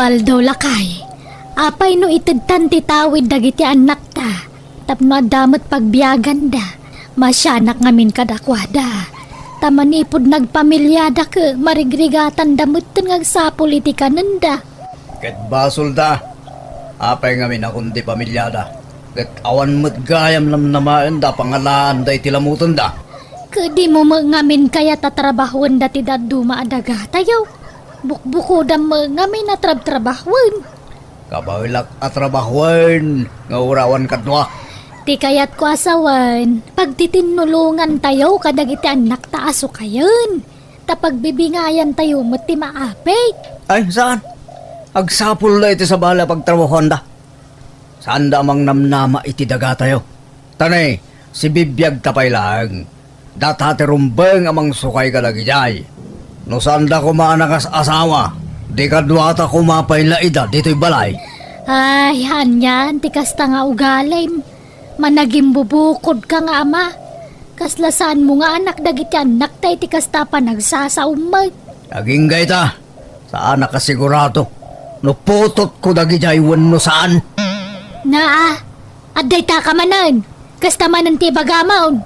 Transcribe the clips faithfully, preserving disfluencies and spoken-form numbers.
Aldaw, lakay, apay no itedtan ti tawid dagiti annakta tapno adda met pagbiaganda? Masianak ngamin kadakuada. Ta manipud nagpamiliada ket marigrigatanda metten nga agsapul iti kanenda. Ket basolda. Apay ngamin a kundi pamiliada? Ket awan met gayam namnamaenda a pangalaanda iti lamutenda. Ket dimo met ngamin kayat a trabahoenda ti dadduma a dagatayo? Bukbukodam met ngamin a trabtrabahoen. Kabaelak a trabahoen nga uray awan kadua. Ti kayatko a sawen, pagtitinulongantayo kadagiti annakta a sukayen. Ta pagbibingayantayo met ti maapit. Ay, saan? Agsapulda iti sabali a pagtrabahoanda. Saanda a mangnamnama iti dagatayo. Ta ne, sibibiagta pay laeng. Data ti rumbeng a mangsukay kadagidiay. No saanda koma a nakas-asawa, di kaduata koma pay la ida ditoy balay. Ay, anian ti kasta nga ugalim. Managimbubukodka nga ama. Kasla saanmo nga anak dagiti annakta iti kasta a panagsasaom met. Agingga ita, saan a kasigurado no putotko dagidiay wenno saan. Naa, adda itaka manen. Kasta manen ti ibagamon.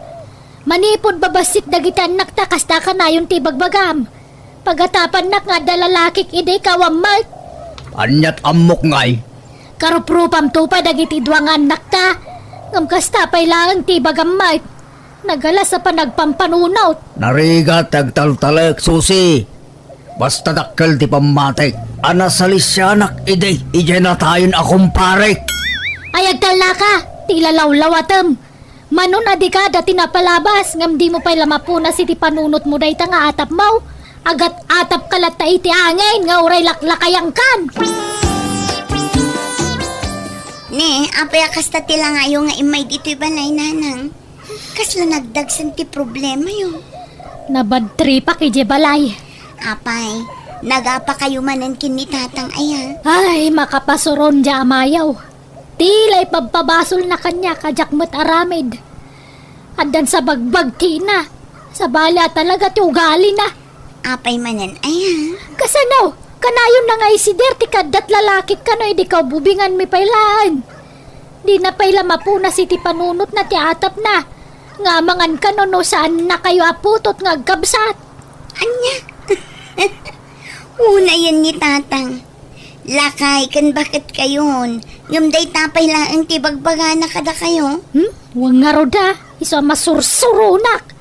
Manipud babassit dagiti annakta, kasta kanayon ti ibagbagam. Pagatapannak nga adda lalakik idi ikaw a met. Aniat ammok ngay? Karuprupamto pay dagiti dua nga annakta. Ngem kasta pay laeng ti ibagam met. Nagalas a panagpampanunot. Narigat ti agtaltalek, Susi. Basta dakkel ti pammatik a nasalisianak idi idiay natayen a kumparek. Ay, agtallaka, ti ilalawlawatem. Manon a dika da ti napalabas, ngem dimo pay la mapunas iti panunotmo dayta nga atapmo. Agat-atapka latta iti angin nga uray laklakayangkan. Ne, apay a kasta ti langayo nga immay ditoy balay, nanang? Kasla nagdagsen ti problemayo? Nabadtripak idiay balay. Apay, nagapakayo manen ken ni tatang aya? Ay, makapasuron dia amayo. Ti la ipabpabasolna kaniak a diak met aramid. Addan sa bagbagtina. Sabali a talaga ti ugalina. Apay manen aya? Kasano? Kanayon na nga isider ti kaddat lalakik kano idi kaububinganmi pay laeng. Dina pay la mapunas iti panunotna ti atapna. Nga amangan kano no saannakayo a putot nga agkabsat. Ania? Unayen ni tatang. Lakay ken baketkayon, ngem dayta pay laeng ti bagbagana kadakayo? Hmm? Wen ngarud a, isu a masursuronak.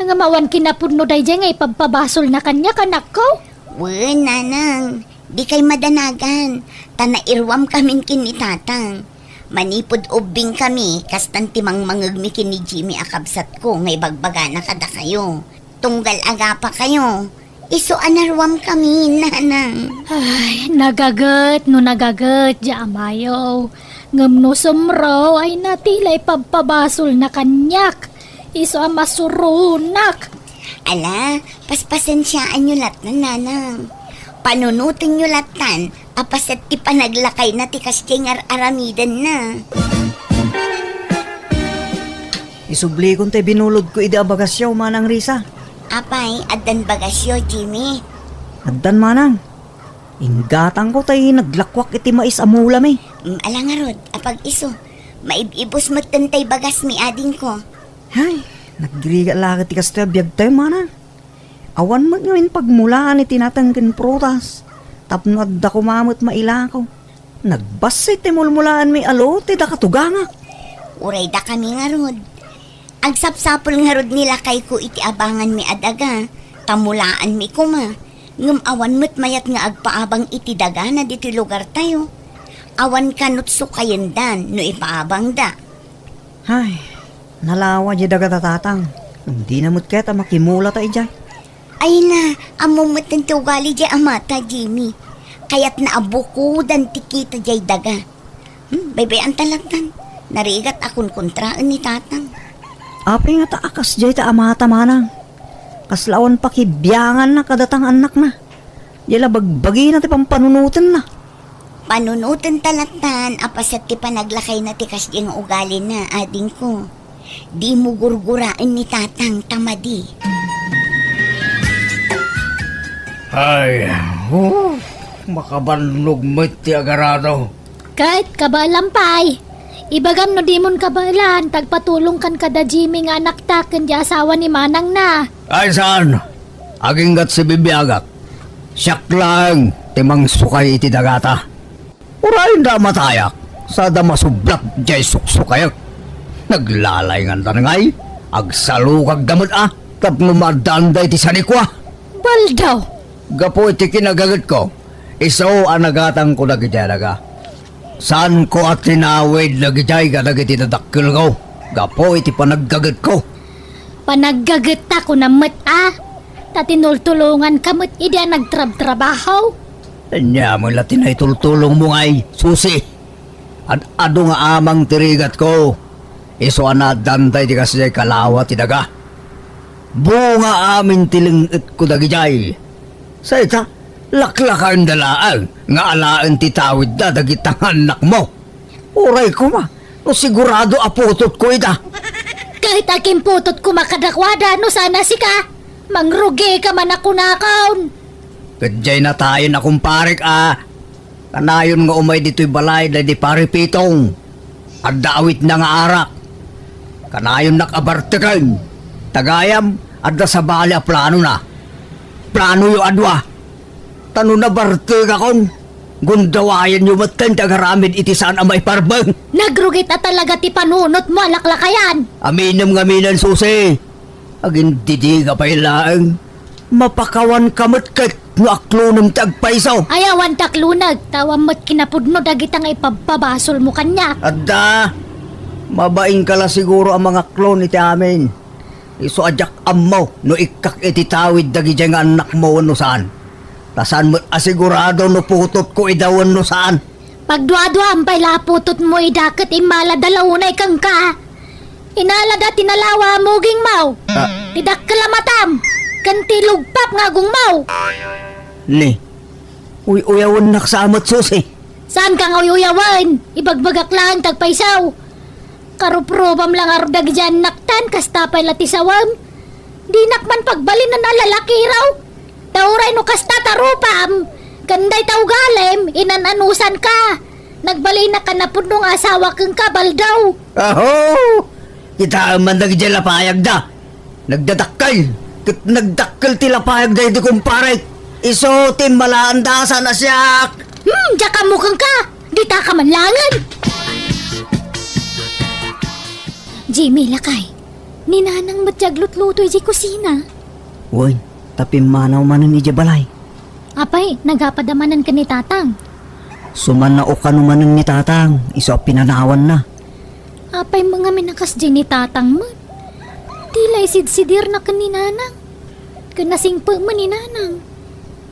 Ngem awan kinapudno daydiay nga ipabpabasolna kaniak, anakko? Wen, nanang, dikay madanagan, ta nairuamkamin ken ni tatang. Manipud ubbingkami, kastan ti mangmangegmi ken ni Jimmy a kabsatko nga ibagbagana kadakayo. Tunggal agapakayo, isu a naruamkami, nanang. Ay, nagaget no nagaget, dia amayo. Ngem no sumro, ay natila ipabpabasolna kaniak. Isu a masuronak. Ala, paspasensiaanyo lattan, nanang. Panunotenyo lattan, a paset ti panaglakayna ti kasdiay nga ar-aramidenna. Isublikon tay binulodko idi a bagasyo, Manang Risa. Apay, addan bagasyo, Jimmy? Addan, Manang. Inggatangko tay naglakuak iti mais a mulami. Mm, ala ngarud, apag-isu. Maib-ibus metten tay bagasmi, adingko. Hay, nagrigat la ket ti kastoy a biagtayo, Manang. Awan met ngamin pagmulaan iti nateng ken prutas, tapno adda koma met mailako. Nagbassit ti mulmulaanmi a lote da katugangak. Uray dakami ngarud. Agsapsapul ngarud ni lakayko iti abanganmi a daga, ta mulaanmi koma. Ngem awan met mayat nga agpaabang iti dagana ditoy lugartayo. Awan kanut sukayendan no ipaabangda. Hay, nalawa diay daga da tatang. Dina met ket a makimulata idiay. Ay na, ammo met ti ugali diay amata, Jimmy. Kayatna a bukodan ti kita diay daga. Hmm, baybay-an ta lattan. Narigat a kunkontraen ni tatang. Apay ngata a kasdiay ta amata, Manang? Kasla awan pakibianganna kadata nga annakna. Diay la bagbagina ti pampanunotenna. Panunoten ta lattan a paset ti panaglakayna ti kasdiay nga ugalina, adingko. Dimo gurguraen ni tatang ta madi. Ay, oh. Makabannog met ti agarado. Ket kabaelam pay. Ibagam no dimon kabaelan, ta agpatulongkan kada Jimmy nga anakta ken di asawa ni manangna. Ay saan, aginggat sibibiagak. Siak laeng ti mangsukay iti dagata. Uray da matayak, sada masublat jay suksukayek. Naglalaynganda ngay, agsalukagda met a, tapno maaddaanda iti sanikua. Baldaw! Gapu iti kinagagetko, isu a nagatangko dagidiay daga. Saanko a tinawid dagidiay kadagiti dadakkelko, gapu iti panaggagetko. Panaggagetta kunam met a, ta tinultulonganka met idi a nagtrabtrabaho. Ania met la ti naitultulongmo ngay, Susi? Ad-adu nga amang ti rigatko, isu a naaddanta iti kasdiay kalawa ti daga. Bunga amin ti leng-etko dagidiay. Say ta, laklakaenda laeng nga alaen ti tawidda dagita nga annakmo. Uray koma, no sigurado a putotko ida. Ket akinputot koma kadakuada no saan a sika. Mangrugika man a kunakon. Ket diay natayen a kumparek a, kanayon nga umay ditoy balay daydi Pare Pitong. Adda awitna nga arak. Kanayonnak a barteken. Ta gayam, adda sabali a planona. Planoyo a dua. Ta no nabartekakon, gundawayanyo metten ti agaramid iti saan a maiparbeng. Nagrugit a talaga ti panunotmo a laklakayan. Aminem ngamin, Susi. Agindidiga pay laeng. Mapakawanka met ket no aklonem ti agpayso. Ay, awan ti aklonek, ta awan met kinapudno dagita nga ipabpabasolmo kaniak. Adda, mabainka la siguro a mangaklon iti amin. Isu a diak ammo no ikkak iti tawid dagidiay nga annakmo wenno saan. Ta saan met a sigurado no putotko ida wenno saan. Pagduaduam pay la a putotmo ida ket immalada la unay kenka. Inalada ti nalawa a mugingmo. Ah. Ti dakkel a matam, ken ti lugpap nga agongmo. Ni, uy-uyawennak sa met, Susi. Saanka nga uy-uyawen? Ibagbagak laeng ti agpayso. Karuprubam la ngarud dagidiay annaktan, kasta pay la ti sawem. Dinak man pagbalinan a lalakiraw. Ta uray no kasta ta rupam, ken dayta ugalim, inan-anusanka. Nagbalinak a napudno nga asawa kenka, Baldaw. Aho! Kitaem man dagidiay lapayagda. Nagdadakkel, ket nagdakkel ti lapayagda idi kumparek. Isu ti immalaanda saan a siak. Hmm, diak ammo kenka. Ditaka man laengen. Jimmy, lakay. Ni Nanang met ti aglutluto idiay kusina. Wen, ta pimmanaw manen idiay balay. Apay, nagapada manen ken ni Tatang? Sumannao kano manen ni Tatang, isu a pinanawanna. Apay ngamin a kasdiay ni Tatang met? Di la isidsidirna ken ni Nanang. Ken nasingpet met ni Nanang.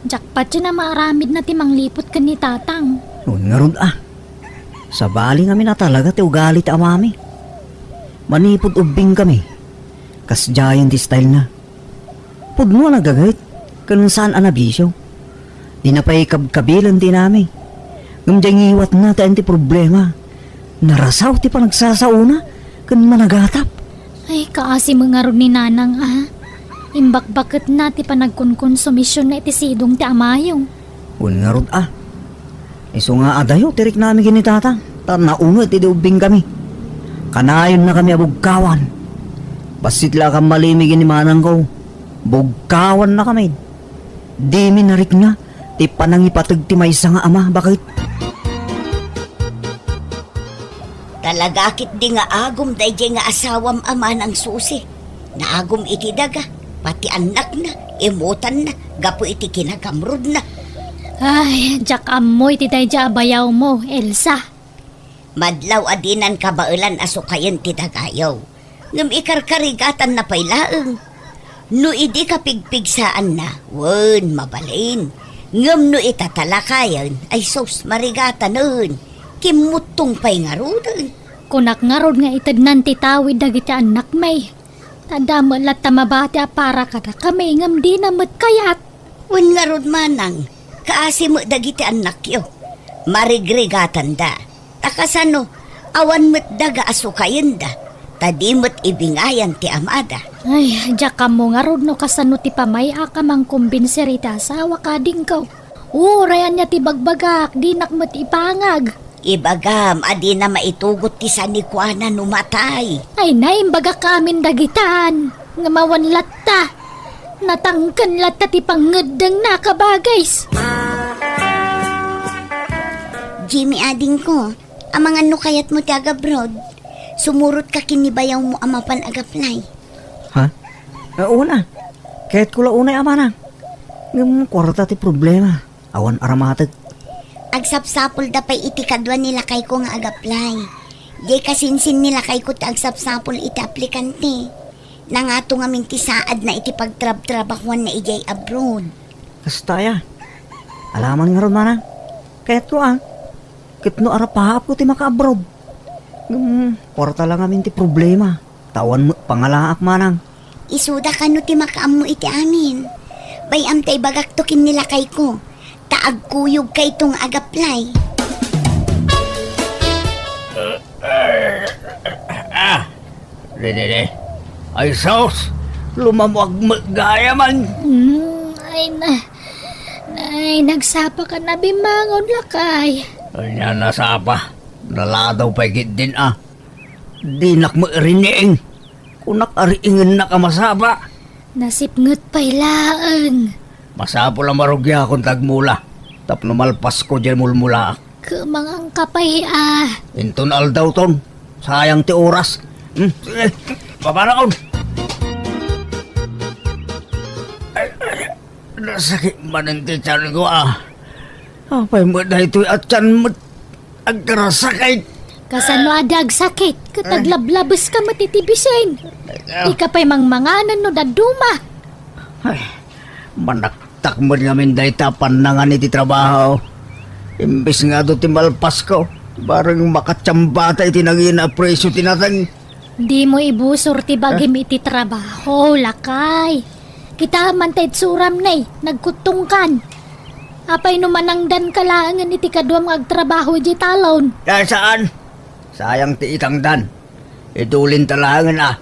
Jackpot a maaramidna ti mangliput ken ni Tatang. Wen ngarud a. Sabali ngamin a talaga ti ugali ti amami. Manipud ubbingkami, kasdiayen ti stylena. Pudno a nagaget, ken saan a nabisio. Dina pay kabkabilen ti inami. Ngem diay ngiwatna ti ayan ti problema. Narasaw ti panagsasaona ken managatap. Ay, kaasi met ngarud ni Nanang a. Imbakbaketna ti panagkonkonsumisionna iti sidong ti amayo. Wen ngarud a. Isu nga adayo ti riknami ken ni Tatang, ta naunget idi ubbingkami. Kanayonnakami a bugkawan. Bassit la a kammalimi ken ni manangko. Bugkawannakami. Dimi narikna ti panangipateg ti maysa nga ama, baket. Talaga ketdi nga agum daydiay nga asawam a manang Susi. Naagum iti daga, pati annakna, imutanna, gapu iti kinagamrudna. Ay, diak ammo iti daydiay a bayawmo, Elsa. Madlaw a dinan kabaelan a sukayen ti dagayo. Ngem ikarkarigatanna pay laeng. No idi kapigpigsaanna, wen, mabalin. Ngem no itatalakayen, ay sus, marigatanen. Kimmuttong pay ngaruden. Kunak ngarud nga itednan ti tawid dagiti annakmi. Ta adda met latta mabati a para kadakami ngem dina met kayat. Wen ngarud manang, kaasi met dagiti annakyo. Marigrigatanda. Ta kasano, awan met daga a sukayenda, ta di met ibingayan ti amada. Ay, diak ammo ngarud no kasano ti pamay-ak a mangkumbinser iti asawak a dingko. Uray ania ti bagbagak, dinak met ipangag. Ibagam a dina maitugot ti sanikuana no matay. Ay, naimbagak amin dagitan. Nga mawan latta. Natangken latta ti pangngeddengna, kabagays. Jimmy, adingko, amangan no kayatmo ti agabroad, sumurotka ken ni bayawmo a mapan agaplay. Ha? Ah, una. Kayatko la unay a manang. Ngem kuarta ti problema. Awan aramatek. Agsapsapulda pay iti kadua ni lakayko nga agaplay. Diay kasinsin ni lakayko ti agsapsapul iti aplikante. Nangato ngamin ti saadna iti pagtrabtrabahuanna idiay abroad. Kasta aya. Alaman ngarud, manang. Kayatko a. Ket no arapaapko ti maka-abroad. Ngem, kuarta la ngamin ti problema. Ta awan met pangalaak, manang. Isuda kano ti makaammo iti amin. Bay-am ta ibagakto ken ni lakayko. Ta agkuyogkayto nga agaplay. Ah! Dede, de. Ay, sus! Lumamuag met gayam. Hmm, ay na. Ay, nagsapa ka na bimangon, lakay. Ania nasapa? Naladaw pay ketdin a. Dinak met riing. Kunak a riingennak a masapa. Nasipnget pay laeng. Masapul a marugiakon ta agmula. Tapno malpasko diay mulmulaak. Kumangangka pay a. Inton aldawton. Sayang ti oras. Hmm, sige. Babanakon. Ay, ay, nasakit manen ti tianko a. Apay met daytoy a tian met agkarasakit? Kasano a di agsakit? Ket aglablabes ka met iti bisin. Ay, ah. Di ka pay mangmanganen no dadduma. Ay, manaktak met ngamin dayta a pannangan iti trabaho. Imbes nga adu ti malpasko, bareng makatiambata iti nangina a presio ti nateng. Dimo ibusor ti bagim iti trabaho, lakay. Kita man ta itsuram ne, nagkuttongkan. Apay no manangdanka laengen iti kaduam nga agtrabaho idiay talon? Ay, saan? Sayang ti itangdan. Idulinta laengen a.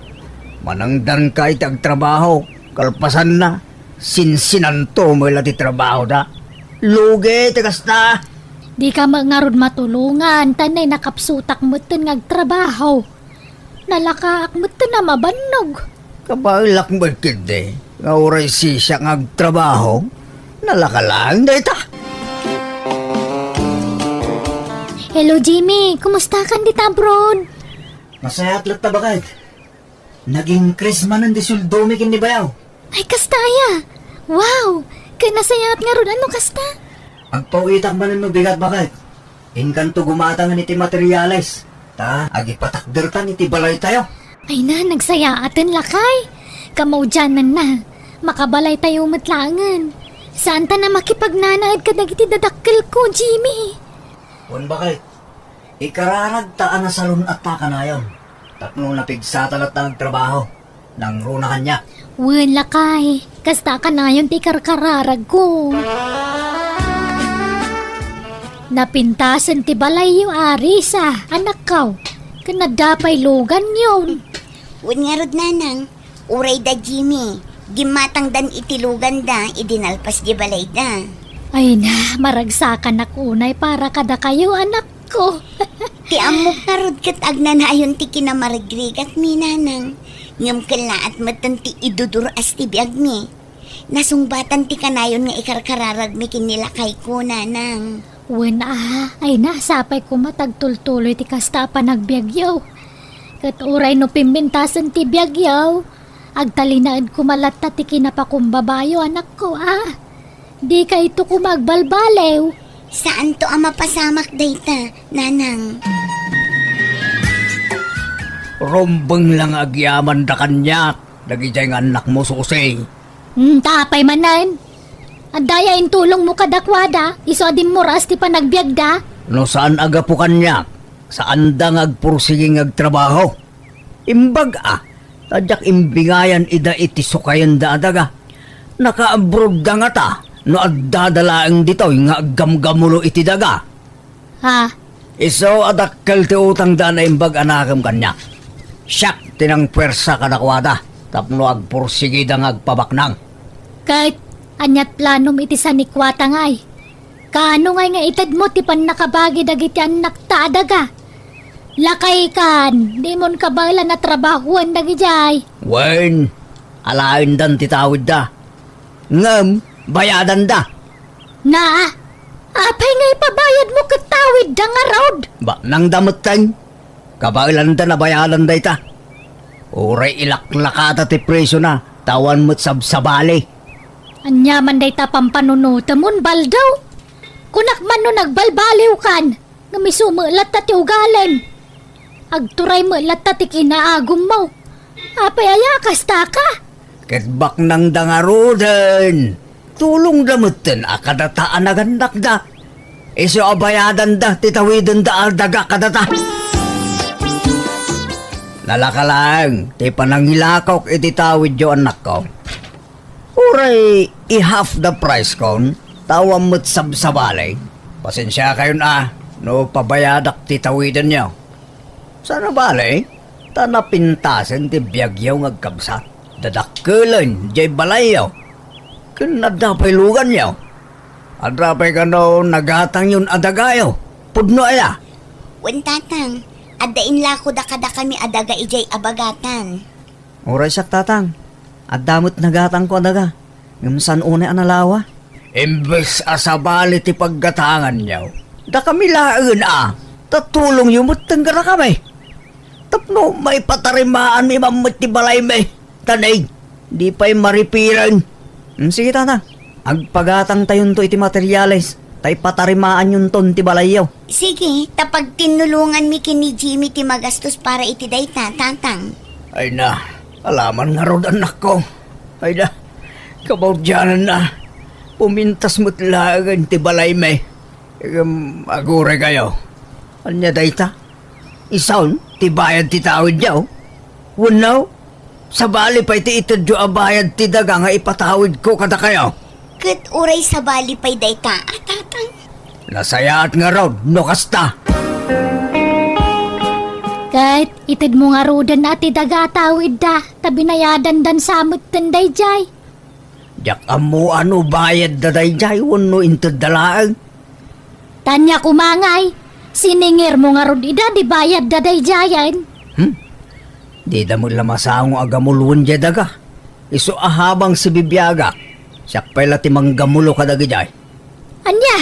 Manangdanka iti agtrabaho, kalpasanna, sinsinanto met la ti trabahoda. Lugi ti kasta. Dika met ngarud matulongan, ta nay nakapsutak metten nga agtrabaho. Nalakaak metten a mabannog. Kabaelak met ketdi nga uray sisiak nga agtrabaho, nalaka laeng dayta. Hello, Jimmy. Kumustakan dita abroad? Nasayaat latta, baket. Nag-increase manen ti sueldomi ken ni bayaw. Ay, kasta aya? Wow! Ket nasayaat ngarud a no kasta? Agpawitak manen no bigat, baket. Inkanto gumatangen iti materiales, ta agipatakdertan iti balaytayo. Ay na, nagsayaaten, lakay. Kamaudiananna, makabalaytayo met laengen. Saantan a makipagnanaed kadagiti dadakkelko, Jimmy. Wen, baket, ikararagta a nasalun-atta kanayon tapno napigsata latta nga agtrabaho. Nangruna kaniak. Wen, lakay, kasta kanayon ti ikarkararagko. Napintasen ti balayyo, Arisa, anakko. Ken adda pay luganyon. Wen ngarud, nanang, uray da Jimmy, gimmatangdan iti luganda idi nalpas di balayda. Ay na, maragsakanak unay para kadakayo, anak. Ko. Ti ammok ngarud ket agnanayon ti kinamarigrigakmi, nanang. Ngem kellaat metten ti idudur-as ti biagmi. Nasungbatan ti kanayon nga ikarkararagmi ken ni lakayko, nanang. Wen a, ay na, sapay koma ta agtultuloy ti kasta a panagbiagyo. Ket uray no pimbentasen ti biagyo, agtalinaed koma latta ti kinapakumbabayo, anakko a. Dikayto koma agbalbaliw. Saanto a mapasamak dayta, nanang. Rumbeng la nga agyamanda kaniak, dagidiay nga annakmo, Susi. Hmm, ta apay manen? Adda aya intulongmo kadakuada, isu a dimmuras ti panagbiagda? No saan a gapu kaniak, saanda nga agpursigi nga agtrabaho. Imbag a, ta diak imbingayan ida iti sukayenda a daga. Naka-abroad da ngata no addada laeng ditoy nga aggamgamulo iti daga. Ha? Isu a dakkel ti utangda a naimbag a nakem kaniak. Siak ti nangpuersa kadakuada tapno agpursigida nga agpabaknang. Ket aniat planom iti sanikuata ngay? Kaano ngay nga itedmo ti pannakabagi dagiti annakta a daga? Lakaykan, dimon kabaelan a trabahoen dagidiay. Wen, alaendan ti tawidda. Ngem, bayadanda. Na, apay nga ipabayadmo ket tawidda ngarud? Baknangda metten. Kabaelanda a bayadan dayta. Uray ilaklakada ti presiona, ta awan met sabsabali. Ania man dayta pampanunotemon, Baldaw? Kunak man no nagbalbaliwkan, ngem isu met latta ti ugalem. Agturay met latta ti kinaagummo. Apay aya kasta ka? Ket baknangda ngaruden. Tulongda metten a kadata a nagannakda. Isu a bayadanda ti tawidenda a daga kadata. Nalaka laeng ti panangilakok iti tawidyo, annakko. Uray i-half the price kon, ta awan met sabsabali. Pasensiakayon a no pabayadak ti tawidenyo. Saan a bale, ta napintasen ti biagyo nga agkabsat. Dadakkelen diay balayyo. Ken adda pay luganyo. Adda pay kano nagatangyon a dagayo. Pudno aya? Wen, Tatang. Adda inlakoda kadakami a daga idiay abagatan. Uray siak, Tatang. Adda met nagatangko a daga. Ngem saan unay a nalawa? Imbes a sabali ti paggatanganyo, dakami laengen a, ta tulongyo metten kadakami. Tapno maipatarimaanmi man met ti balaymi. Tanay, di pay maripiren. Hmm, sige, Tatang. Agpagatangtayonto iti materiales, ta ipatarimaanyonton ti balayyo. Sige, ta pagtinnulonganmi ken ni Jimmy ti magastos para iti dayta, Tatang. Ay na, alaman ngarud, annakko. Ay na, kabaudiananna, pumintas met laengen ti balaymi. Ngem aguraykayo. Ania dayta? Isun ti bayad ti tawidyo? Wenno, sabali pay ti itedyo a bayad ti daga nga ipatawidko kadakayo? Ket uray sabali pay dayta a, Tatang? Nasayaat ngarud no kasta. Ket itedmo ngaruden a ti daga a tawidda, ta binayadandan sa metten daydiay. Diak ammo a no bayadda daydiay wenno intedda laeng. Tania koma ngay, siningirmo ngarud ida di bayadda daydiayen. Hmm? Dida met la masango a gamuloen diay daga. Isu a habang sibibiagak, siak pay la ti manggamulo kadagidiay. Ania?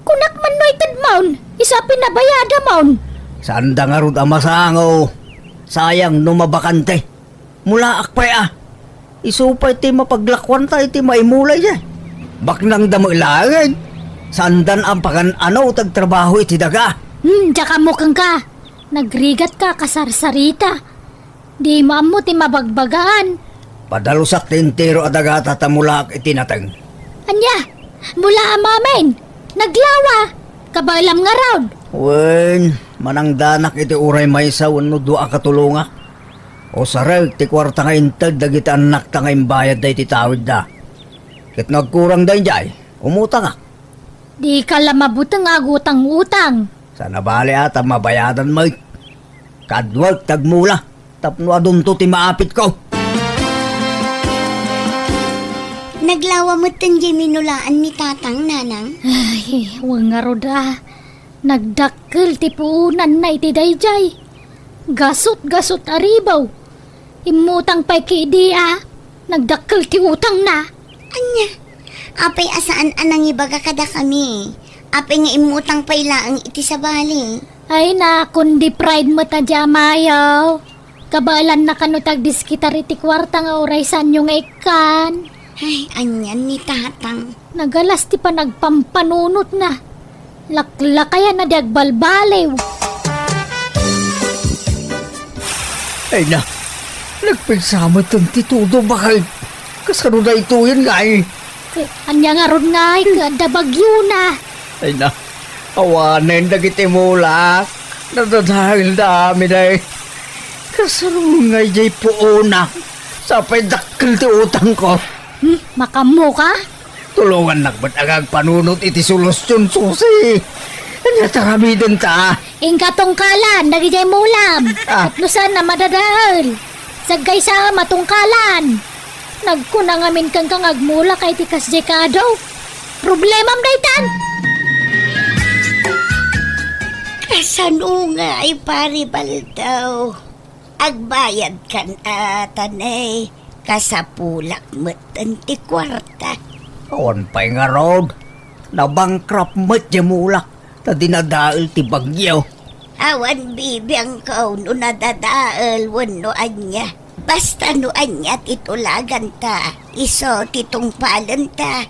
Kunak man no itedmon, isu a pinabayadamon. Saanda ngarud a masango. Sayang no mabakante. Mulaak pay a. Isu pay ti mapaglakuanta iti maimula idiay. Baknangda met laengen. Saandan a pagan-ano ti agtrabaho iti daga. Hmm, diak ammo kenka. Nagrigatka, kasarsarita. Dimo ammo ti mabagbagaan. Padalusak ti entero a dagata ta mulaak iti nateng. Ania? Mulaam amin? Naglawa? Kabaelam ngarud? Wen, manangdanak iti uray maysa wenno dua a katulongak. Usarek ti kuarta nga inted dagiti annakta nga imbayadda iti tawidda. Ket no agkurang daydiay, umutangak. Dika la mabuteng a agutang-utang. Saan a bale a ta mabayadan met. Kaduak ti agmula tapno adunto ti maapitko. Naglawa metten diay minulaan ni Tatang, Nanang? Ay, wen ngarud a. Nagdakkel ti puonanna iti daydiay. Gasut-gasut a ribaw. Immutang pay kadi a nagdakkel ti utangna. Ania? Apay a saan a nangibaga kadakami? Apay nga immutang pay laeng iti sabali? Ay na, kundi pride met a di amayo. Kabaelanna kano ti agdiskitar iti kuarta nga uray saanyo nga ikkan. Ay, anian ni Tatang? Nagalas ti panagpampanunotna. Laklakayan a di agbalbaliw. Ay na, nagpigsa metten ti tudo, baket. Kasano daytoyen ngay? Eh, ania ngarud ngay, ket adda bagyona. Ay na, awanen dagiti mulak. Nadadaelda amin ay. Kasano ngay diay puonak? Sapay dakkel ti utangko. Hmm, makammoka? Tulongannak met a agpanunot iti solusion, Susi. Ania ti aramidenta? Inka tungkalan dagidiay mulam. Ah. Tapno saan a madadael. Saggaysaem a tungkalan. Nagkuna ngamin kenka nga agmulaka iti kasdiay kaadu. Problemam daytan. Kasano ngay, Pari Baldaw? Agbayadkan a, ta nay, kasapulak metten ti kuarta. Awan pay ngarud. Nabankrupt met diay mulak ta dinadael ti bagyo. Awan bibiangko no nadadael wenno ania. Basta no ania ti tulaganta, isu ti tungpalenta.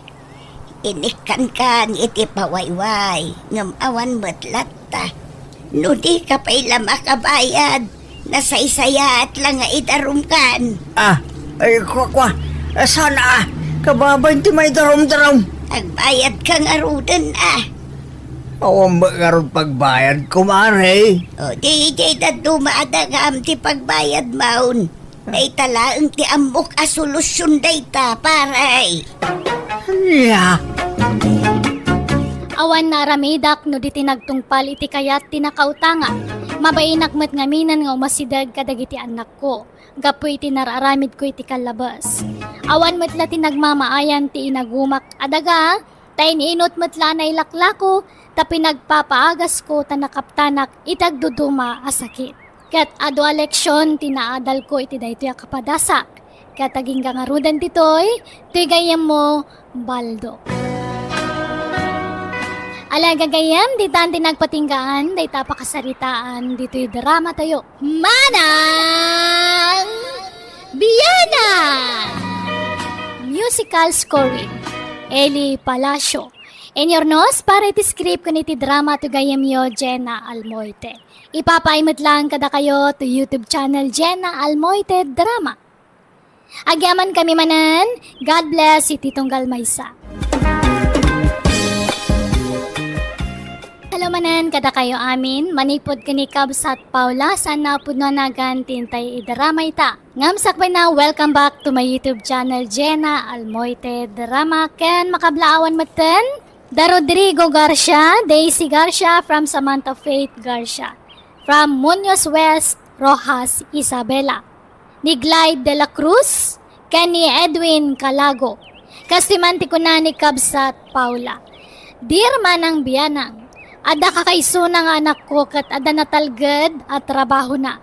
Inikkankan iti pawayway, ngem awan met latta. No dika pay la makabayad, nasaysayaat la nga idarumkan. Ah, ay, kua, kua. Eh, saan a? Kababain ti maidarum-darum. Agbayadka ngaruden a. Awan met ngarud pagbayadko, Mari. O, di, di dadduma a dagam ti pagbayadmon. Dayta laeng ti ammok a solusion dayta, pare. Ania? Awan naaramidak no di ti nagtungpal iti kayat ti nakautanga. Mabainak met ngaminen nga umasideg kadagiti annakko gapu iti nararamidko iti kallabes. Awan met la ti nagmamaayan ti inagumak a daga, ta in-inut met la a nailaklako, ta pinagpapaagasko ta nakaptanak iti agduduma a sakit. Ket adu a leksion ti naadalko iti daytoy a kapadasak. Ket agingga ngaruden ditoy, toy gayyemmo, Baldo. Ala gagayyem, ditan ti nagpatinggaan dayta a pakasaritaan ditoy dramatayo. Manang Bianang! Musical scoring, Eli Palacio. Inyurnos para iti script ken iti drama ti gayyemyo, Jenna Almoite. Ipapaay met laeng kadakayo to YouTube channel, Jenna Almoite Drama. Agyamankami manen, God bless iti tunggal maysa. Hello manen kadakayo amin, manipud ken ni Kabsat Paula, saan a pudno a nagan ti intay idrama ita. Ngem sakbayna, welcome back to my YouTube channel, Jenna Almoite Drama, ken makablaawan metten da Rodrigo Garcia, Daisy Garcia, from Samantha Faith Garcia, from Muñoz West, Roxas Isabela, ni Glide de la Cruz, ken ni Edwin Calago. Kastoy man ti kuna ni Kabsat Paula, "Dear Manang Bianang, adda kakaisuna nga anakko ket adda natalged a trabahona.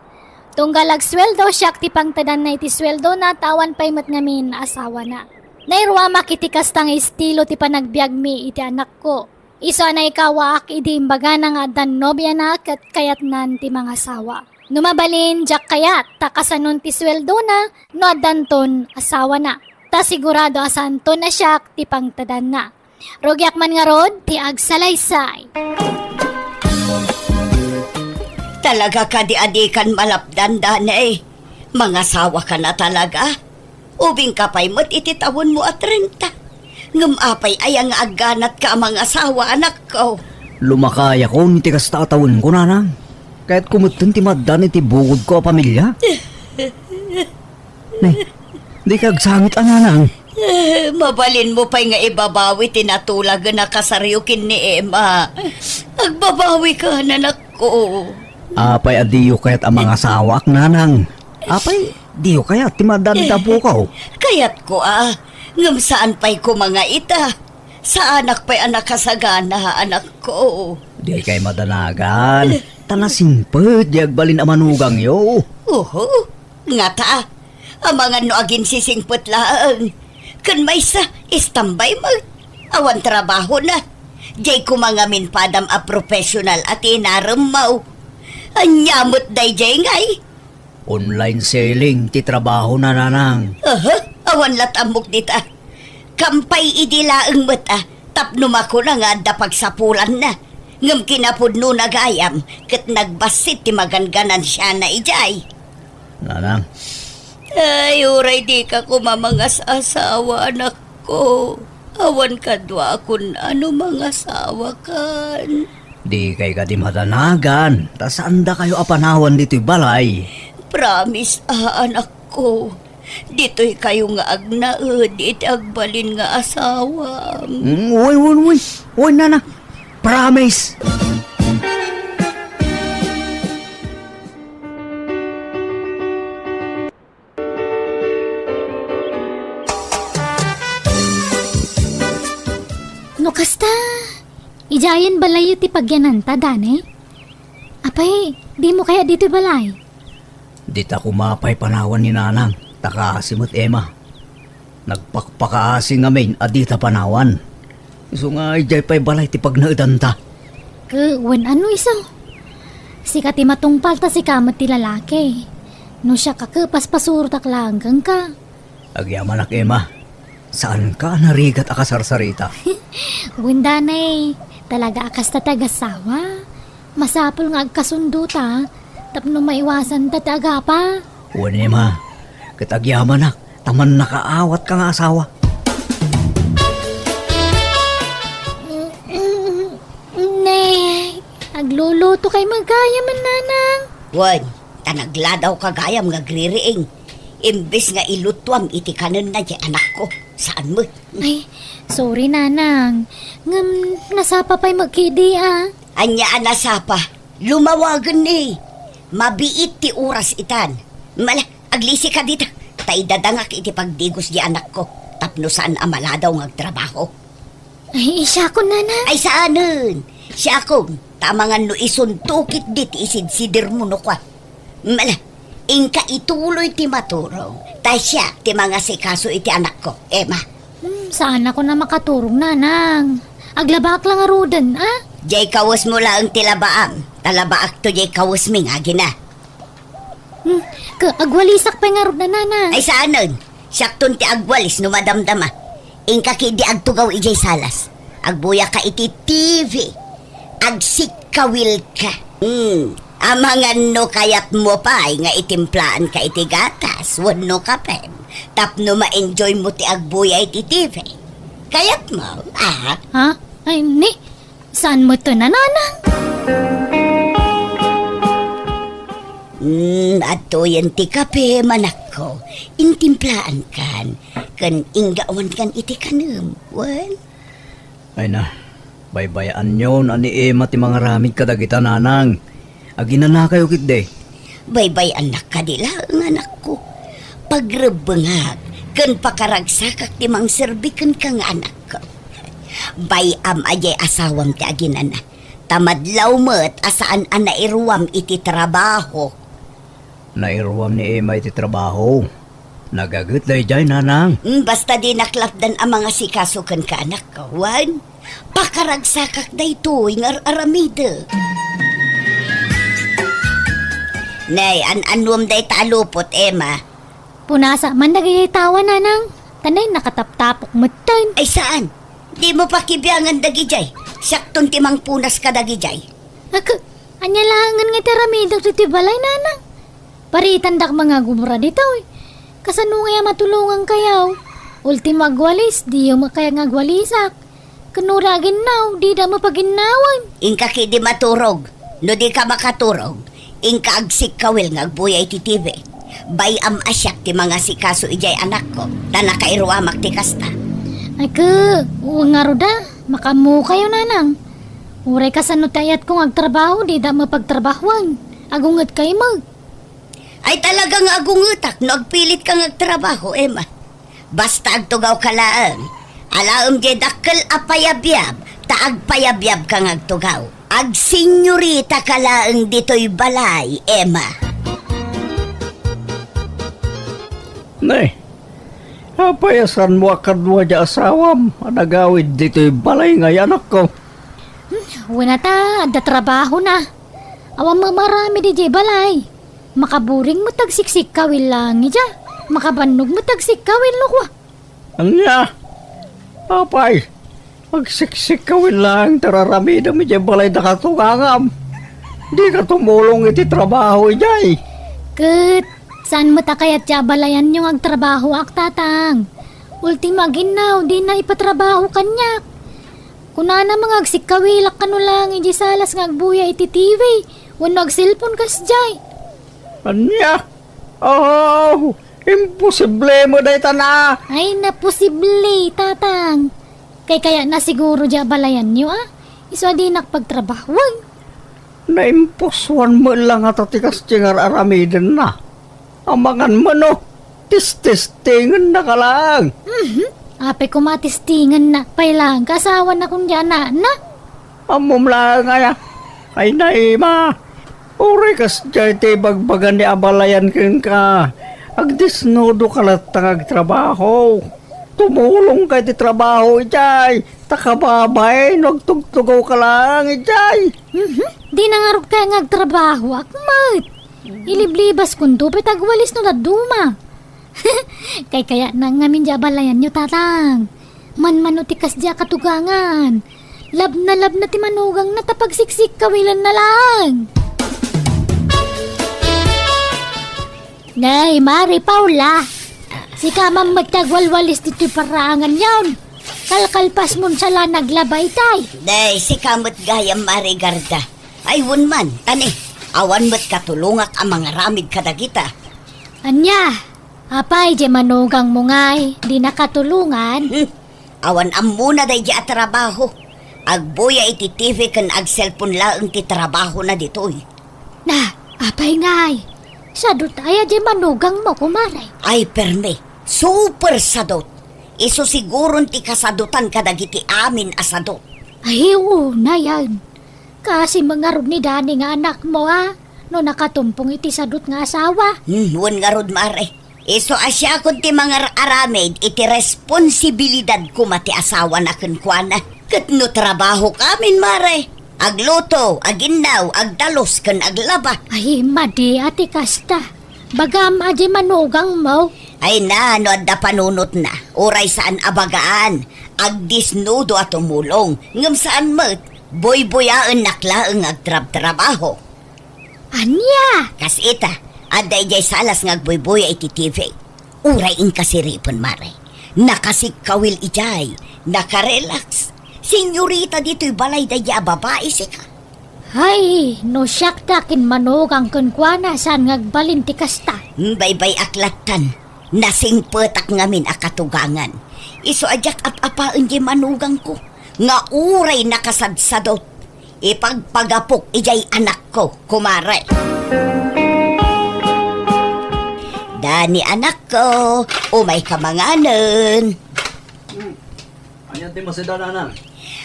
Tunggal agsueldo, siak ti pangtedanna iti sueldona, ta awan pay met ngamin asawana. Nairuamak iti kasta nga estilo ti panagbiagmi iti anakko. Isu a naikawaak idi imbagana nga addan nobiana ket kayatnan ti mangasawa. No mabalin, diak kayat ta kasanon ti sueldona no addanton asawana. Ta sigurado a saanton a siak ti pangtedanna. Rugiak man ngarud ti agsalaysay." Talaga kadi a dikan malapdan, Danay? Mangasawaka na talaga? Ubingka pay met iti tawenmo a trenta. Ngem apay aya nga agganatka a mangasawa, anakko? Lumakayakon iti kasta a tawenko, nanang. Kayatko metten ti maaddan iti bukodko a pamilia. Nay, dika agsangit a, nanang. Eh, mabalinmo pay nga ibabawi ti natulagen a kasaryo ken ni Emma. Agbabawika, anakko. Apay a diyo kayat a mangasawaak, nanang? Apay, diyo kayat ti maaddan iti apokaw? Kayatko a, ngem saan pay koma nga ita. Saanak pay a nakasagana, anakko. Dikay madanagan. Ta nasingpet di agbalin a manugangyo. Oho, ngata, amangan no aginsisingpet laeng. Ken maysa, istambay met. Awan trabahona. Diay koma ngamin padam a professional a ti inaremmo. Ania met daydiay ngay? Online selling ti trabahona, nanang. Aha, awan lat ammok dita. Kampay idi laeng met a, tapno makuna nga adda pagsapulanna. Ngem kinapudnona gayam, ket nagbassit ti maganganansiana idiay. Nanang. Ay, uray dika koma mangas-asawa, anakko. Awan kaduakon a no mangasawakan. Dikay kadi madanagan, ta saandakayo a panawan ditoy balay. Promise a, anakko. Ditoykayo nga agnaed iti agbalin nga asawam. Mm, uy, uy, uy. Uy, nana. Promise. No kasta, idiayen balayyo ti pagyananta, Danay? Pay, dimo kayat ditoy balay? Dita koma pay panawan ni Nanang, ta kaasi met, Emma. Nagpakpakaasi ngamin a dita panawan. Isu nga idiay pay balay ti pagnaedanta. Ket wen, ano isu? Sika ti matungpal ta sika met ti lalaki. No siak a ket paspasurotak laeng kenka. Agyamanak, Emma. Saanka a narigat a kasarsarita. Wen, Nanang, talaga a kasta ti agassawa. Masapul nga agkasundota tapno maiwasanta ti agapa. Wen, Emma, ket agyamanak ta mannakaawatka nga asawa. Ne, aglulutokay met gayam, Nanang. Wen, ta nagladawka gayam nga agririing. Imbes nga ilutuam iti kanenna diay anakko, saan met. Ay, sorry, Nanang. Ngem nasapa pay met ketdi a. Ania a nasapa? Lumawagen ni. Mabiit ti oras itan. Mala, aglisika dita. Ta idadangak iti pagdigos diay anakko tapno saan a maladaw nga agtrabaho. Ay, siakon, Nanang. Ay, saanen. Siakon, ta amangan no isunto ketdi ti isidsidirmo no kua. Mala, inka ituloy ti maturog, ta siak ti mangasikaso iti anakko, Emma. Hmm, saanakon a makaturog, Nanang. Aglabaak la ngaruden, a? Diay kawesmo laeng ti labaam, ta labaakto diay kawesmi nga agina. Hmm, ket agwalisak pay ngarud, Nanang. Ay, saanen. Siakton ti agwalis no madamdama. Inka ketdi agtugaw idiay salas. Agbuyaka iti T V. Agsikkawilka. Hmm. Amangan no kayatmo pay nga itimplaan ka iti gatas wenno kape tapno ma-enjoy mo ti agbuya iti T V. Kayatmo, a? Ha? Ay, ni, saan met, Nanang? Hmm, adtoyen ti kape, anakko. Intimplaankan, ken inggawankan iti kanem, wen? Ay na, baybay-anyo a ni Emma ti mangaramid kadagita, Nanang. Aginanakayo ketdi. Baybay-annak kadi laeng, anakko. Pagrebbengak ken pakaragsakak ti mangserbi kenka nga anakko. Bay-am a diay asawam ti aginana. Ta madlaw met a saan a nairuam iti trabaho. Nairuam ni Emma iti trabaho. Nagaget daydiay, Nanang. Mm, basta dinak lapdan a mangasikaso kenka, anakko, wen? Pakaragsakak daytoy nga ar-aramidek. Nay, an-annuam dayta a lupot, Emma. Punasak man dagiti tawa, Nanang. Ta nay, nakataptapok metten. Ay, saan? Dimo pakibiangan dagidiay. Siakton ti mangpunas kadagidiay. Ak-, ania laengen nga ti aramidek ditoy balay, Nanang? Paritandak mangagubra ditoy. Kasano ngay a matulongankayo? Ultimo agwalis, diyo met kayat nga agwalisak. Ken no aginnaw, dida met paginnawen. Inka ketdi maturog. No dika makaturog, inka agsikkawil nga agbuya iti T V. Bay-am a siak ti mangasikaso idiay anakko, ta nakairuamak ti kasta. Ay, ke, wen ngarud a, makaammokayo, Nanang. Uray kasano ti ayatko nga agtrabaho, dida met pagtrabahoen. Agungetkay met. Ay, talaga nga agungetak no agpilitka nga agtrabaho, Emma. Basta agtugawka laeng. Alaem diay dakkel a payabyab, ta agpayabyabka nga agtugaw. Agsenyoritaka laeng ditoy balay, Emma. Ne, apay a saanmo a kadua diay asawam a nagawid ditoy balay ngay, anakko? Hmm, wen a ta, adda trabahona. Awan met maaramid idiay balay. Makaburing met agsiksikkawil laeng idiay. Makabannog met agsikkawil no kua. Ania? Apay, agsiksikkawil laeng ti ar-aramidem idiay balay da katungangam. Dika tumulong iti trabaho idiay. Ket saan met a kayat ti abalayanyo nga agtrabahoak, Tatang. Ultimo aginnaw, dina ipatrabaho kaniak. Kunana nga agsikkawilak kano laeng idiay salas nga agbuya iti T V wenno agselpon kasdiay. Ania? Oh, imposible met dayta na. Ay, naposible, Tatang. Kaykayatna siguro diay abalayanyo, a? Isu a dinak pagtrabahoen. Naimposuan met la ngata ti kasdiay nga ar-aramidenna. Amangan met no, testestengennaka laeng. Mhm. Apay koma testingennak pay laeng, kaasawanakon diay anakna? Ammom laeng aya. Ay, nay, ma. Uray kasdiay ti ibagbaga ni abalayan kenka, agdesnudoka latta nga agtrabaho. Tumulongka iti trabaho idiay, ta kababain no agtugtugawka laeng idiay. Mhm. Dina ngarud kaya nga agtrabahoak met. Iliblibas kunto pay ta agwalis no dadduma. Kaykayatna ngamin diay abalayanyo, Tatang. Manmano ti kasdiay a katugangan. Labnalabna ti manugangna ta pagsiksikkawilanna laeng. Nay, Mari Paula, sika man met ti agwalwalis ditoy parraanganyon. Kalkalpasmon sala nga aglaba itay. Nay, sika met gayam, Mari Garda. Ay, wen man, ta ne, awan met katulongak a mangaramid kadagita. Ania? Apay, diay manugangmo ngay, dina katulongan? Hmm. Awan ammona daydiay a trabaho. Agbuya iti T V ken agselpon laeng ti trabahona ditoy. Na, apay ngay? Sadot aya diay manugangmo, kumare? Ay, permi. Super sadot. Isu siguron ti kasadotan kadagiti amin a sadot. Ay, unay. Kaasi met ngarud ni Dani nga anakmo, a? No nakatumpong iti sadot nga asawa. Hmm, wen ngarud, Mare. Isu a siakon ti mangar-aramid iti responsibilidad koma ti asawana kenkuana. Ket no trabahok amin, Mare. Agluto, aginnaw, agdalus, ken aglaba. Ay, madi a ti kasta. Bagam a diay manugangmo. Ay na, no adda panunotna, uray saan a bagaan. Agdesnudo a tumulong, ngem saan met, buybuyaennak laeng nga agtrabtrabaho. Ania? Kas ita, adda idiay salas nga agbuybuya iti T V. Uray inkasiripen, Mare. Nakasikkawil idiay, nakarelax. Senyorita ditoy balay daydiay a babai, sika. Ay, no siak ta kin manugang kenkuana, saan nga agbalin ti kasta? Hmm, baybay-ak lattan. Nasingpetak ngamin a katugangan. Isu a diak ap-apaen diay manugangko nga uray nakasadsadot. Ipagpagapok idiay anakko, kumare. Dani, anakko, umayka manganen. Ania ti maseda, nanang?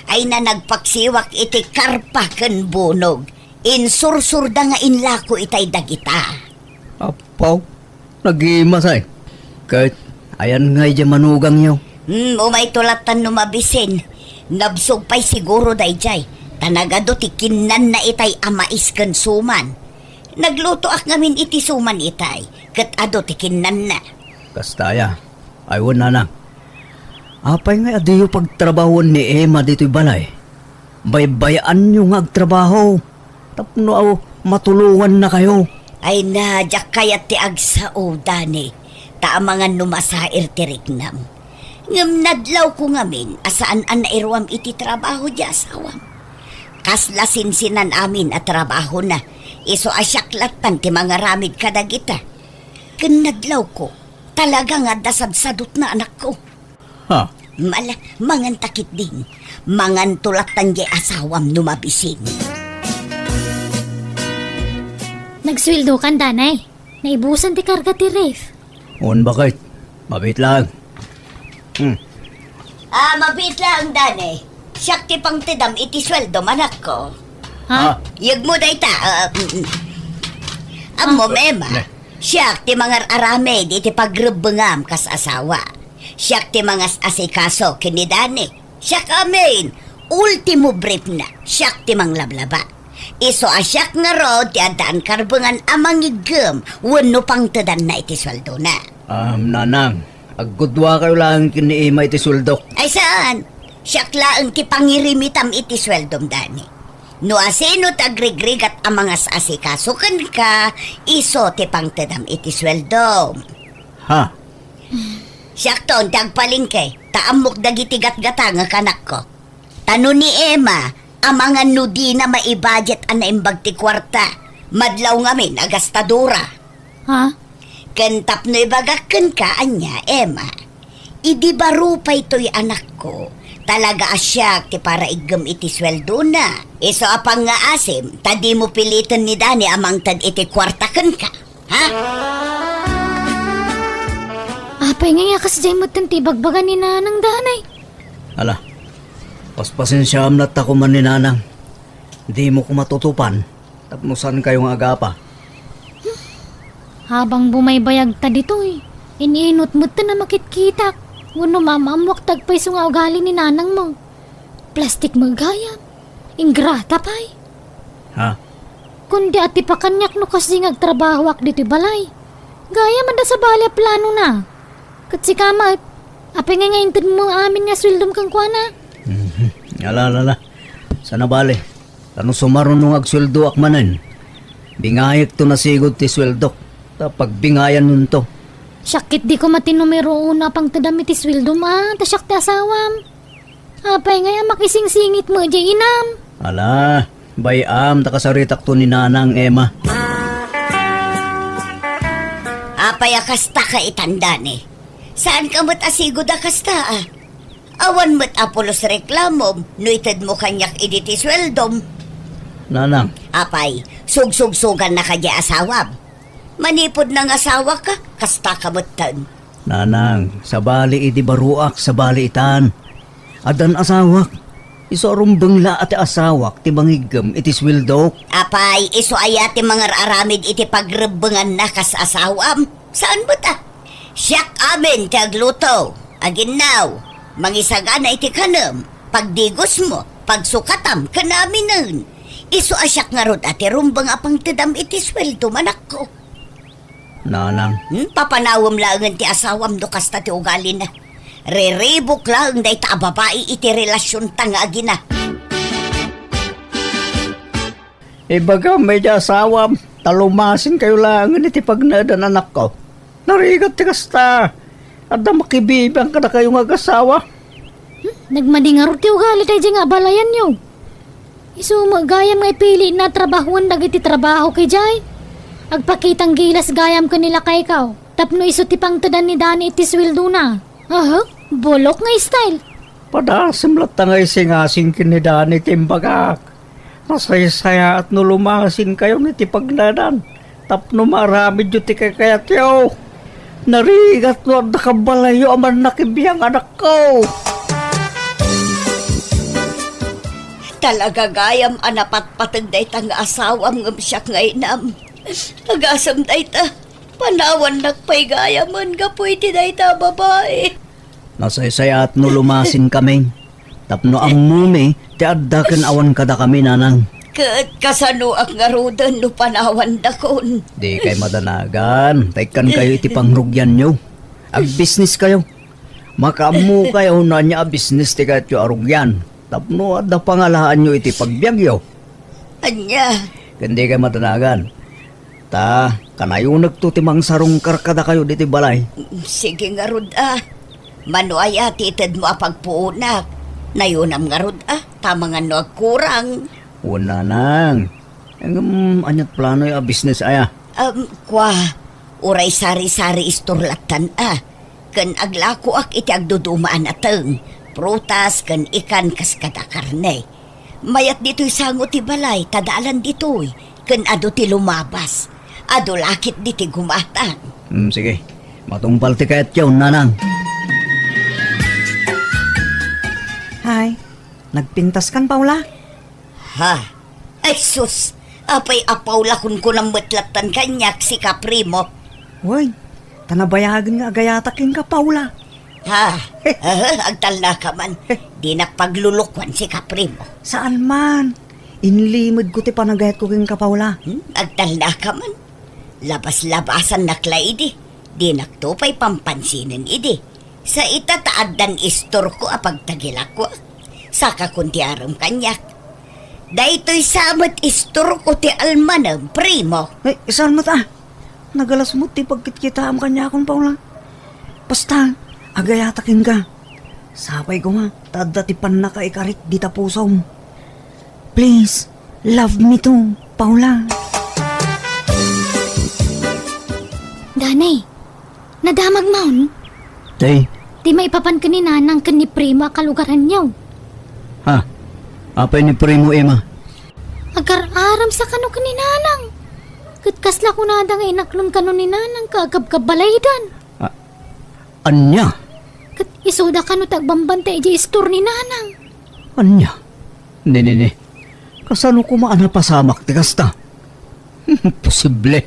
Ay na, nagpaksiwak iti karpa ken bunog. Insursurda nga inlako itay dagita. Apo, nagimasay. Ket ayan ngay diay manugangyo? Hmm, umayto lattan no mabisin. Nabsog pay siguro daydiay. Ta nagadu ti kinnanna itay a mais ken suman. Naglutoak ngamin iti suman itay, ket adu ti kinnanna. Kasta aya? Ay wen, nanang. Apay ngay a diyo pagtrabahoen ni Emma ditoy balay? Baybay-anyo nga agtrabaho tapno, aw, matulongannakayo. Ay na, diak kayat ti agsao, Dani, ta amangan no masair ti riknam. Ngem nadlawko ngamin a saan a nairuam iti trabaho diay asawam. Kasla sinsinan amin a trabahona, isu a siak lattan ti mangaramid kadagita. Ken nadlawko, talaga nga adda sadsadotna, anakko. Ha? Mala, manganta ketdin. Manganto lattan diay asawam no mabisin. Nagsueldokan, Danay. Naibusan ti karga ti ref. Wen, baket. Mabiit laeng. Hmm. Ah, mabiit laeng, Danay. Siak ti pangtedam iti sueldom, anakko. Ha? Ah. Yegmo dayta. Ah, mm, mm. Ammo, ah, Emma. Ne. Siak ti mangar-aramid iti pagrebbengam kas asawa. Siak ti mangas-asikaso ken ni Dani. Siak amin. Ultimo briefna, siak ti manglablaba. Isu a siak ngarud ti addaan karbengan a mangiggem wenno pangtedanna iti sueldona. Am, nanang, aggudduakayo laeng ken ni Emma iti sueldok. Ay saan? Siak laeng ti pangirimitam iti sueldom, Dani. No asino ti agrigrigat a mangas-asikaso kenka, isu ti pangtedam iti sueldom. Ha? Siakton ti agpalengke, ta ammok dagiti gatgatangek, anakko. Ta no ni Emma, amangan no dina maibudget a naimbag ti kuarta, madlaw ngamin a gastadora. Ha? Ken tapno ibagak kenka, ania, Emma, idi baro pay toy anakko, talaga a siak ti paraiggem iti sueldona. Isu a pangngaasim, ta dimo piliten ni Dani a mangted iti kuarta kenka. Ha? Apay ngay a kasdiay metten ti ibagbaga ni Nanang, Danay? Ala, paspasensiaam latta koma ni Nanang. Dimo koma tutupan. Tapno saankayo nga agapa? Habang bumaybayagta ditoy, in-inut metten a makitkitak. Wenno maam-ammoak ta agpayso nga ugali ni nanangmo. Plastik met gayam. Ingrata pay. Ha? Kundi atipakanyak no kasdi nga agtrabahoak ditoy balay. Gayam adda sabali a planona. Ket sika met, apay ngay nga intedmo amin nga sueldom kenkuana? Mhm. Ala, ala, ala. Saan a bale. Ta no sumaruno nga agsueldoak manen, bingayekto nasigud ti sueldok, ta pagbingayannonto. Siak ketdi koma ti numero uno a pangtedam iti sueldom a, ta siak ti asawam. Apay ngay a makisingsingit met diay inam? Ala, bay-am ta kasaritakto ni Nanang Emma. Apay a kasta ka itan, Dani? Saanka met a sigud a kasta, a? Awan met a pulos reklamom no itedmo kaniak idi ti sueldom. Nanang. Apay, sugsugsugannaka diay asawam. Manipud nangasawaka, kastaka metten. Nanang, sabali idi baruak, sabali itan. Addan asawak. Isu a rumbeng la a ti asawak ti mangiggem iti sueldok. Apay, isu aya ti mangar-aramid iti pagrebbenganna kas asawam? Saan met a? Siak amin ti agluto, aginnaw, mangisagana iti kanem, pagdigosmo, pagsukatam, ken aminen. Isu a siak ngarud a ti rumbeng a pangtedam iti sueldom, anakko. Nanang. Hmm, papanawem laengen ti asawam no kasta ti ugalina. Riribuk laeng dayta a babai iti relasionta nga agina. Ibagam idiay asawam, ta lumasinkayo laengen iti pagnaedan, anakko. Narigat ti kasta. Adda makibibiang kadakayo nga agasawa. Hmm, nagmadi ngarud ti ugali daydiay nga abalayanyo. Isu met gayam nga ipilina a trabahoen dagiti trabaho idiay. Agpakitang gilas gayam ken ni lakaykaw, tapno isu ti pangtedan ni Dani iti sueldona. Aha, bulok nga style. Padasem latta nga isingasing ken ni Dani ti imbagak. Nasaysayaat no lumasinkayon iti pagnaedan tapno maaramidyo ti kaykayatyo. Narigat no adda kabalayyo a mannakibiang, anakko. Talaga gayam a napatpateg dayta nga asawam ngem siak nga inam. Agasem dayta, panawannak pay gayamen gapu iti dayta a babai. Nasaysayaat no lumasinkami tapno ammomi ti adda ken awan kadakami, Nanang. Ket kasanoak ngaruden no panawandakon? Dikay madanagan, ta ikkankayo iti pangrugianyo. Agbisniskayo. Makaammokayo no ania a bisnis ti kayatyo a rugian tapno adda pangalaanyo iti pagbiagyo. Ania? Ken dikay madanagan. Ta kanayonekto ti mangsarungkar kadakayo ditoy balay. Sige ngarud a. Mano aya ti itedmo a pagpuonak? Nayonam ngarud a, ta mangan no agkurang. Wen, Nanang. Ngem ania't planoyo a bisnes aya? Um, kua, uray sari-sari istor lattan a. Ken aglakoak iti agduduma a nateng, prutas ken ikan kas kada karne. Mayat ditoy sango ti balay, ta dalan ditoy, ken adu ti lumabas. Adu la ketdi ti gumatang. Hmm, sige. Matungpal ti kayatyo, Nanang. Hay, nagpintaskan, Paula? Ha? Ay sus! Apay a Paula kunkunam met lattan kaniak, sika, primo? Wen, ta nabayagen nga agayatak kenka, Paula. Ha? Aha, agtalnaka man. Dinak paglulukuan, sika, primo. Saan man. Inlimedko ti panagayatko kenka, Paula. Hmm? Agtalnaka man. Labas-labasannak la idi. Dinakto pay pampansinen idi. Sa ita ta addan istorko a pagtagilakoak. Saka kuntiarem kaniak. Daytoy sa met istorko ti almanem, primo. Ay, saan met a? Nagalas met ti pagkitkitaam kaniakon, Paula. Basta, agayatak kenka. Sapay koma, ta adda ti pannakaikarit dita pusom. Please, love me too, Paula. Danay, nadamagmon? Tay? Ti maipapan ken ni Nanang ken ni Primo a kalugaranyo. Ha? Apay ni Primo, Emma? Agar-aramsa kano ken ni Nanang. Ket kasla kunada nga inaklon kano ni Nanang ket agkabkabalaydan. A-, ania? Ket isuda kano ti agbambantay idiay istor ni Nanang. Ania? Ni, ni, ni. Kasano koma a napasamak ti kasta? Imposible.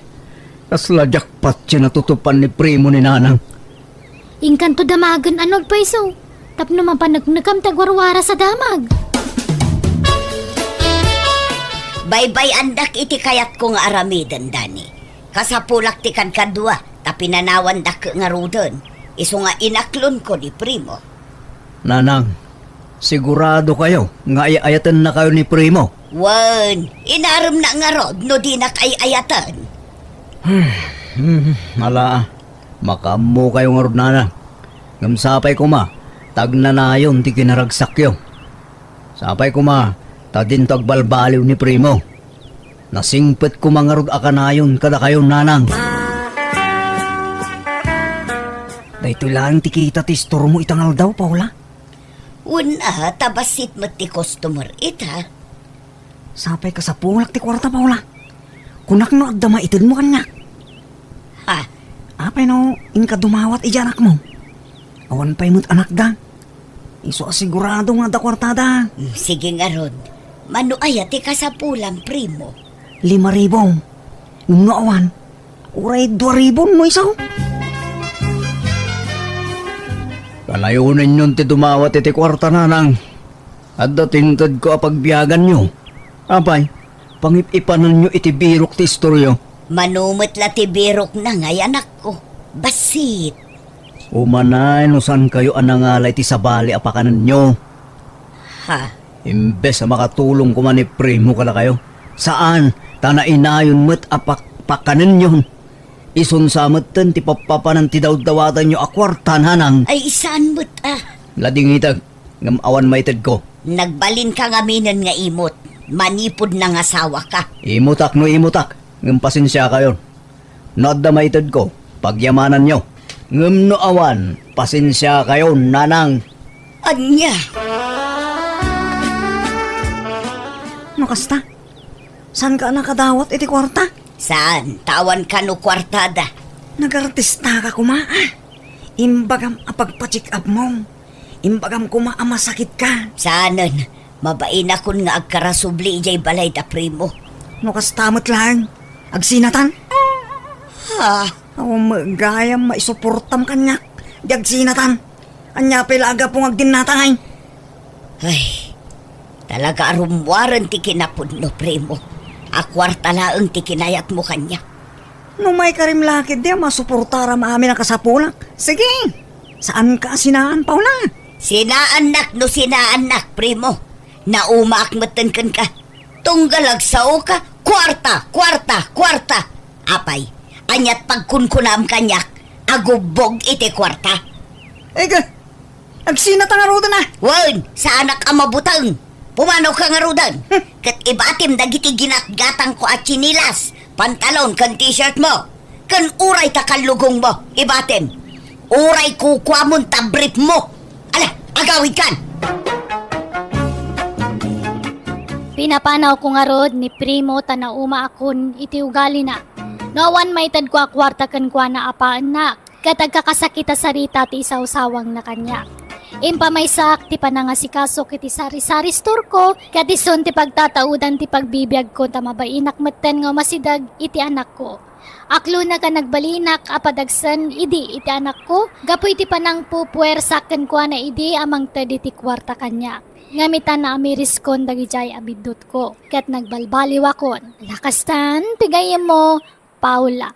Kasla jackpot ti natutupan ni Primo ni Nanang. Inkanto damagen a nagpayso tapno mapaneknekam ti agwarwaras a damag. Baybay-andak iti kayatko nga aramiden, Dani. Kasapulak ti kadkadua, ta pinanawandak ngaruden, isu nga inaklonko ni Primo. Nanang, sigurado kayo nga ay-ayatennakayo ni Primo? Wen, inaremna ngarud no dinak ay-ayaten. Hmm, ala, makaammo kayo ngarud, Nanang. Ngem sapay koma, ta agnanayon ti kinaragsakyo. Sapay koma, ta dinto agbalbaliw ni Primo. Nasingpet koma ngarud a kanayon kadakayo, Nanang. Daytoy laeng ti kita ti istormo ita nga aldaw, Paula. Wen a, ta bassit met ti customer ita. Sapay kasapulak ti kuarta, Paula. Kunak no adda maitedmo kaniak. Ha? Apay no inka dumawat iti anakmo? Awan pay met anakda. Isu a sigurado nga adda kuartada. Mm, sige ngarud. Mano aya ti kasapulam, Primo? Lima ribu. Ngem no awan, uray dua ribu no isu. Kanayonenyon ti dumawat iti kuarta, Nanang. Adda ti intedko a pagbiaganyo. Apay, pangip-ipananyo iti birok ti istoryo. Mano met la ti birokna ngay, anakko. Bassit. Umanay no saankayo a nangala iti sabali a pakanenyo. Ha? Imbes a makatulong koma ni Primo kadakayo, saan, ta nainayon met a pak-, pakanenyon. Isunsa metten ti pappapanan ti dawdawatanyo a kuarta, Nanang. Ay, saan met a. Ladingitek, ngem awan maitedko. Nagbalinka ngaminen nga imot. Manipud nangasawaka. Imutak no imutak, ngem pasensiakayon. No adda maitedko, pagyamananyo. Ngem no awan, pasensiakayon, Nanang. Ania? No kasta, saanka a nakadawat iti kuarta? Saan, ta awan kano kuartada. Nagartistaka koma, a. Imbagam a pagpa-check up mo. Imbagam koma a masakitka. Saanen, mabainakon nga agkarasubli idiay balay da Primo. No kasta met laeng, agsinatan? Ha? Awan met gayam maisuportam kaniak, di agsinatan. Ania pay la a gapu nga agdinnatangay? Ay, talaga a rummuaren ti kinapudno, Primo. A kuarta laeng ti kinayatmo kaniak. No maikarim la ketdi a masuportaram amin a kasapulak. Sige, saanka a sinaan, Paula. Sinaannak no sinaannak, Primo. Naumaak metten kenka. Tunggal agsaoka, kuarta, kuarta, kuarta. Apay, aniat pagkunkunam kaniak? Agubbog iti kuarta. Ega, agsinata ngaruden a. Wen, saanak a mabuteng. Pumanawka ngaruden. Hmm. Ket ibatim dagiti ginatgatangko a tsinilas, pantalon, ken t-shirt mo. Ken uray ta kallugongmo, ibatim. Uray kukuamon ta brief mo. Ala, agawidkan! Pinapanawko ngarud ni Primo ta naumaakon iti ugalina. No awan maitedko a kuarta kenkuana a paennak, ket agkakasakit a sarita ti isawsawangna kaniak. Impamaysak ti panangasikasok iti sari-sari store ko, ket isun ti pagtataudan ti pagbibiagko ta mabainak metten nga umasideg iti anakko. Aklonak a nagbalinak a padagsen idi iti anakko gapu iti panangpupuersa kenkuana idi a mangted iti kuarta kaniak. Ngem ita naamiriskon dagidiay a biddutko, ket nagbalbaliwakon. Lakastan, ti gayyemmo, Paula.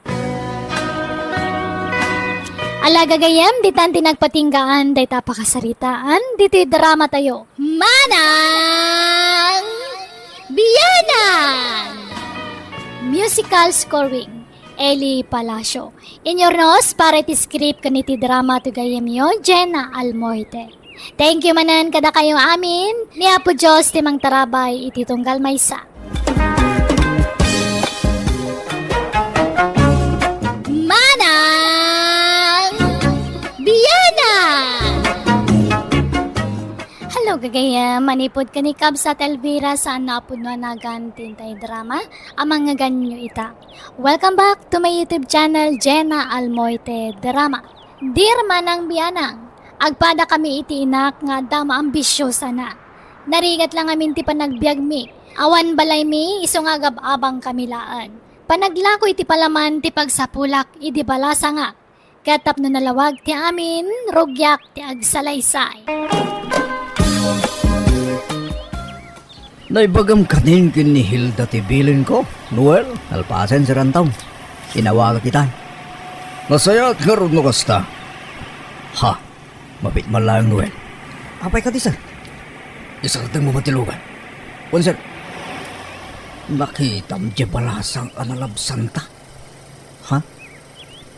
Ala gagayyem, ditan ti nagpatinggaan dayta a pakasaritaan ditoy dramatayo. Manang Bianang! Musical scoring, Eli Palacio. Inyurnos para iti script ken iti drama ti gayyemyo, Jenna Almoite. Thank you manen kadakayo amin. Ni Apo Dios ti mangtarabay iti tunggal maysa. Manang Bianang! Hello, gagayyem. Manipud ken ni Kabsat Elvira saan a pudno a nagan ti intay drama a mangngeganyo ita. Welcome back to my YouTube channel, Jenna Almoite Drama. Dear Manang Bianang, agpadakami iti inak nga adda maambisiosana. Narigat la ngamin ti panagbiagmi. Awan balaymi, isu nga agab-abangkami laeng. Panaglako iti palaman ti pagsapulak idi balasangak, ket tapno nalawag ti amin, rugiak ti agsalaysay. Naibagam kanin ken ni Hilda ti bilinko, Noel, kalpasen, Sir Anton. Inawagak ita. Nasayaat ngarud no kasta. Ha, mabit man laeng, Noel. Apay kadi, sir? Isardengmo man ti lugan. Wen, sir. Nakitam diay balasang a nalabsanta? Ha?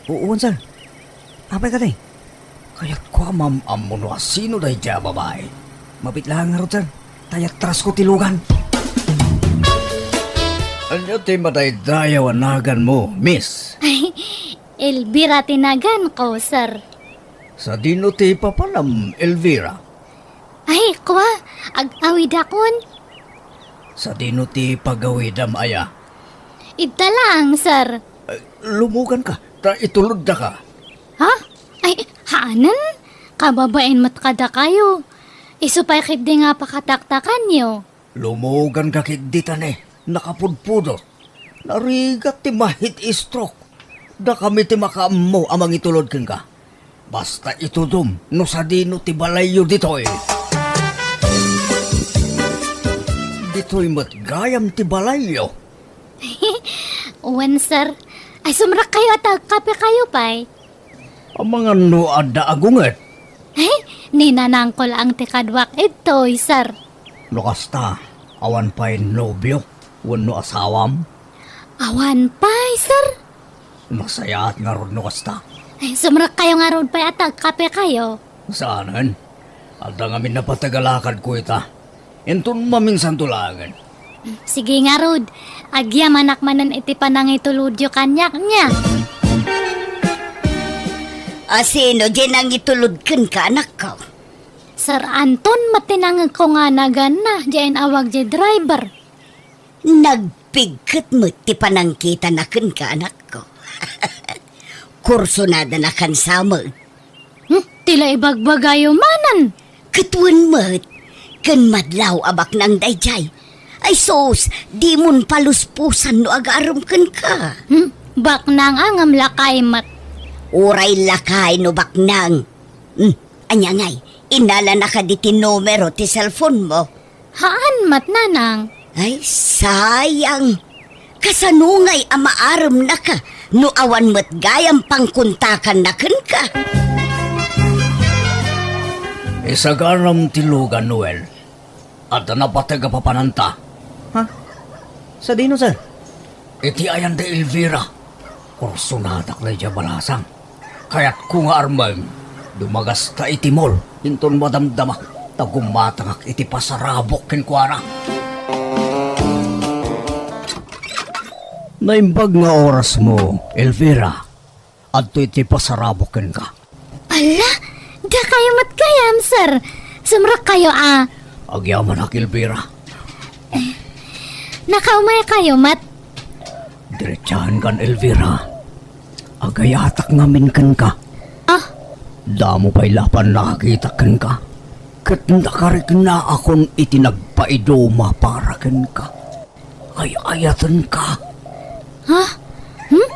Wen, sir. Apay kadi? Kayatko a maam-ammo no asino daydiay a babai. Mabit laeng ngarud, sir. Ta iyatrasko ti lugan. Ania ti madaydayaw a naganmo, miss? Ay, Elvira ti naganko, sir. Sadino ti papanam, Elvira? Ay, kua, ag-awidakon. Sadino ti pagawidam, aya? Idta laeng, sir. Eh, lumuganka, ta ituloddaka. Ha? Ay, haanen? Kababain met kadakayo. Isu pay ketdi nga pakataktakanyo. Lumuganka ketdi ta ne, nakapudpudot. Narigat ti ma-heat stroke. Dakami ti makaammo a mangitulod kenka. Basta itudom no sadino ti balayyo ditoy. Ditoy met gayam ti balayyo. Wen, sir. Ay, sumrekkayo a ta agkapekayo pay. Amangan no adda agunget? Ay, ni nanangko laeng ti kaduak idtoy, sir. No kasta, awan pay nobio wenno asawam? Awan pay, sir. Nasayaat ngarud no kasta. Ay, sumrekkayo ngarud pay a ta agkapekayo. Saanen? Adda ngamin napateg a lakadko ita. Inton maminsanto laengen. Sige ngarud, agyamanak manen iti panangitulodyo kaniak, nia. Asino diay nangitulod kenka, anakko? Sir Anton met ti nangegko nga naganna, diay inawag diay driver. Nagpigket met ti panangkitana kenka, anakko. Kursunadana kansa met. Hmm, ti la ibagbagayo manen. Ket wen met, ken madlaw a baknang daydiay. Ay sus, dimon palusposan no agarem kenka. Hmm, baknang a ngem lakay met. Uray lakay no baknang. Hmm, ania ngay, innala na kadi ti numero ti cellphone mo? Haan met, nanang. Ay, sayang. Kasano ngay a maaremnaka no awan met gayam pangkontakanna kenka? Isaganam ti lugan, Noel. Adda napateg a papananta. Ha? Sadino, sir? Iti ayan da Elvira. Kursunadak daydiay a balasang. Kayatko nga armem, dumagasta iti mall, inton madamdama, ta gumatangak iti pasarabok kenkuana. Naimbag nga orasmo, Elvira. Adtoy ti pasarabok kenka. Ala, dakayo met gayam, sir. Sumrekkayo a. Agyamanak, Elvira. Nakaumaykayo met? Diretsahankan, Elvira. Agayatak ngamin kenka. Ah? Damo pay la pannakakitak kenka. Ket nakariknaakon iti nagpaiduma para kenka. Ay-ayatenka. Ha? Hmm?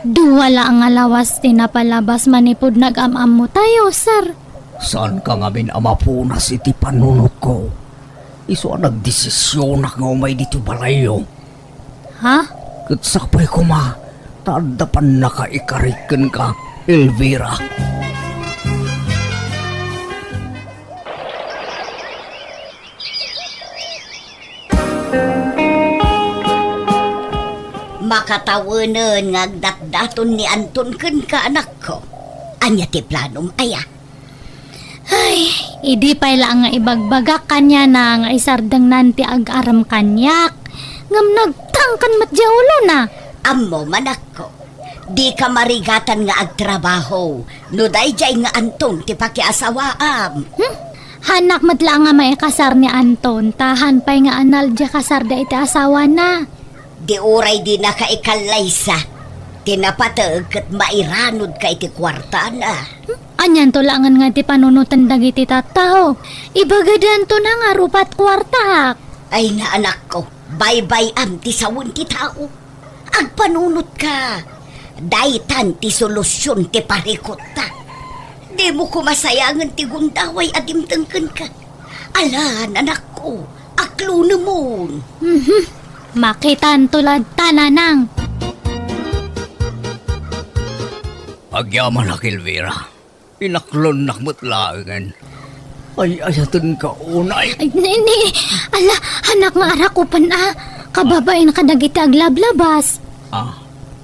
Dua la nga lawas ti napalabas manipud nag-am-ammotayo, sir. Saanka ngamin a mapunas iti panunotko. Isu a nagdesisionak nga umay ditoy balayyo. Ha? Ket sapay koma, ta adda pannakaikarik kenka, Elvira. Makatawenen nga agdatdaton ni Anton kenka, anakko. Ania ti planom aya? Ay, idi pay la nga ibagbagak kaniana nga isardengnan ti ag-arem kaniak, ngem nagtangken met diay ulona. Ammo, manakko, dika marigatan nga agtrabaho no daydiay nga Anton ti pakiasawaam. Hmm? Haanak met la nga maikasar ni Anton, ta haan pay nga anal diay kasarda iti asawana. Di uray dinaka ikallaysa, ti napateg ket mairanudka iti kuartana. Hmm? Anianto laengen nga ti panunoten dagiti tattao? Ibagadanto na nga rupat kuartaak. Ay, naanakko, baybay-am ti sawen ti tao. Agpanunotka. Daytan ti solusion ti parikutta. Dimo koma sayangen ti gundaway a dimteng kenka. Ala, nanakko, aklonemon. Mhm. Makitanto latta, nanang. Agyamanak, Elvira. Inaklonnak met laengen. Ay, ayatenka unay. Ay, ni, ni, ala, anak nga arakupan a. Kababain kadagiti aglablabas. Ah,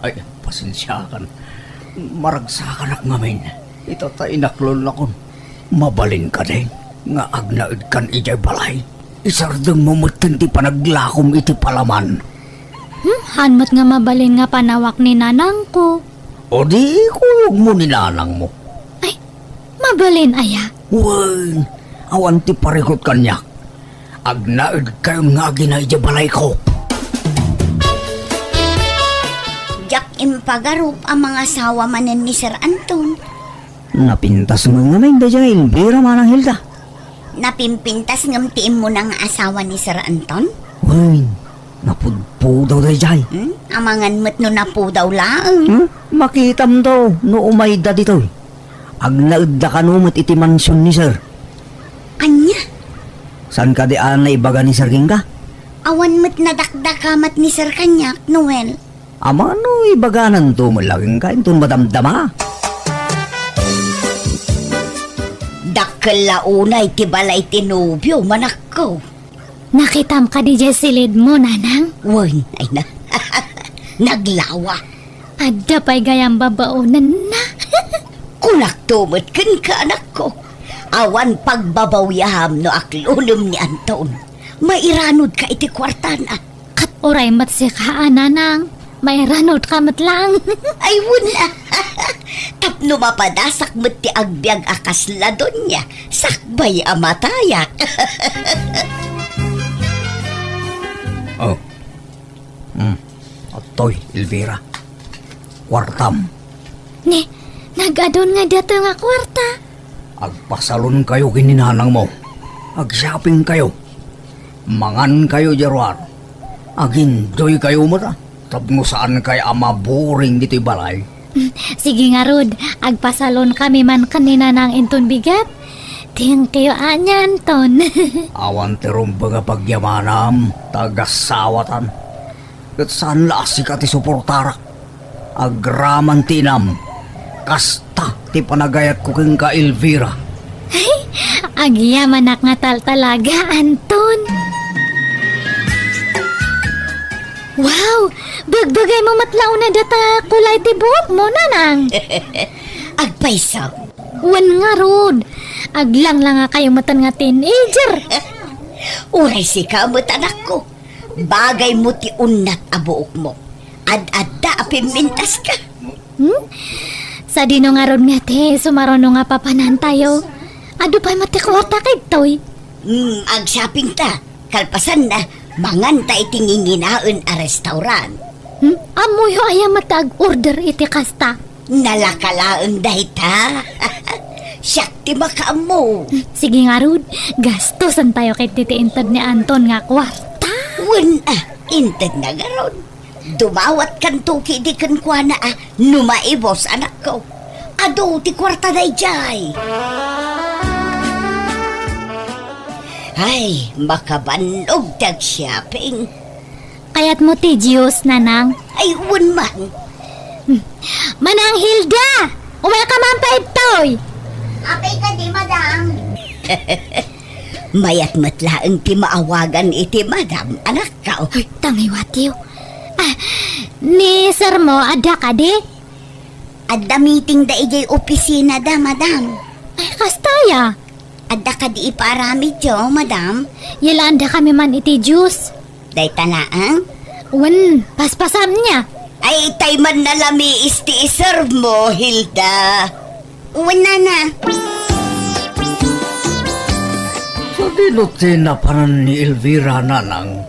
ay, pasensiakan. Maragsakanak ngamin. Ita ta inaklonnakon. Mabalin kadi nga agnaedkan idiay balay? Isardengmo metten ti panaglakom iti palaman. Hmm, haan met nga mabalin nga panawak ni nanangko. O di, ikuyogmo ni nanangmo. Ay, mabalin aya? Wen, awan ti parikut kaniak. Agnaedkayon nga agina idiay balayko. Diak impagarup a mangasawa manen ni Sir Anton. Napintas met ngamin daydiay nga Elvira, Manang Hilda. Napimpintas ngem ti immuna nga asawa ni Sir Anton? Wen, napudpudaw daydiay. Hmm? Amangan met no napudaw laeng. Hmm? Makitamto no umayda ditoy. Agnaedda kano met iti mansion ni Sir. Ania? Saan kadi a naibaga ni Sir kenka? Awan met nadakdakamat ni Sir kaniak, Noel. Amangan no ibagananto met la kenka inton madamdama. Dakkel la unay ti balay ti nobio, manakko. Nakitam kadi diay silidmo, nanang? Wen, ay na. Naglawa. Adda pay gayam babaonenna. Kunakto met kenka, anakko. Awan pagbabawiam no aklonem ni Anton. Mairanodka iti kuartana. Ket uray met sika a, nanang, mairanodka met laeng. Ay, wen a. Tapno mapadasak met ti agbiag a kasla donia, sakbay a matayak. Oh. Hmm. Adtoy, Elvira. Kuartam. Ni, nag-adun ngay daytoy nga kuarta. Agpasalonkayo ken ni nanangmo. Agshoppingkayo. Mangankayo diay ruar. Agenjoykayo met, a, tapno saankay a maboring ditoy balay. Sige ngarud, agpasalonkami man ken ni nanang inton bigat. Thank you, ania, Anton. Awan ti rumbeng a pagyamanam, ta agasawatan. Ket saan la a sika ti suportarak. Agraman ti inam. Kasta ti panagayatko kenka, Elvira. Ay, agyamanak nga taltalaga, Anton. Wow! Bagbagaymo met la unay data kulay ti buokmo, nanang. Agpayso. Wen ngarud, aglanglangakayo metten nga teenager. Uray sika met, anakko. Bagaymo ti unnat a buokmo. Ad-adda a pimmintaska. Hmm? Sadino ngarud nga ti sumaruno nga papanantayo? Adu pay met ti kuarta kadtoy. Hmm, agshoppingta. Kalpasanna, manganta iti nginginaen a restaurant. Hmm? Ammoyo aya met ti ag-order iti kasta? Nalaka laeng dayta. Siak ti makaammo. Sige ngarud, gastosantayo ketdi ti inted ni Anton nga kuarta. Wen a, intedna ngarud. Dumawatkanto ketdi kenkuana a no maibus, anakko. Adu ti kuarta daydiay. Ay, makabannog ti agshopping. Kayatmo ti juice, nanang? Ay, wen man. Hmm. Manang Hilda! Umay ka man pay ditoy! Apay kadi, madam? Mayat met laeng ti maawagan iti madam, anakko. Ay, tangiwatiw. Ah, ni sir mo, adda kadi? Adda meeting da idiay opisina da, madam. Ay, kasta aya? Adda kadi ipaaramidyo, madam? Yalaan da kami man iti juice. Dayta laeng? Wen, paspasam nia. Ay, tay man nalamiis ti iserve mo, Hilda. Wen, nana. Sadino ti napanan ni Elvira, nanang?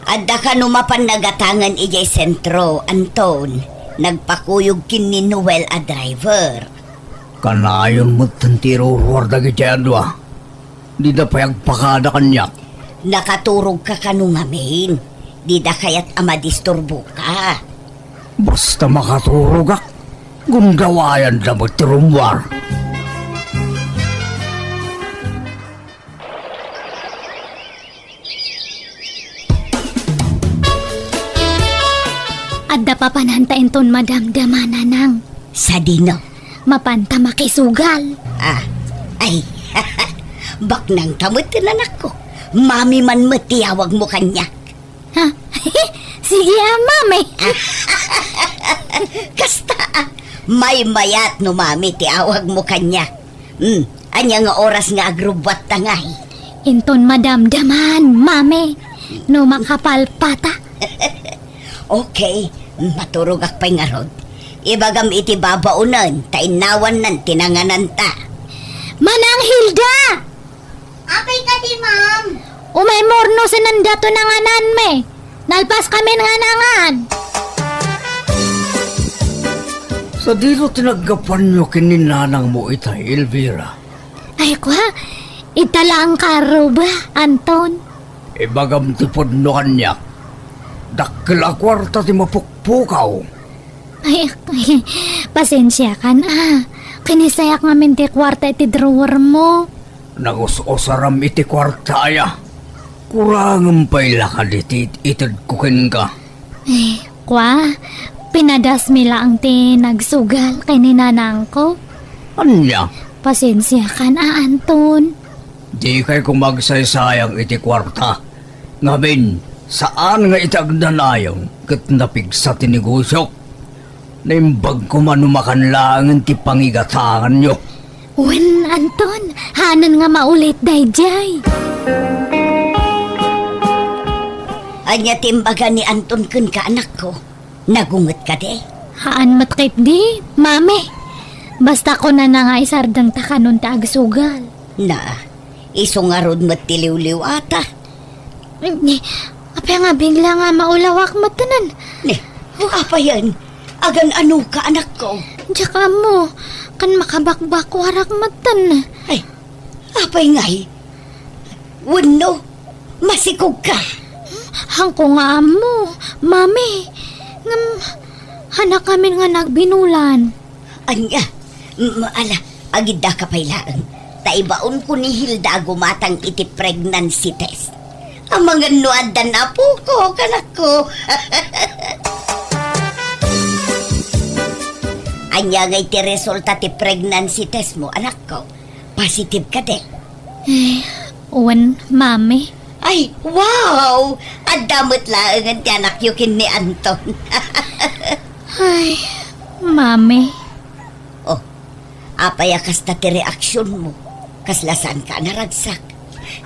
Adda kano mapan nagatangen idiay sentro, Anton. Nagpakuyog ken ni Noel a driver. Kanayon metten ti iruruar dagiti adua. Dida pay agpakada kaniak. Nakaturogka kano ngamin. Dida kayat a madisturboka. Basta makaturogak, gundawayanda met ti rummuar. Adda papananta inton madamdama, Nanang. Sadino? Mapanta makisugal. Ah, ay, baknang ta met, anakko. Mami man met ti awagmo kaniak. Ha? Sige, a, Mami. Kasta, a, maymayat no Mami ti awagmo kaniak. Hmm, ania nga oras nga agrubbuatta ngay? Inton madamdaman, Mami. No makapalpata. Okay, maturogak pay ngarud. Ibagam iti babaonen, ta innawannan ti nangananta. Manang Hilda! Apay kadi, ma'am? Umay murno, sinanda to nangananmi. Nalpas kamin nga nangan. Sadino ti naggapuanyo ken ni nanangmo itay, Elvira? Ay, kwa, ita laeng karuba, Anton. Ibagam ti pudno kaniak. Dakkel a kuarta ti mapukpukaw. Ay, pasensiakan, a. Kinisayak ngamin ti kuarta iti drawer mo. Nangus-usaram iti kuarta, aya. Kurangem pay la kadi ti itedko kenka. Eh, kwa, pinadasmi laeng ti nagsugal ken ni nanangko. Ania? Pasensiakan, a, Anton. Dikay koma agsaysayang iti kuarta. Ngamin, saan nga iti agnanayon ket napigsa ti negosiok. Naimbag koma no makan laengen ti pangigatanganyo. Wen, Anton, hanen nga maulit daydiay. Ania ti imbaga ni Anton kenka, anakko? Nagunget kadi? Haan met ketdi, Mami. Basta kunana nga isardengta kanon ti agsugal. Na, isu ngarud met ti liwliwata. Ni, apay nga bigla nga maulawak metten? Ni, apayen? Agan-anoka, anakko? Diak ammo, kan makabakbakuarak metten. Ay, apay ngay? Wenno, masikogka? Haanko nga ammo, Mami. Ngem, hanak amin nga nagbinulan. Ania? M-, ala, agiddaka pay laeng. Ta ibaonko ni Hilda a gumatang iti pregnancy test. Amangan no addan apoko, kanakko. Ania ngay ti resulta ti pregnancy test mo, anakko? Positive kadi? Eh, wen, Mami. Ay, wow! Adda met laengen ti anakyo ken ni Anton. Ay, Mami. Oh, apay a kasta ti reaksionmo? Kasla saanka a naragsak?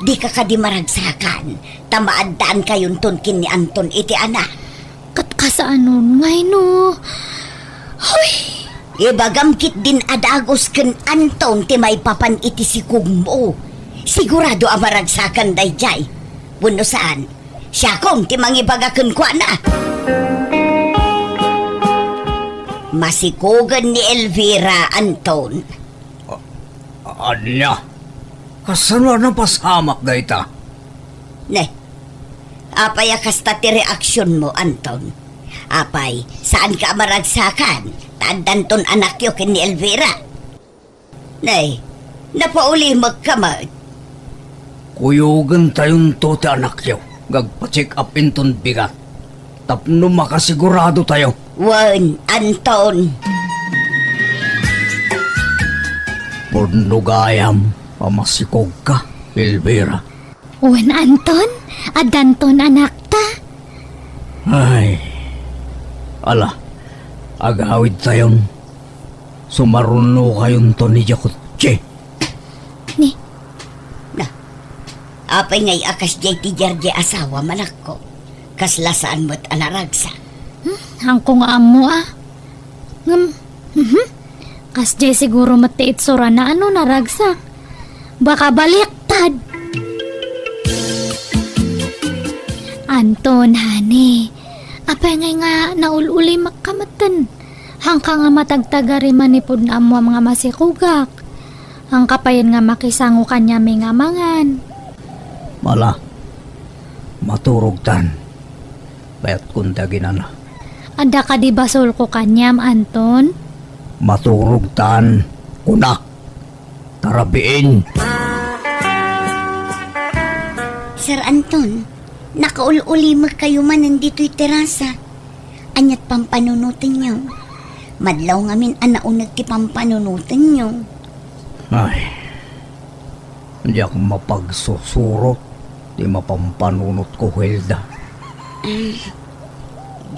Dika kadi maragsakan, ta maaddaankayon ken ni Anton iti anak. Ket kasaanon ngay no? Hoy! Ibagam ketdin a dagus ken Anton ti maipapan iti sikogmo. Sigurado a maragsakan daydiay. Wenno saan, siakon ti mangibaga kenkuana. Masikogen ni Elvira, Anton. A-, ania? Kasano a napasamak dayta? Ne, apay a kasta ti reaksionmo, Anton? Apay, saanka a maragsakan, ta addanton anakyo ken ni Elvira? Ne, napaulimekka met. Kuyogentayonto ti anakyo nga agpa-check up inton bigat tapno makasiguradotayo. Wen, Anton. Pudno gayam a masikogka, Elvira. Wen, Anton, addanton anakta. Ay, ala, agawidtayon. Sumarunokayonto ni Jakuchi. Ni? Na, apay ngay a kasdiay ti diardiay asawa, manakko? Kasla saan met a naragsak? Hmm, haanko nga ammo, a. Ngem, mhm. Kasdiay siguro met ti itsurana a no naragsak. Baka baliktad. Anton, honey, apay ngay nga naul-ulimekka metten? Haanka nga matagtagari manipud naammoam nga masikogak. Haanka payen nga makisango kaniami nga mangan. Mala, maturogtan. Bayatkon daginana. Adda kadi basolko kaniam, Anton? Maturogtan, kunak. Tarabiin. Sir Anton, nakaul-ulimekkayo manen ditoy terasa. Aniat pampanunotenyo? Madlaw ngamin a nauneg ti pampanunotenyo. Ay, diak mapagsusurot ti mapampanunotko, Hilda. Ah,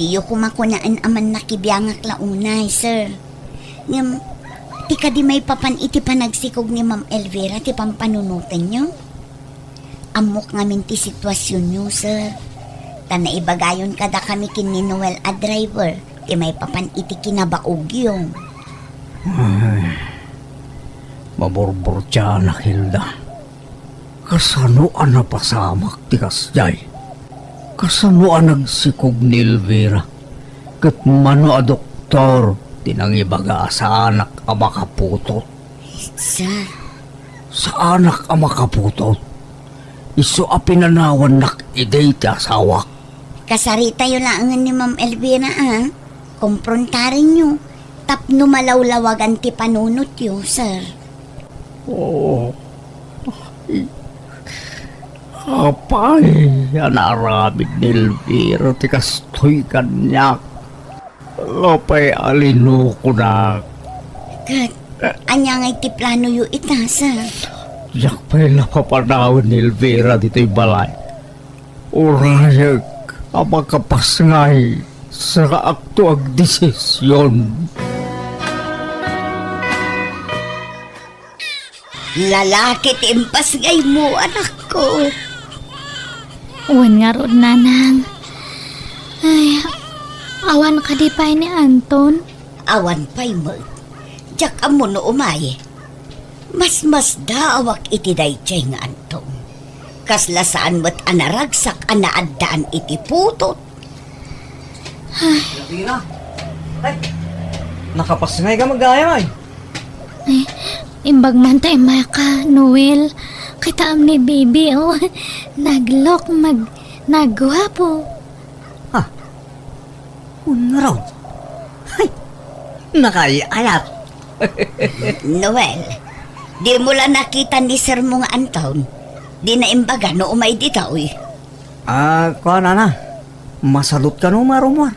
diyo koma kunaen a mannakibiangak la unay, sir. Ngem, ti kadi maipapan iti panagsikog ni Ma'am Elvira ti pampanunotenyo? Ammok ngamin ti situasionyo, sir. Ta naibagayon kadakami ken ni Noel a driver ti maipapan iti kinabaogyo. Ay, maburburtianak, Hilda. Kasano a napasamak ti kasdiay? Kasano a nagsikog ni Elvira? Ket mano a doktor ti nangibaga a saanak a makaputot? Sir. Saanak a makaputot? Isu a pinanawannak idi ti asawak. Kasaritayo laengen ni Ma'am Elvira, a. Komprontarenyo tapno malawlawagan ti panunotyo, sir. Oh. Apay a naaramid ni Elvira ti kastoy kaniak? Apay a linukonak? Ket, ania ngay ti planoyo ita, sir? Diak pay la papanawen ni Elvira ditoy balay. Urayek a makapasngay, sakaakto agdesision. Lalaki ti impasngaymo, anakko. Wen ngarud, nanang. Ay, awan kadi pay ni Anton? Awan pay met. Diak ammo no umay. Masmasdaawak iti daydiay nga Anton. Kasla saan met a naragsak a naaddaan iti putot. Ay. Elvira. Ay. Nakapasngay ka, magayam, ay. Ay, imbag man ta immay ka, Noel. Kitaem ni Bibi, oh. Naglook, mag-, nagguapo. Ha? Wen ngarud. Hay, nakaay-ayat. Noel, dimo la nakita ni sirmo nga Anton? Dina imbaga no umay ditoy? Ah, kuan, nana. Masalot kano, Marumar.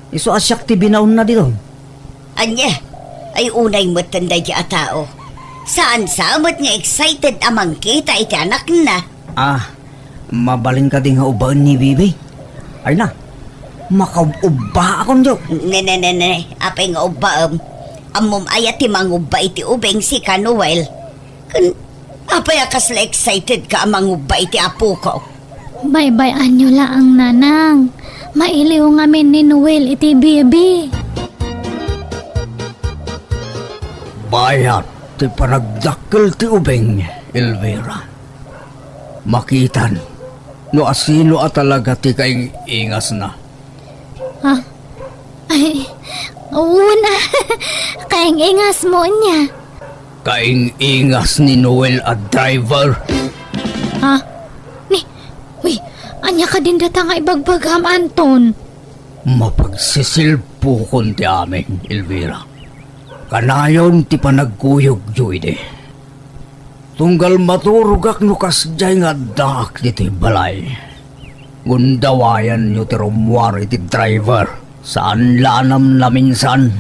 Isu a siak ti binaonna ditoy. Ania? Ay, unay metten daydi a tao. Saan sa met nga excited a mangkita iti anakna? Ah, mabalin kadi nga ubbaen ni Bibi? Ay na, makaub-ubbaakon, Diyo. Ne, ne, ne, ne. Apay nga ubbaem? Ammom aya ti mangubba iti ubing, sika, Noel? Ken apay a kasla excited ka a mangubba iti apoko? Baybay-anyo laeng, nanang. Mailiw ngamin ni Noel iti Bibi. Bayat ti panagdakkel ti ubing, Elvira. Makitan no asino a talaga ti kaing-ingasna. Ha? Ay, wen a. Kaing-ingasmo ania? Kaing-ingas ni Noel a driver. Ha? Ni, uy, ania kadin data nga ibagbagam, Anton? Mapagsisilpukon ti amin, Elvira. Kanayon ti panagkuyogyo idi. Tunggal maturogak no kasdiay nga addaak ditoy balay. Gundawayanyo ti rummuar iti driver. Saan la a namnaminsan,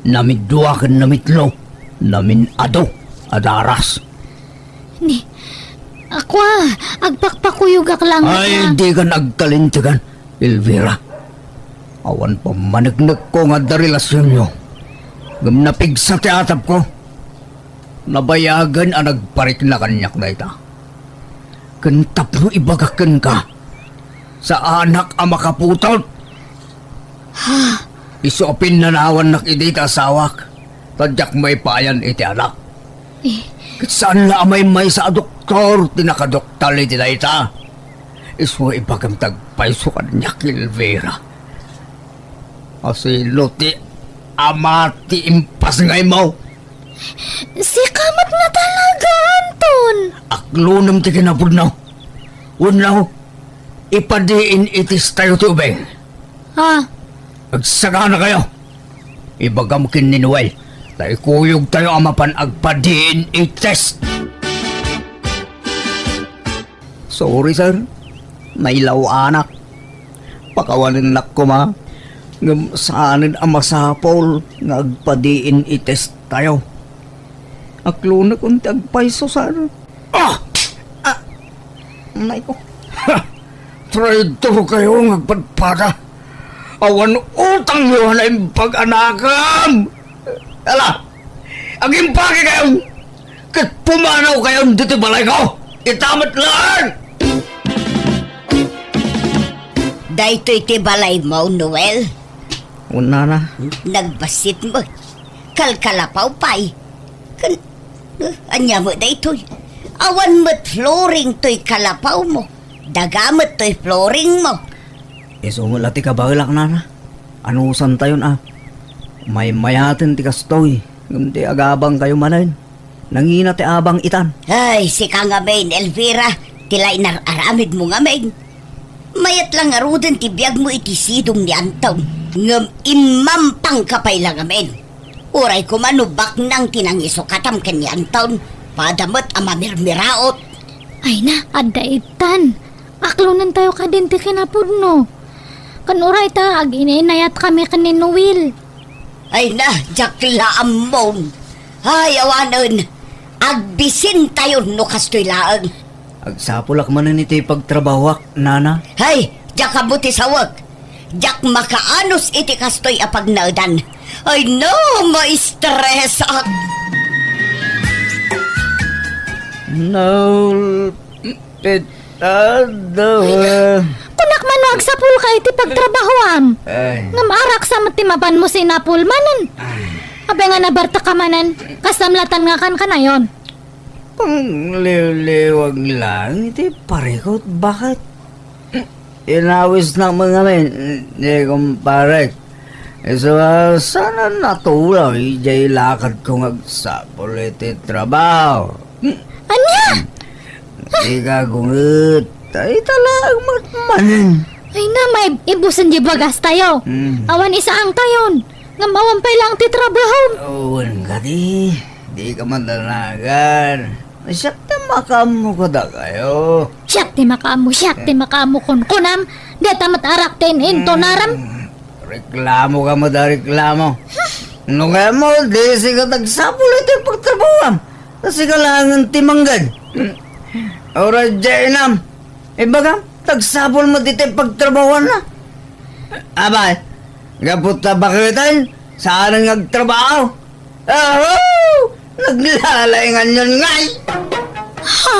namidua ken namitlo, namin-adu a daras. Ni, akua, agpakpakuyogak laeng. Ay, dika agkalintegan, Elvira. Awan pammaneknekko nga adda relasionyo. Ngem napigsa ti atapko. Nabayagen a nagparikna kaniak dayta. Ken tapno ibagak kenka, saanak a makaputot. Ha? Isu a pinnanawannak idi ti asawak, ta diak maipayan iti anak. Eh. Ket saan la a maymaysa a doktor ti nakadoktal iti dayta. Isu a ibagam ti agpayso kaniak, Elvira. Asino ti ama ti impasngaymo? Sika met nga talaga, Anton! Aklonem ti kinapudno. Wenno, ipadiin iti istayo ti ubing. Ah, Agsagana kayo! Ibagam ken ni Noel, ta ikuyog tayo a mapan agpa-D N A test. Sorry, sir. Nailaw-anak. Pakawanennak koma, ngem saanen a masapul nga agpa-D N A test tayo. Aklonekon ti agpayso, sir. Ah! Ah! Nay ko. Ha! Traitor kayo nga agpadpada. Awan utangyo a naimbag a nakam! Ala! Agimpake kayo! Ket pumanaw kayo ditoy balayko! Ita met laeng! Daytoy ti balaymo, Noel? Wen, nana. Nagbassit met. Kalkalapaw pay. Ken, eh, ania met daytoy? Awan met flooring toy kalapawmo. Daga met toy flooringmo. Isu met la ti kabaelak, nana. Anusantayon a maymayaten ti kastoy, ngem ti agabangkayo manen, nangina ti abang itan. Ay, sika ngamin, Elvira, ti lainar-aramidmo ngamin. Mayat la ngaruden ti biagmo iti sidong ni Anton, ngem immampangka pay la ngamin. Uray koma no baknang ti nangisukatam ken ni Anton, pada met a mamirmiraot. Ay na, adda itan. Aklonentayo kadin ti kinapudno. Ken uray ta ag-inayat kami ken ni Noel. Ay na, diak la ammon. Ay, awanen. Agbisintayo no kastoy laeng. Agsapulak manen iti pagtrabahoak, nana. Ay, diak ammo ti sawek. Diak makaanus iti kastoy a pagnaedan. Ay no, maistresak. Nalpit adda. Kunak man no agsapulka iti pagtrabahoam. Ay. Ngem araksa met ti mapanmo sinapul manen. Ay. Apay nga nabartek ka manen, kas namlatan nga kankanayon. Pangliwliwag lang iti parikut, baket? Inawisnak met ngamin ni kumparek. Isu a saan a natulaw idiay lakadko nga agsapul iti trabaho. Ania? Di ka gunget. Ay, talagang matmanen. Ay na, maibusen di bagastayo. Hmm. Awan isaangtayon. Ngem awan pay laeng ti trabaho. Awan kadi. Di ka madanagan. Siak ti makaammo kadakayo. Siak ti makaammo, siak ti makaammo, kunkunam. Deta met arak ti in-intunaram. Hmm. Reklamo ka met a reklamo. No kayatmo, di sika ti agsapul iti pagtrabahoam. Ta sika laengen ti mangged. Uray diay inam. Ibagam, ti agsapul met iti pagtrabahoanna. Abay, gapu ta baketen, saan nga agtrabaho. Aho! Naglalainganyon ngay! Ha?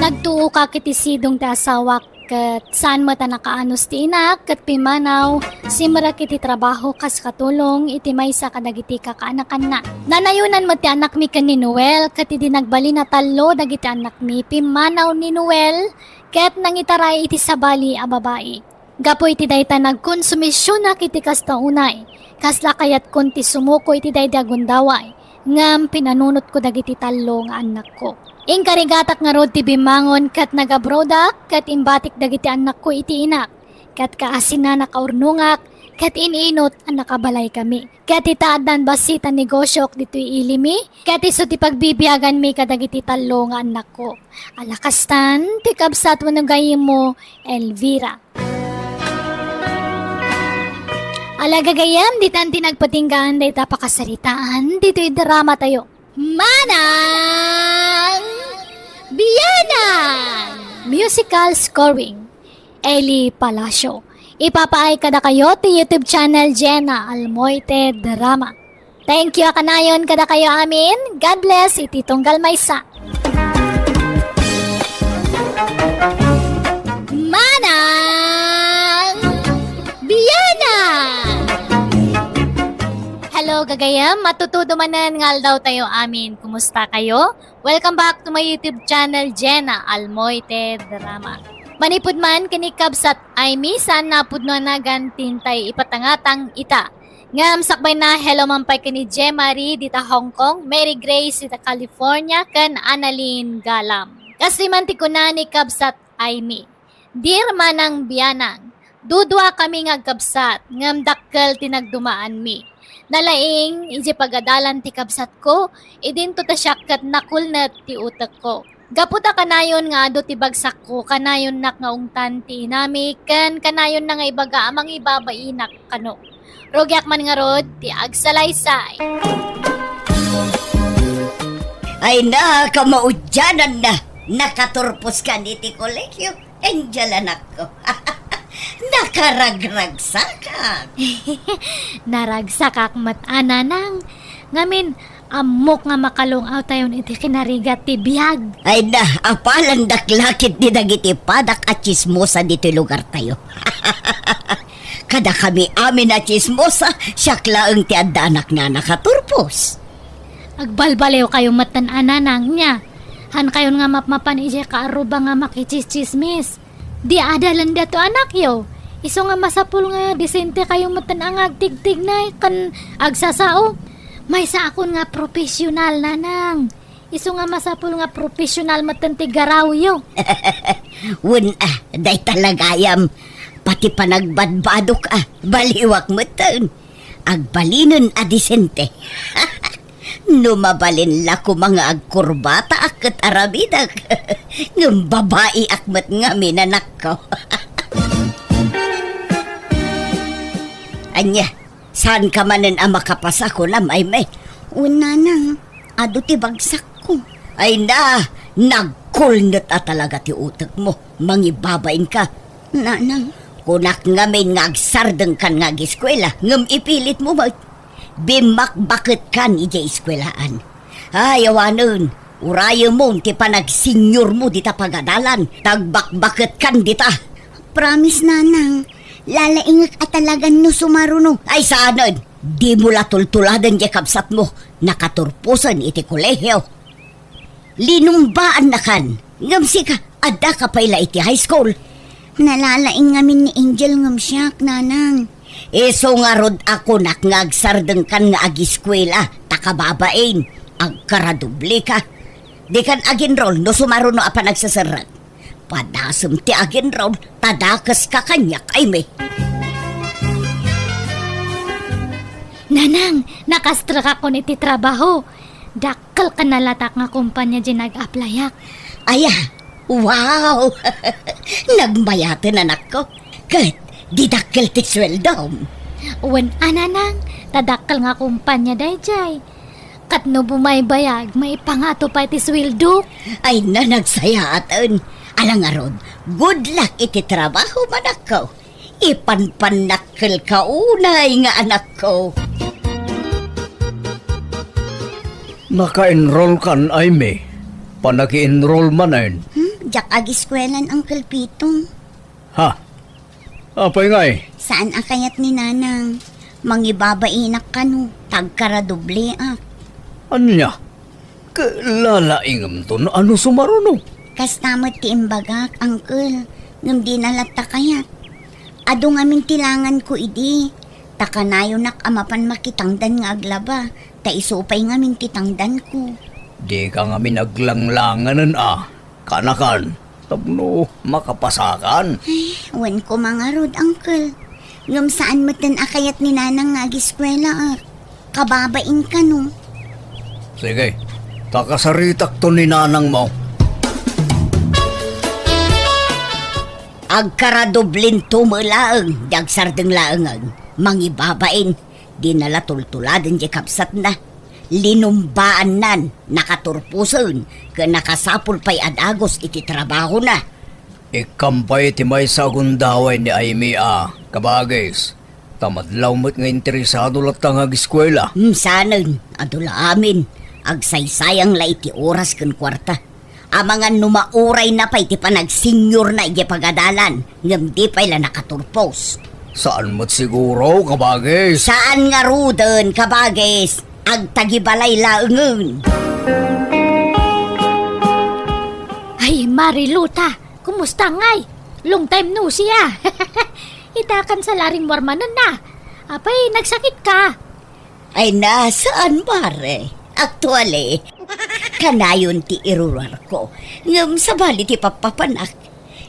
Nagtuokak iti sidong ti asawak, ket saan met a nakaanus ti inak, ket pimmanaw, simrek iti trabaho kas katulong iti maysa kadagiti kakaanakanna. Nanayonan met ti anakmi ken ni Noel, ket idi nagbalin a tallo dagiti anakmi, pimmanaw ni Noel, ket nangitaray iti sabali a babai. Gapu iti dayta, nagkonsumisionak iti kasta unay. Kasla kayatkon ti sumuko iti daydi a gundaway, ngem pinanunotko dagiti tallo nga annakko. Inkarigatak ngarud ti bimmangon ket nag-abroadak, ket imbatik dagiti annakko iti inak, ket kaasina nakaurnongak, ket in-inut a nakabalaykami. Ket ita addan bassit a negosiok ditoy ilimi, ket isu ti pagbibiaganmi kadagiti tallo nga annakko. Ala kastan, ti kabsat wenno gayyemmo, Elvira. Ala gagayyem, ditan ti nagpatinggaan dayta pakasaritaan ditoy drama tayo. Manang Bianang! Musical scoring, Eli Palacio. Ipapaay kadakayo ti YouTube channel Jenna Almoite Drama. Thank you a kanayon kadakayo amin. God bless iti tunggal maysa. Manang Bianang! Hello, gagayyem. Matutudo manen nga aldaw tayo amin. Kumusta kayo? Welcome back to my YouTube channel, Jenna Almoite Drama. Manipud man ken ni Kabsat Aimee, saan a pudno a nagan ti intay ipatangatang ita. Ngem sakbay na, hello man pay ken ni Jemarie dita Hong Kong, Mary Grace dita California, ken Annalyn Galam. Kastoy man ti kuna ni Kabsat Aimee, "Dear Manang Bianang, Duduakami nga agkabsat, ngem dakkel ti nagdumaanmi. Nalaing, idiay pagadalan ti kabsatko, idinto ta siak ket nakulnet ti utekko. Gapu ta kanayon nga adu ti bagsakko, kanayonnak nga ungtan ti inami, ken kanayonna nga ibaga a mangibabainak kano. Rugiak man ngarud ti agsalaysay. Ay na, kamaudiananna, nakaturpos kan iti kolehiyo. Angel, anakko. Nakaragragsakak. Naragsakak met a, nanang. Ngamin, ammok nga makalung-awtayon iti kinarigat ti biag. Ay na, apalandak la ketdi dagiti padak a tsismosa ditoy lugartayo. Kadakami amin a tsismosa, siak laeng ti addaanak nga nakaturpos. Agbalbaliwkayo metten a, nanang, nia. Haankayon nga mapmapan idiay kaarruba nga makitsistsismis. Di adalen daytoy anakyo. Isu nga masapul nga disentekayo metten a nga agtigtignay ken agsasao. Maysaakon nga profesional, nanang. Isu nga masapul nga profesional metten ti garawyo. Wen a, dayta la gayam. Pati panagbadbadok a, baliwak metten. Agbalinen a disente. No mabalin la koma nga agkurbataak ket aramidek, ngem babaiak met ngamin, anakko. Ania, saanka manen a makapasa, kunam, Aimee? Wen, nanang, adu ti bagsakko. Ay na, nagkulnet a talaga ti utekmo. Mangibabainka. Nanang. Kunak ngamin nga agsardengkan nga agiskuela, ngem ipilitmo met. Bimmakbaketkan idiay eskuelaan. Ay, awanen, urayemon ti panagseniormo dita pagadalan, ta agbakbaketkan dita. Promise, nanang, lalaingek a talagan no sumaruno. Ay, saanen, dimo la tultuladen diay kabsatmo, nakaturposen iti kolehio. Linumbaannakan, ngem sika, addaka pay la iti high school. Nalalaing ngamin ni Angel ngem siak, nanang. Isu ngarud a kunak nga agsardengkan nga agiskuela, ta kababain, agkaradobleka. Dikan agenrol no sumaruno a panagseserrek. Padasem ti agenrol, ta dakeska kaniak, Aimee. Nanang, nakastrekakon iti trabaho. Dakkel ken nalatak nga kompania diay nag-applyak. Aya, wow! Nagmayaten, anakko. Ket di dakkel ti sueldom. Wen a, nanang, ta dakkel nga kompania daydiay. Ket no bumaybayag, maipangato pay ti sueldok. Ay na, nagsayaaten. Ala ngarud, good luck iti trabaho, manakko. Ipanpannakkelka unay nga anakko. Naka-enrollkan, Aimee? Panaki-enroll manen? Hmm, diak agiskuelan, Uncle Pitong. Ha? Apay ngay? Saan a kayat ni Nanang? Mangibabainak kano, ta agkaradobleak. Ania? Ket lalaingemto no sumaruno. Kasta met ti imbagak, Uncle, ngem dina latta kayat. Adu ngamin ti langanko idi, ta kanayonak a mapan makitangdan nga aglaba, ta isu pay ngamin ti tangdanko. Dika ngamin aglanglanganen a. Kanakan, tapno makapasakan. Ay, wen koma ngarud, Uncle. Ngem saan metten a kayat ni Nanang nga agiskuelaak. Kababain kano. Sige, ta kasaritakto ni Nanangmo. Agkaradoblinto met laeng, di agsardeng laengen. Mangibabain, dina la tultuladen di kabsatna. Linumbaannan, nakaturposen, ken nakasapul pay a dagus iti trabahona. Ikkam pay ti maysa a gundaway ni Aimee a, kabagis, ta madlaw met nga interesado latta nga agiskuela. Hmm, saanen, adu la amin. Agsaysayang la iti oras ken kuarta. Amangan no maurayna pay ti panagseniorna idiay pagadalan, ngem di pay la nakaturpos. Saan met siguro, kabagis? Saan ngaruden, kabagis? Agtagibalay laengen. Ay, Mariluta, kumusta ngay? Long time no see, ah. Itakan sa laring warmanen na. Apay, nagsakit ka? Ay na, saan, mare? Actually, kanayon ti iruruarko. Ngem sabali ti pappapanak.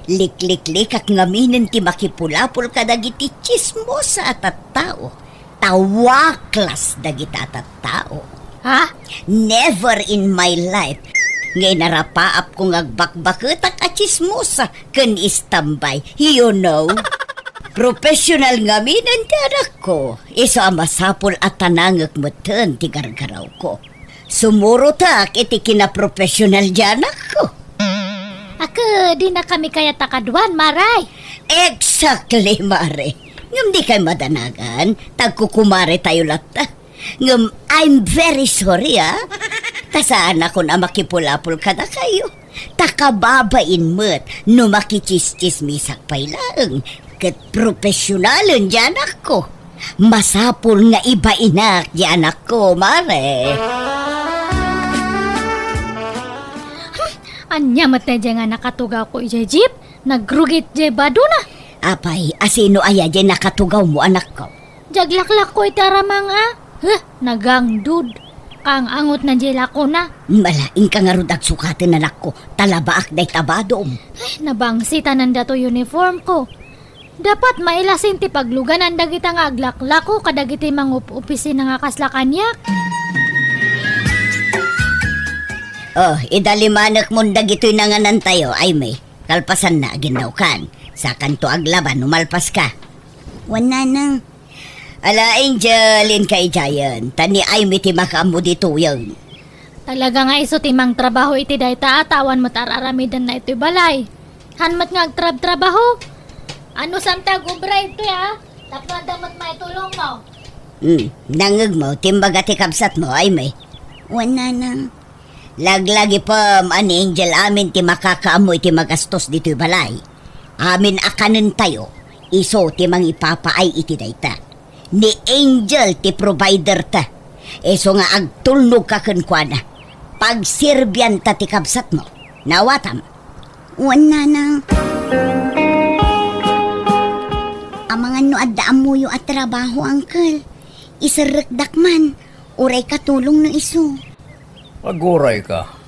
Likliklikak ngaminen ti makipulapol kadagiti tsismosa a tattao. Tawaklas dagita a tattao. Ha? Never in my life nga inarapaapko nga agbakbaketak a tsismosa ken istambay, you know. Professional ngaminen ti anakko, isu a masapul a tanangek metten ti gargarawko. Sumurotak iti kinaprofesional ti anakko. Ket dinakami kayat a kaduan, Mare. Exactly, Mare. Ngem dikay madanagan, tagkukumaretayo latta. Ngem I'm very sorry, ah. Ta saanakon a makipulapol kadakayo. Ta kababain met no makitsistsismisak pay laeng. Ket profesionalen ti anakko. Masapul nga ibainak ti anakko, Mare. Hmm, ania met daydiay nga nakatugawko idiay jeep? Nagrugit diay badona. Apay, asino aya diay nakatugawmo, anakko? Diay aglaklakko iti aramang a. Huh, nagangdud. Kaang-angot na diay lakona. Mala, inka ngarud agsukaten, anakko, ta labaak dayta badom. Ay, nabangsitanan dato uniform ko. Dapat mailasin ti pagluganan dagita nga aglaklako kadagiti mangup-opisina nga kasla kaniak. Oh, idalimanekmon dagitoy nanganantayo, Aimee. Kalpasanna, aginnaw kan. Sakanto aglaba no malpaska. Wen, Nanang. Ala, Angel, inka idiayen. Ta ni Aimee ti makaammo ditoyen. Talaga nga isu ti mangtrabaho iti dayta a ta awan met ar-aramidenna itoy balay. Han met nga agtrabtrabaho. Anusam ti agubra itoy a? Tapno adda met maitulongmo. Hmm, nangngegmo ti imbaga ti kabsatmo, Aimee? Wen, Nanang. Laglagipem a ni Angel amin ti makakaammo iti magastos ditoy balay. Amin a kanentayo, isu ti mangipapaay iti dayta. Ni Angel ti provider ta. Isu nga agtulnogka kenkuana. Pagserbianta ti kabsatmo. Naawatam? Wen, Nanang. Amangan no adda ammoyo a trabaho, Uncle. Iserrekdak man. Uray katulong no isu. Aguray ka.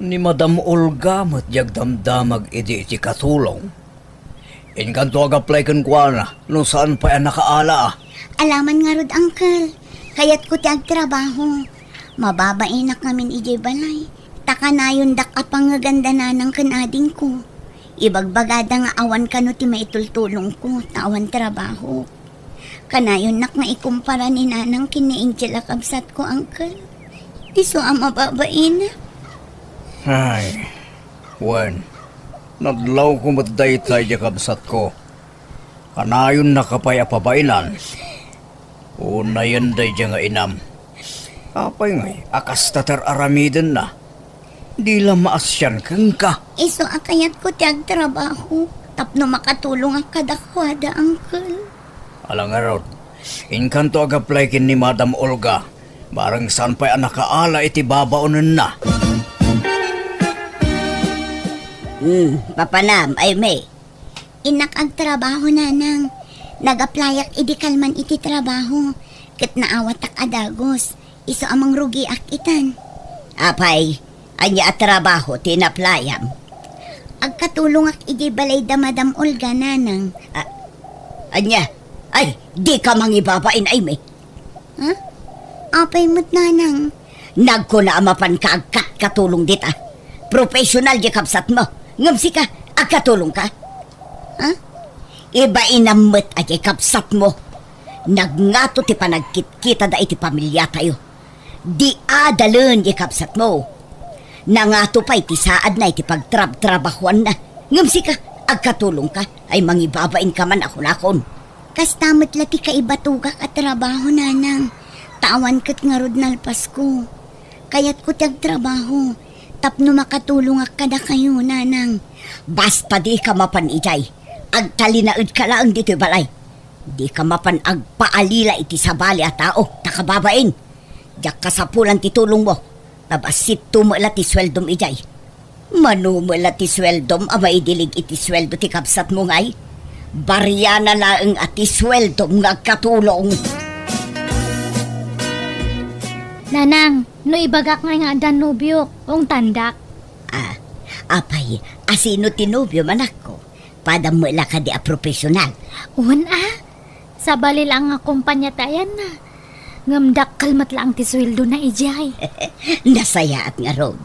Ni Madam Olga met ti agdamdamag idi iti katulong. Inkanto ag-apply kenkuana no saan pay a nakaala. Alaman ngarud, Uncle. Kayatko ti agtrabaho. Mababainak ngamin idiay balay. Ta kanayondak a pangngeganda nanang ken adingko. Ibagbagada nga awan kano ti maitultulongko ta awan trabaho. Kanayonnak nga ikumpara ni Nanang ken ni Angel a kabsatko, Uncle. Isu a mababain. Ay, wen, nadlawko met dayta idiay kabsatko. Kanayonnaka pay a pabainan. Unayen daydiay nga inam. Apay ngay a kasta ti ar-aramidenna? Di la maasian kenka. Isu a kayatko ti agtrabaho tapno makatulongak kadakuada, Uncle. Ala ngarud, inkanto ag-apply ken ni Madam Olga, bareng saan pay a nakaala iti babaonenna. Hmm, papanam, Aimee. Innak agtrabaho, Nanang. Nag-applyak idi kalman iti trabaho, ket naawatak a dagus. Isu a mangrugiak itan. Apay, ania a trabaho ti in-applyam? Agkatulongak idiay balay da Madam Olga, Nanang. A-, ania? Ay, dika mangibabain, Aimee. Ha? Apay met, Nanang? Nagkuna a mapanka agkatkatulong dita. Professional diay kabsatmo. Ngem sika, agkatulongka? Ha? Ibainam met a diay kabsatmo. Nagngato ti panagkitkitada iti pamiliatayo. Di adalen diay kabsatmo. Nangato pay ti saadna iti pagtrabtrabahoanna. Ngem sika, agkatulongka, ay mangibabainka man a kunakon. Kasta met la ti kaibatogak a trabaho, Nanang. Ta awan ket ngarud nalpasko. Kayatko ti agtrabaho tapno makatulongak kadakayo, Nanang. Basta dika mapan idiay. Agtalinaedka laeng ditoy balay. Dika mapan agpaalila iti sabali a tao, ta kababain. Diak kasapulan ti tulongmo. Ta bassit to met la ti sueldom idiay. Mano met la ti sueldom a maidilig iti sueldo ti kabsatmo ngay? Bariana laeng a ti sueldom nga agkatulong. Nanang, no ibagak ngay nga addan nobiok, ungtandak. Ah, apay, a Sino ti nobiom, anakko? Padam met la kadi a profesional? Wen a, sabali la nga kumpanya ti ayanna. Ngem dakkel met laeng ti sueldona idiay. Nasayaat ngarud.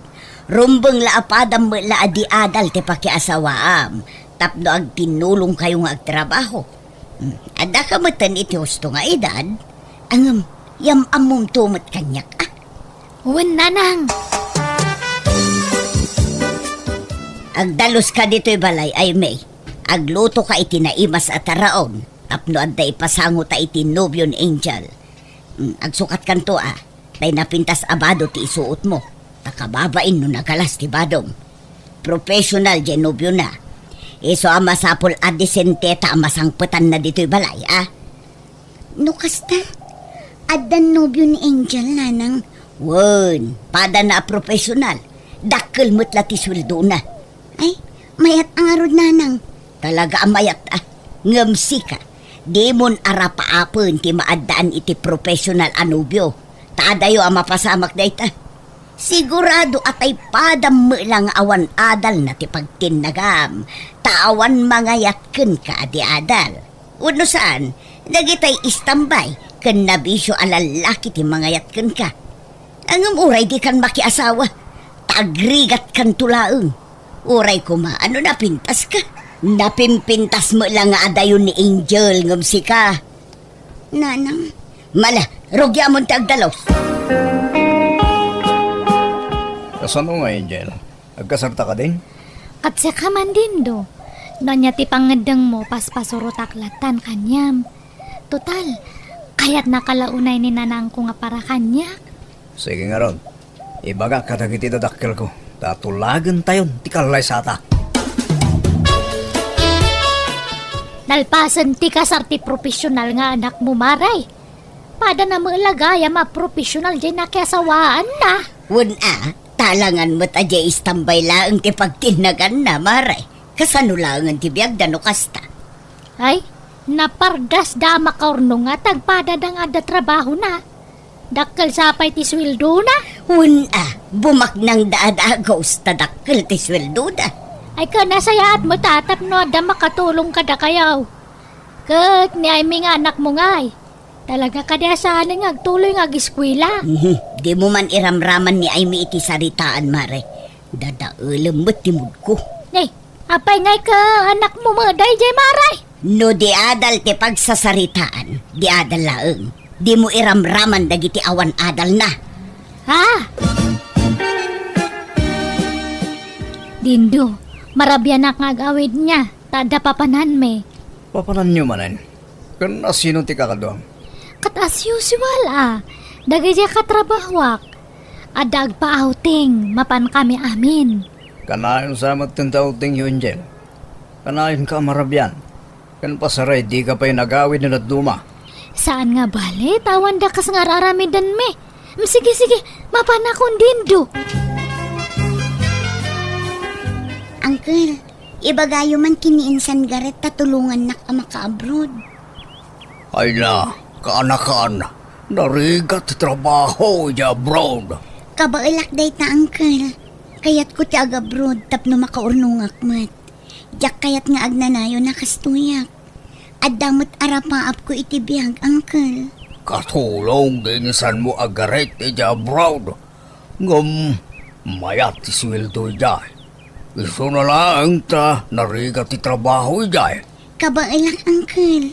Rumbeng la a padam met la a di adal ti pakiasawaam tapno agtinnulongkayo nga agtrabaho. Hmm, addaka metten iti husto nga edad. Ngem, yam-ammomto met kaniak, a? Wen, nanang. Agdaluska ditoy balay, Aimee. Aglutoka iti naimas a taraon tapno adda ipasangota iti nobio ni Angel. Hmm, agsukatkanto, a. Tay napintas a bado ti isuotmo, ta kababain no nagalas ti badom. Professional diay nobiona. Isu a masapul a disenteta a masangpetanna ditoy balay, a? No kasta, addan nobio ni Angel, nanang? Wen, padana a professional. Dakkel met la ti sueldona. Ay, mayat a ngarud, nanang. Talaga a mayat, a. Ngem sika, dimon arapaapen ti maaddaan iti professional a nobio. Ta adayo a mapasamak dayta. Sigurado a tay padam met la nga awan adalna ti pagtinnagam, ta awan mangayat kenka a di adal. Wenno saan, dagitay istambay ken nabisio a lallaki ti mangayat kenka. Ngem uray dikan makiasawa, ta agrigatkanto laeng. Uray koma, a no napintaska? Napimpintas met la nga adayo ni Angel ngem sika. Nanang. Mala, rugiamon ti agdalus. Kasano nga, Angel? Agkasarta kadin? Ket sika man, Dindo. No ania ti pangngeddengmo, paspasurotak latan kaniam. Total, kayatnaka la unay ni nanangko nga para kaniak. Sige ngarud, ibagak kadagiti dadakkelko, ta tulagentayon ti kallaysata. Nalpasen ti kasar ti profesional nga anakmo, Mare. Padana met la gayam a profesional diay nakiasawaanna. Wen a, talangan met a diay istambay laeng ti pagtinnaganna, Mare. Kasano laengen ti biagda no kasta? Ay, napardasda a makaurnong nga tagpadada nga adda trabahona. Dakkel sa pay ti sueldona? Wen a, bumaknangda a dagus ta dakkel ti sueldona. Ay, ken nasayaat met a tapno adda makatulong kadakayo. Ket ni Aimee nga anakmo ngay, talaga kadi a saanen nga agtuloy nga ageskuela? Mhm. Dimo man iramraman ni Aimee iti saritaan, Mare. Dadaelem met ti moodko. Ay, apay ngay ket anakmo met daydiay, Mare? No di adal ti pagsasaritaan, di adal laeng. Dimo iramraman dagiti awan adalna. Ha? Dindo, marabianak nga agawidna, ta adda papananmi. Papananyo manen? Ken asino ti kakaduam? Ket as usual a, dagiti a katrabahoak. Adda agpa-outing, mapankami amin. Kanayon sa met ti outing yo, Angel. Kanayonka a marabian. Ken pasaray, dika pay nagawid no dadduma. Saan nga bale, ta awan dakes nga ar-aramidenmi. Mm, sige, sige, mapanakon, Dindo. Uncle, ibagayo man ken ni Insan Garret ta tulongannak a maka-abroad. Ay na, kaanakan, narigat ti trabaho idiay abroad. Kabaelak dayta, Uncle. Kayatko ti ag-abroad tapno makaurnongak met. Diak kayat nga agnanayon a kastoyak. Adda met arapaapko iti biag, Uncle. Katulong ti insanmo a Garret idiay abroad. Ngem mayat ti sueldo idiay. Isuna laeng ta narigat ti trabaho idiay. Kabaelak, Uncle.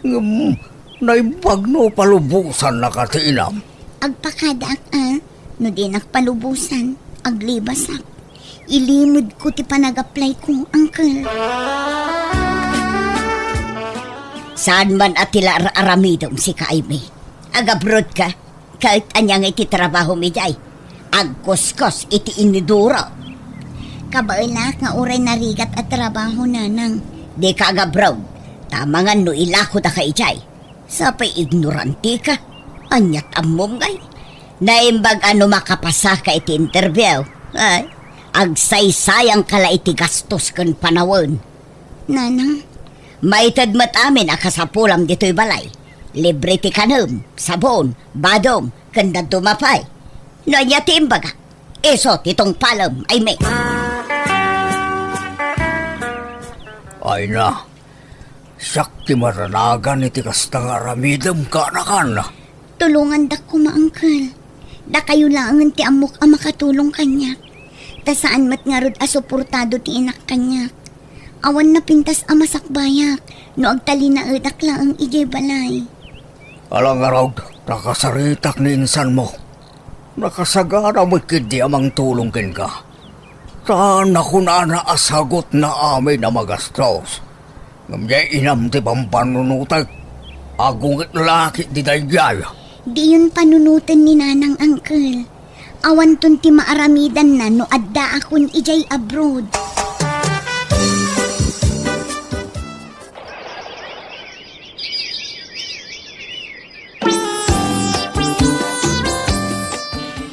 Ngem naimbag no palubosannaka ti inam. Agpakadaak a, no dinak palubosan, aglibasak. Ilimedko ti panag-applyko, Uncle. Saan man a ti la ar-aramidem, sika, Aimee. Ag-abroad ka? Ket ania nga iti trabahom idiay? Agkuskos iti iniduro. Kabaelak nga uray narigat a trabaho, Nanang. Dika ag-abroad, ta amangan no ilakodaka idiay. Sapay ignorantika. Aniat ammom ngay? Naimbag a no makapasaka iti interview, ay, agsaysayangka la iti gastos ken panawen. Nanang. Maited met amin a kasapulam ditoy balay. Libre ti kanem, sabon, badom, ken dadduma pay. No ania ti imbagak, isu ti tungpalem, Aimee. Ay na, siak ti maranagan iti kasta nga aramidem, kaanakan. Tulongandak koma, Uncle. Dakayo laengen ti ammok a makatulong kaniak. Ta saan met ngarud a suportado ti inak kaniak. Awan napintas a masakbayak no agtalinaedak laeng idiay balay. Ala ngarud, nakasaritak ni insanmo. Nakasagana met ketdi a mangtulong kenka. Ta nakunana a sagutna amin a magastos. Ngem diay inam ti pampanunotek. Agunget la ketdi daydiay. Diyon panunoten ni Nanang, Uncle. Awanton ti maaramidanna no addaakon idiay abroad.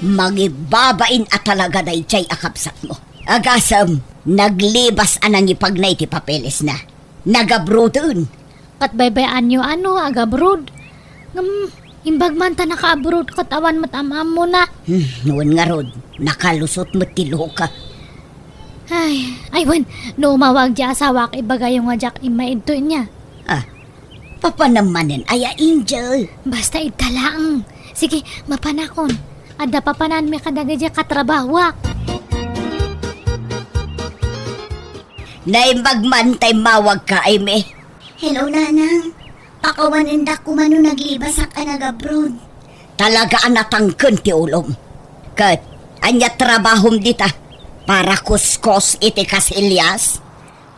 Mangibbabain a talaga daydiay a kabsatmo. Agasem, naglibas a nangipagna iti papelesna. Nagabroaden. Ket baybay-anyo a no agabroad. Ngem, imbag man ta naka-abroad ket awan met am-ammona. Hmm, wen ngarud, nakalusot met ti luka. Ay, ay wen, no umawag diay asawak, ibagayo nga diak immaidto inya. Ah, papanem manen aya, Angel? Basta idta laeng. Sige, mapanakon. Adda papananmi kadagiti katrabahoak. Naimbag man ta immawagka, Aimee. Hello, Nanang. Pakawanendak koma no naglibasak a nagabroad. Talaga a natangken ti ulom. Ket, ania trabahom dita? Para kuskos iti kasilyas?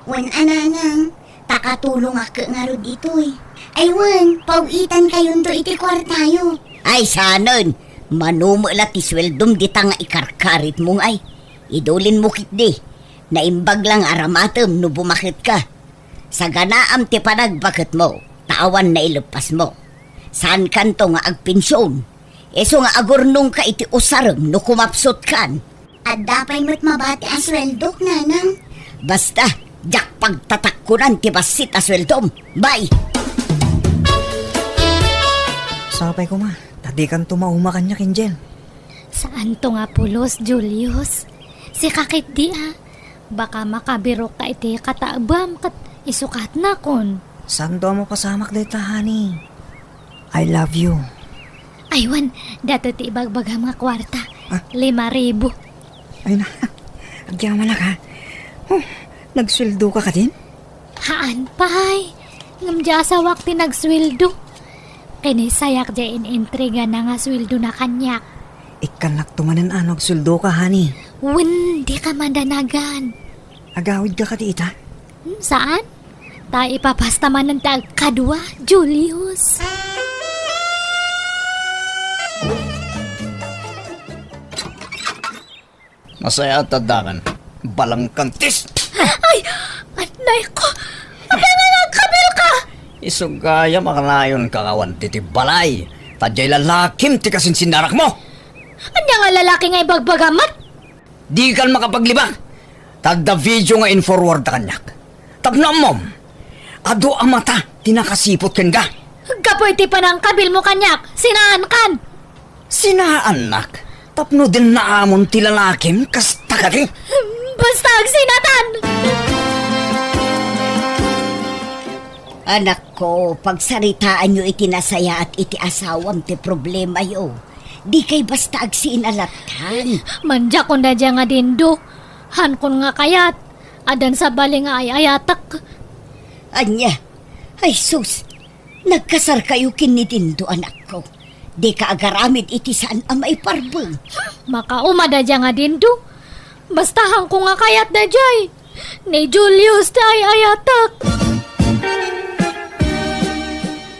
Wen a, Nanang, ta katulongak ngarud ditoy. Ay wen, paw-itankayonto iti kuartayo. Ay, saanen, mano met la ti sueldom dita nga ikarkaritmo ngay. Idulinmo ketdi. Naimbag la nga aramatem no bumaketka. Saganaam ti panagbaketmo, ta awan naileppasmo. Saankanto nga agpension. Isu nga agurnongka iti usarem no kumapsutkan. Adda pay met mabati a sueldok, Nanang. Basta, diak pagtatakkonan ti bassit a sueldom. Bye! Sapay koma, ta dikanto mauma kaniak, Angel. Saanto nga pulos, Julius. Sika ketdi a. Baka makabirokka iti kataebam ket isukatnakon. Saanto a mapasamak dayta, honey. I love you. Ay wen, daytoy ti ibagbagam nga kuarta. Ah? Lima ribu. Ay na, agyamanak, ha? Oh, nagsueldoka kadin? Haan pay. Ngem diay asawak ti nagsueldo. Kinisayak diay in-intrigana nga sueldona kaniak. Ikkannakto manen a no agsueldoka, honey. Wen, dika madanagan. Agawidka kadi ita? Hmm, saan? Ta ipapasta manen ti agkadua, Julius. Nasayaat addakan. Balangkantis! Ay! Ay, naiko! Apay nga nagkabilka? Isu gayam a kanayonka nga awan ti balay. Ta diay lalakim ti kasinsinnarakmo. Ania nga lalaki nga ibagbagam met? Dikan makapaglibak. Ta adda video nga in-forwardda kaniak. Tapno ammom, adu a mata ti nakasiput kenka. Gapu iti panangkabilmo kaniak, sinaankan. Sinaannak? Tapno dinnaamon ti lalakim kasta kadi? Basta agsinatan! Anakko, pagsaritaanyo iti nasayaat iti asawam ti problemayo. Dikay basta agsiinalatan. Mandiakon daydiay nga Dindo. Haankon nga kayat. Addan sabali nga ay-ayatek. Ania? Ay sus! Nagkasarkayo ken ni Dindo, anakko. Dika agaramid iti saan a maiparbeng. Makauma daydiay nga Dindo. Basta haankon nga kayat daydiay. Ni Julius ti ay-ayatek.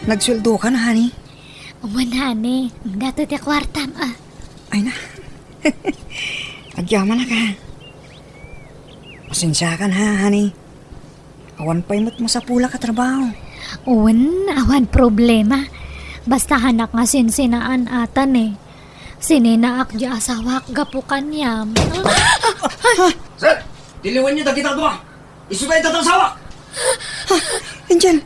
Nagsueldokan, honey? Wen, honey. Daytoy ti kuartam, a. Ay na. Agyamanak, ha. Pasensiakan, ha, honey. Awan pay met masapulak a trabaho. Wen, awan problema. Basta haanak nga sinsinaan atan, e. Sininaak diay asawak gapu kaniam. Sir, tiliwenyo dagita a dua. Isu dayta ti asawak. Ha? Angel,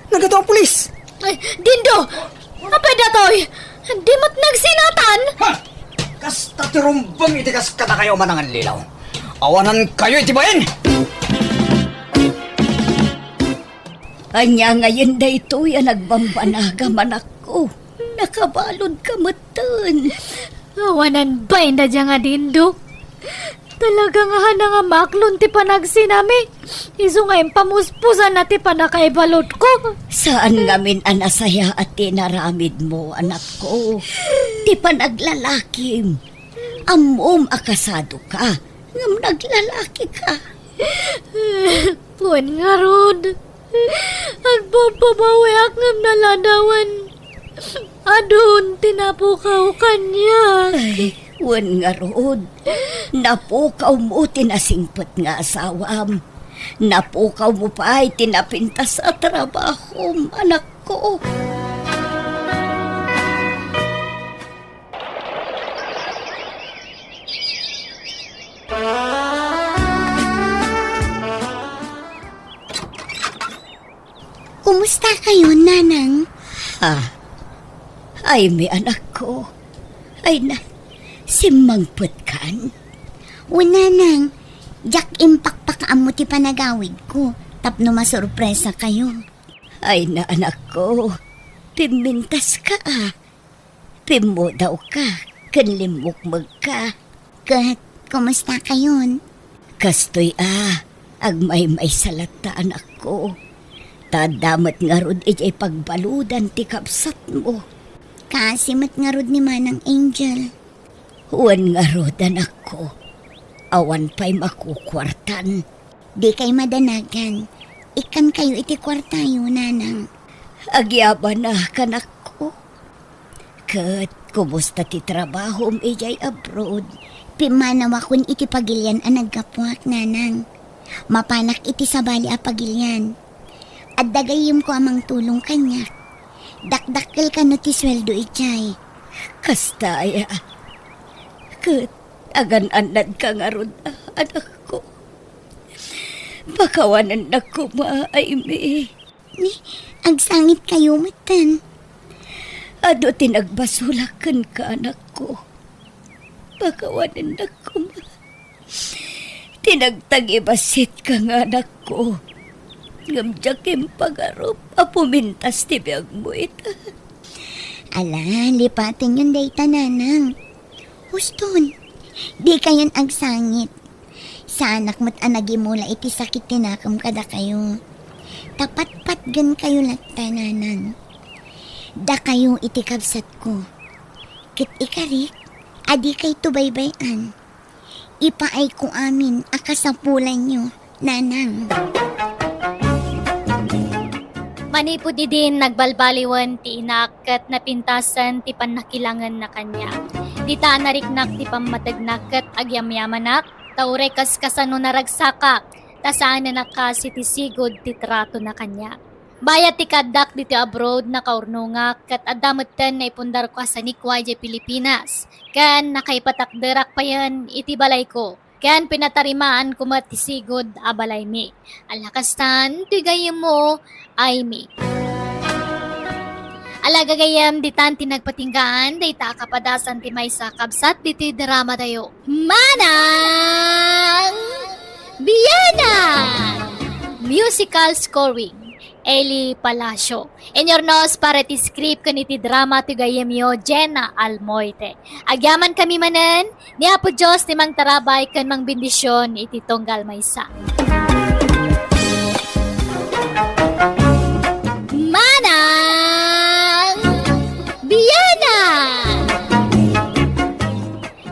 nagadu a pulis. Ay, Dindo! Apay daytoy? Di met nagsinatan? Ha? Kasta ti rumbeng iti kas kadakayo a manangallilaw. Awanankayo iti bain! Ania ngayen daytoy a nagbambanagam, anakko? Nakabaludka metten. Awanan bain daydiay nga dindok. Talaga nga haanna nga maaklon ti panagsinami. Isu nga impamuspusanna ti pannakaibaludko. Saan ngamin a nasayaat ti inaramidmo, anakko. Ti panaglalakim. Ammom a kasadoka, ngem naglalakika. Wen ngarud, agpagbabawiak ngem naladawen. Adun ti napukaw kaniak. Ay, wen ngarud, napukawmo ti nasingpet nga asawam. Napukawmo pay ti napintas a trabahom, anakko. Kumusta kayo, Nanang? Ha? Ay, mi anakko. Ay na, simmangpetkan? O, Nanang, diak impakpakaammo ti panagawidko tapno masurpresa kayo. Ay na, anakko, pimmintas ka, ah. Pimmudawka ken limmukmegka. Ket kumusta kayon? Kastoy a, agmaymaysa latta, anakko. Ta adda met ngarud idiay pagbaludan ti kabsatmo. Kaasi met ngarud ni Manang Angel. Wen ngarud, anakko. Awan pay makukuartan. Dikay madanagan. Ikkankayo iti kuartayo, Nanang. Agyabana, kanakko. Ket kumusta ti trabahom idiay abroad? Pimmanawakon iti pagilian a naggapuak, Nanang. Mapanak iti sabali a pagilian. Adda gayyemko a mangtulong kaniak. Dakdakkel kano ti sueldo idiay. Kasta aya. Ket agan-annadka ngarud, anakko. Pakawanennak koma, Aimee. Ni, agsangitkayo metten. Adu ti nagbasolak kenka, anakko. Pakawanennak koma. Ti nagtagibasitka nga anakko. Ngem diak impagarup a pumintas ti biagmo ita. Ala, lipatenyon dayta, Nanang. Huston, dikayon agsangit. Saanak met a nagimula iti sakit ti nakem kadakayo. Ta patpatgenkayo latta, Nanang. Dakayo iti kabsatko. Ket ikarik, a dikayto baybay-an. Ipaayko amin a kasapulanyo, Nanang. Manipud idin, nagbalbaliwen ti inak ket napintasen ti pannakilangenna kaniak. Dita a nariknak ti pammategna ket agyamyamanak, ta uray kas kasano naragsakak, ta saanen a kas iti sigud ti tratona kaniak. Bayat ti kaaddak ditoy abroad, nakaurnongak, ket adda metten naipundarko a sanikua idiay Pilipinas, ken nakaipatakderak payen iti balayko, ken pinatarimaanko met ti sigud a balaymi. Ala kastan, toy gayyemmo, Aimee. Ala gagayyem, ditan ti nagpatinggaan, dayta a kapadasan ti maysa a kabsat ditoy dramatayo. Manang Bianang! Musical scoring. Eli Palacio. Inurnos para iti script ken iti drama ti gayyemyo, Jenna Almoite. Agyamankami manen, ni Apo Dios ti mangtarabay ken mangbendision iti tunggal maysa. Manang Bianang!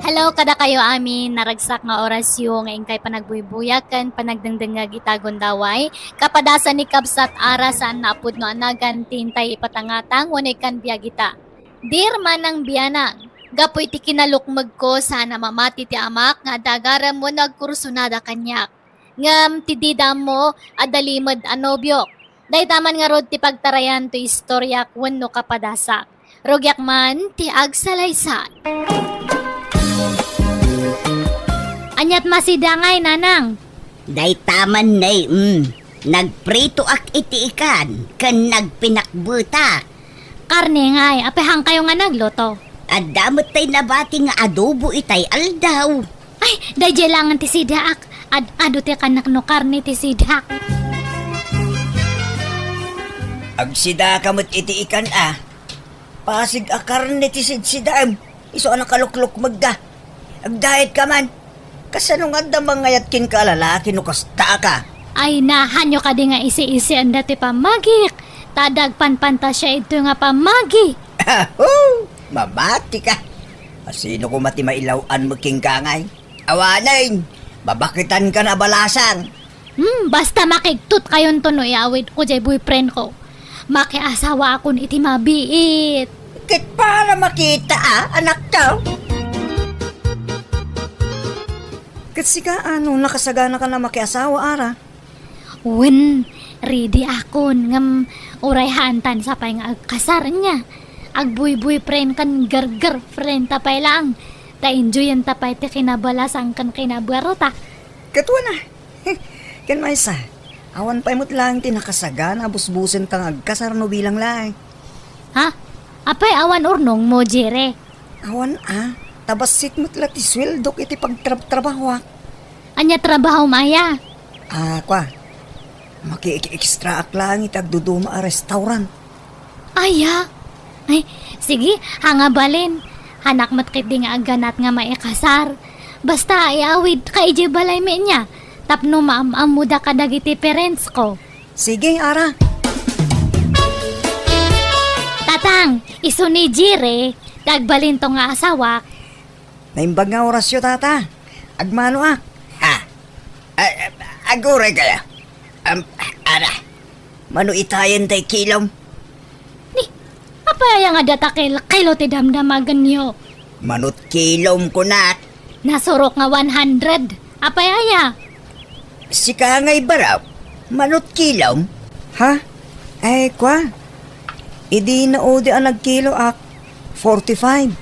Hello kadakayo amin, naragsak nga orasyo nga inkay panagbuybuyak ken panagdengdengngeg ita gundaway. Kapadasan ni Kabsat Ara, saan a pudno a nagan ti intay ipatangatang wenno ikkan biag ita. Dear Manang Bianang, gapu iti kinalukmegko, saan a mamati ti amak nga adda agarem wenno agkursunada kaniak. Ngem ti dida ammo, adda limed a nobiok. Dayta man ngarud ti pagtarayan toy istoriak wenno kapadasak. Rugiak man ti agsalaysay. Aniat masida ngay, Nanang? Dayta man, Nay, mm. Nagpritoak iti ikan ken nagpinakbetak. Karne ngay, apay haankayo nga nagluto? Adda met tay nabati nga adobo itay aldaw. Ay, daydiay laengen ti sidaak. Ad-adu ti kannak no karne ti sidaak. Agsidaka met iti ikan a. Pasig a karne ti sidsidaem, isu a nakaluklukmegda. Agdiet ka man. Kasano nga adda mangayat kenka a lalaki no kasta ka? Ay, nahanyo kadi nga isi-isian dati pammagik. Ta adda agpanpantasia idtoy nga pammagi. Aho! Mamati ka. Asino koma ti mailaw-an met kenka ngay? Awanen, babaketan ka na balasang. Hmm, basta makigtot kayonto no iawid ko jay boyfriend ko. Makiasawa akon iti mabiit. Ket para makita a, anak ko. Ket sika, ano, nakasagana ka na makiasawa, ara? Wen, ready akon, ngem uray haantan sapay nga agkasar nia. Agboy-boyfriend ken girlfriend ta pay laeng. Ta enjoyenta pay ti kinabalasang ken kinabarota. Ket wen a. Ken maysa, awan pay met laeng ti nakasagana a busbusenta nga agkasar no bilang laeng. Ha? Apay awan urnongmo, Jere? Awan a, ta bassit met la ti sueldok iti pagtrabtrabahoak. Ania trabahom aya? Ah, kua, makiekstraak laeng iti agduduma a restaurant. Aya? Ay, sige, ha nga balin. Hanak met ketdi nga agganat nga maikasar. Basta iawidka idiay balaymi nia, tapno maam-ammoda kadagiti parents ko. Sige, ara. Tatang, isu ni Jire, ti agbalinto nga asawak. Naimbag nga orasyo, tata. Agmanoak. Ha? A-, a-, aguray kaya? Am, ara. Mano itayen tay kilom? Ni, apay aya nga data kel-, kilo ti damdamagenyo? Manot kilom, kunak. Nasurok nga one hundred. Apay aya? Sika ngay barok, manot kilom? Ha? Ay, kua. Idi naudi a nagkiloak, forty-five.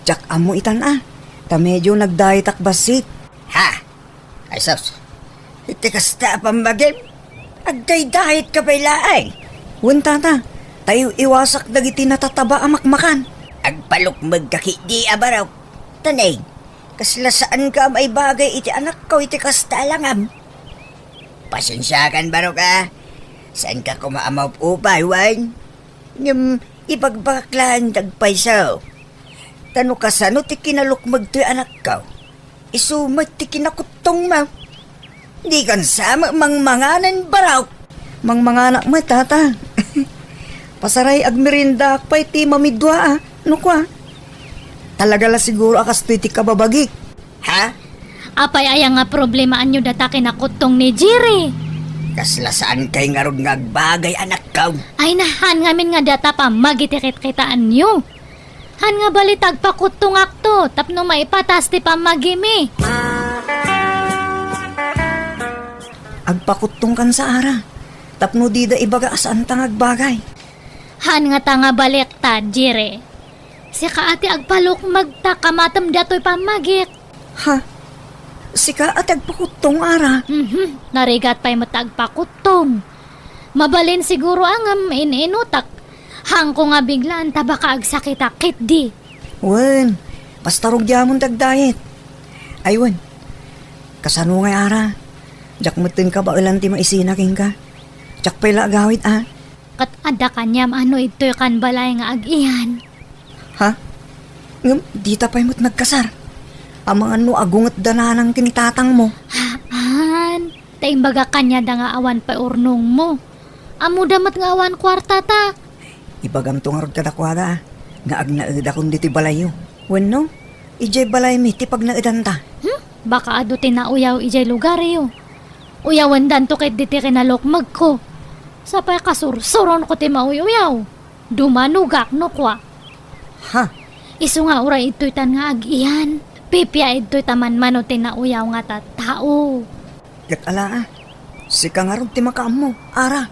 Diak ammo itan a, ta medio nagdiet ak bassit. Ha? Ay sus, iti kasta a pammagim, agdaydayetka pay laeng. Wen, tata, ta iw-iwasak dagiti natataba a makmakan. Agpalukmegka ketdi a barok. Taneng, kasla saanka a maibagay iti anakko iti kasta a langam. Pasensiakan, barok a. Saanka koma a maupupay, wen? Ngem ibagbagak laeng ti agpayso. Ta no kasano ti kinalukmeg toy anakko, isu met ti kinakuttongmo. Dikan sa met mangmanganen, barok. Mangmanganak met, tata. Pasaray agmeriendaak pay ti mamidua a, no kua. Talaga la siguro a kastoy ti kababagik. Ha? Apay aya nga problemaanyo data kinakuttong ni Jire? Kasla saankay ngarud nga agbagay, anakko. Ay, nahan ngamin nga data pammagi ti kitkitaanyo. Han nga bali ta agpakuttongakto tapno maipatas ti pammagimi. Agpakuttongkan sa ara, tapno dida ibaga a saanta nga agbagay. Han nga ta nga baliktad, Jire. Sika a ti agpalukmeg ta kamatem datoy pammagik. Ha? Sika a ti agpakuttong, ara? Mhm, narigat pay met ta agpakuttong. Mabalin siguro a ngem in-inutak. Hangko nga biglaan ta baka agsakitak ketdi. Wen, basta rugiamon ti agdiet. Ay wen, kasano ngay ara? Diak metten kabaelan ti maisina kenka. Diak pay la agawid a. Ket adda kaniam a no idtoy kan balay nga ag-iyan. Ha? Ngem dita pay met nagkasar? Amangan no agungetda nanang ken tatangmo. Haan, ta imbagak kaniada nga awan pay urnongmo. Ammoda met nga awan kuartata. Ibagamto ngarud kadakuada, a, nga agnaedakon ditoy balayyo. Wenno, idiay balaymi ti pagnaedanta. Hmm? Baka adu ti nauyaw idiay lugaryo. Uyawendanto ketdi ti kinalukmegko. Sapay kasursuronko ti mauy-uyaw. Dumanogak no kua. Ha? Isu nga uray idtoytan nga ag-iyan, pipia idtoy ta manmano ti nauyaw nga tattao. Ket ala a, sika ngarud ti makaammo, ara.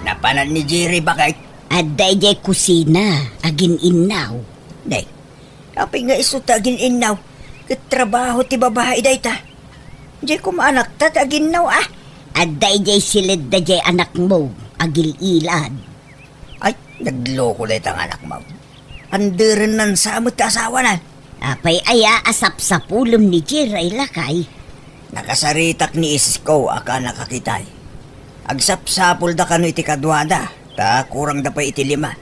Napanan ni Jerry, baket? Adda idiay kusina, agin-innaw. Nay, apay nga isu ta agin-innaw? Ket trabaho ti babai dayta. Diay koma anakta ti aginnaw a. Adda idiay siledda diay anakmo, agil-ilad. Ay, nagloko dayta nga anakmo. Anderennan sa met ti asawana. Apay aya a sapsapulem ni Jerry, lakay? Nakasaritak ni isko a kanakakitay. Agsapsapulda kano iti kaduada, ta kurangda pay iti lima.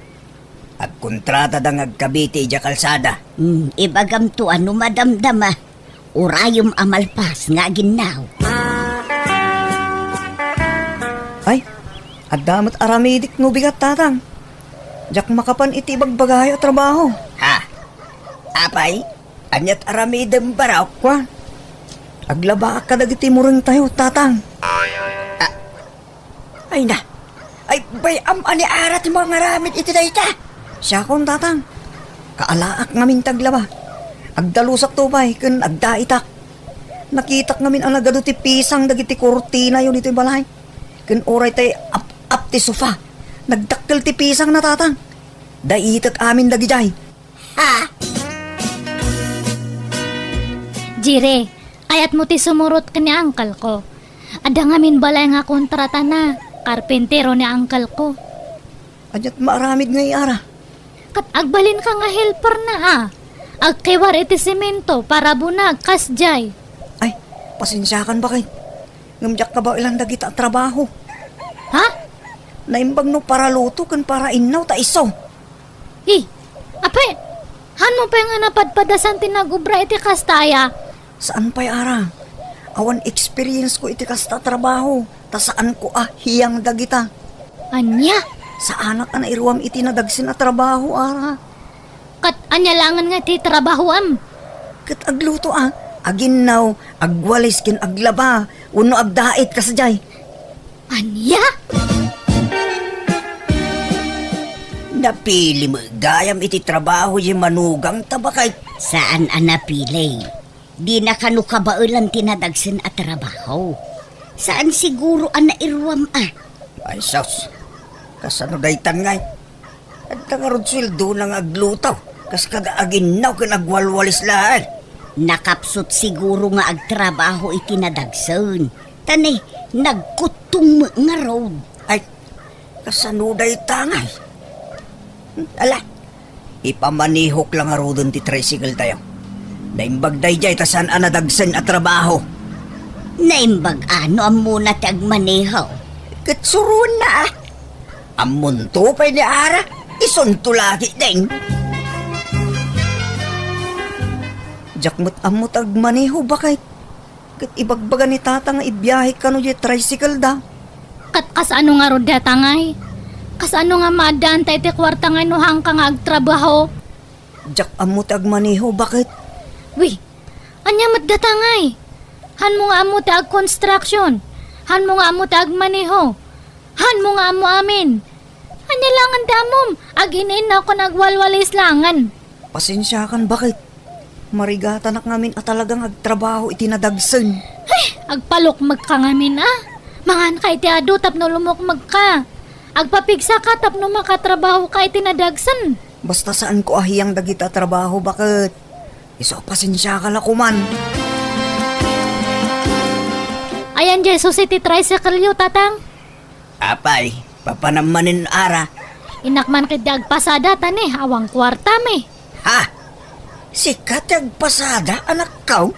Agkontratada nga agkabiti idiay kalsada. Hmm, ibagamto a no madamdama, urayem a malpas nga aginnaw. Ay, adda met aramidik no bigat, Tatang. Diak makapan iti ibagbagayo a trabaho. Ha? Apay? Ania't aramidem, Barok? Kuan, aglabaak kadagiti murengtayo, Tatang. Ah, ay na. Ay, bay-am a ni Ara ti mangaramid iti dayta. Siakon, Tatang. Kaalaak ngamin ti aglaba. Agdalusakto pay ken agdaitak. Nakitak ngamin a nagadu ti pisang dagiti kurtinayo ditoy balay. Ken uray tay ap-ap ti sofa, nagdakkel ti pisangna, Tatang. Daitek amin dagidiay. Ha? Jire, kayatmo ti sumurot ken ni uncle ko. Adda ngamin balay nga kontratana, karpentero ni uncle ko. Ania't maaramid ngay, Ara? Ket agbalinka nga helperna a. Agkiwar iti semento, parabunag, kasdiay. Ay, pasensiakan, baket. Ngem diak kabaelan dagita a trabaho. Ha? Naimbag no paraluto ken parainnaw ta isu. Hi, apay, hanmo pay nga napadpadasan ti nagubra iti kasta aya? Saan pay, Ara. Awan experience ko iti kasta a trabaho, ta saan ko a hiyang dagita. Ania? Saanak a nairuam iti nadagsen a trabaho, Ara. Ket ania laengen nga ti trabahoam? Ket agluto a, aginnaw, agwalis ken aglaba, wenno agdait kasdiay. Ania? Napili met gayam iti trabaho diay manugangta, baket. Saan a napili. Dina kano kabaelan ti nadagsen a trabaho. Saan siguro a nairuam a. Ay, sus. Kasano daytan ngay? Adda ngarud sueldona nga agluto, kas kada aginnaw ken agwalwalis laeng. Nakapsut siguro nga agtrabaho iti nadagsen, ta ne, nagkuttong met ngarud. Ay, kasano dayta ngay? Ala, ipamanehok la ngaruden ti tricycle tayo. Naimbag daydiay ta saan a nadagsen a trabaho. Naimbag a no ammona ti agmaneho? Ket suroenna a. Ammonto pay ni Ara, isunto la ketdin. Diak met ammo ti agmaneho, baket. Ket ibagbaga ni Tata nga ibiahek kano diay tricycle da. Ket kasano ngarud dayta ngay? Kasano nga maaddaanta iti kuarta ngay no haanka nga agtrabaho? Diak ammo ti agmaneho, baket. Wi, ania met dayta ngay? Hanmo nga ammo ti agconstruction? Hanmo nga ammo ti agmaneho? Hanmo nga ammo amin? Ania laengen ti ammom? Agin-innaw ken agwalwalis laengen. Pasensiakan, baket. Marigatanak ngamin a talagang agtrabaho iti nadagsen. Ay, agpalukmekka ngamin a. Manganka iti adu tapno lumukmekka. Agpapigsaka tapno makatrabahoka iti nadagsen. Basta saanko a hiyang dagita a trabaho, baket. Isu a pasensiaka la koman. Ayan diay susi ti tricycle-yo, Tatang. Apay, papanam manen, Ara? Innak man ketdi agpasada ta ne, awan kuartam. Ha? Sika ti agpasada, anakko?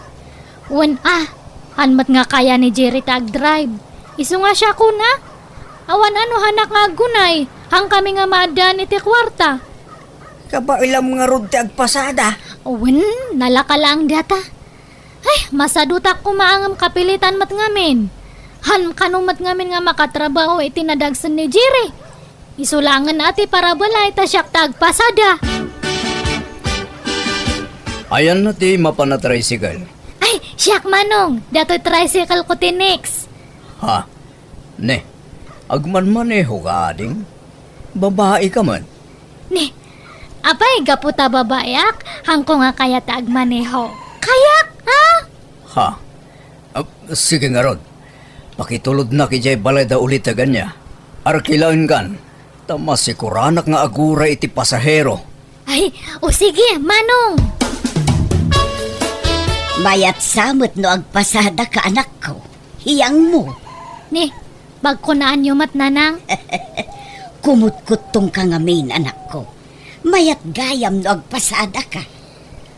Wen a, haan met nga kaya ni Jerry ti agdrive. Isu nga siakon a. Awan a no haanak nga aggunay, haankami nga maaddaan iti kuarta. Kabaelam ngarud ti agpasada? Wen, nalaka laeng dayta. Ay, masadutak koma ngem kapilitan met ngamin. Haan kano met ngamin nga makatrabaho iti nadagsen ni Jerry. Isu laengen a ti parabelay ta siak ti agpasada. Ayanna ti mapan a tricycle? Ay, siak, Manong. Datoy tricycle ko ti next. Ha? Ne, agmanmaneho ka, ading? Babai ka man? Ne, apay, gapu ta babaiak, haanko nga kayat a agmaneho. Kayak, ha? Ha? Ah, sige ngarud. Pakitulodnak idiay balay da uliteg ania. Arkilaenkan, ta masikuranak nga aguray iti pasahero. Ay, o sige, Manong! Mayat sa met no agpasadaka, anakko. Hiyangmo. Ni, bagkunaanyo met, Nanang? Kumutkuttongka ngamin, anakko. Mayat gayam no agpasadaka.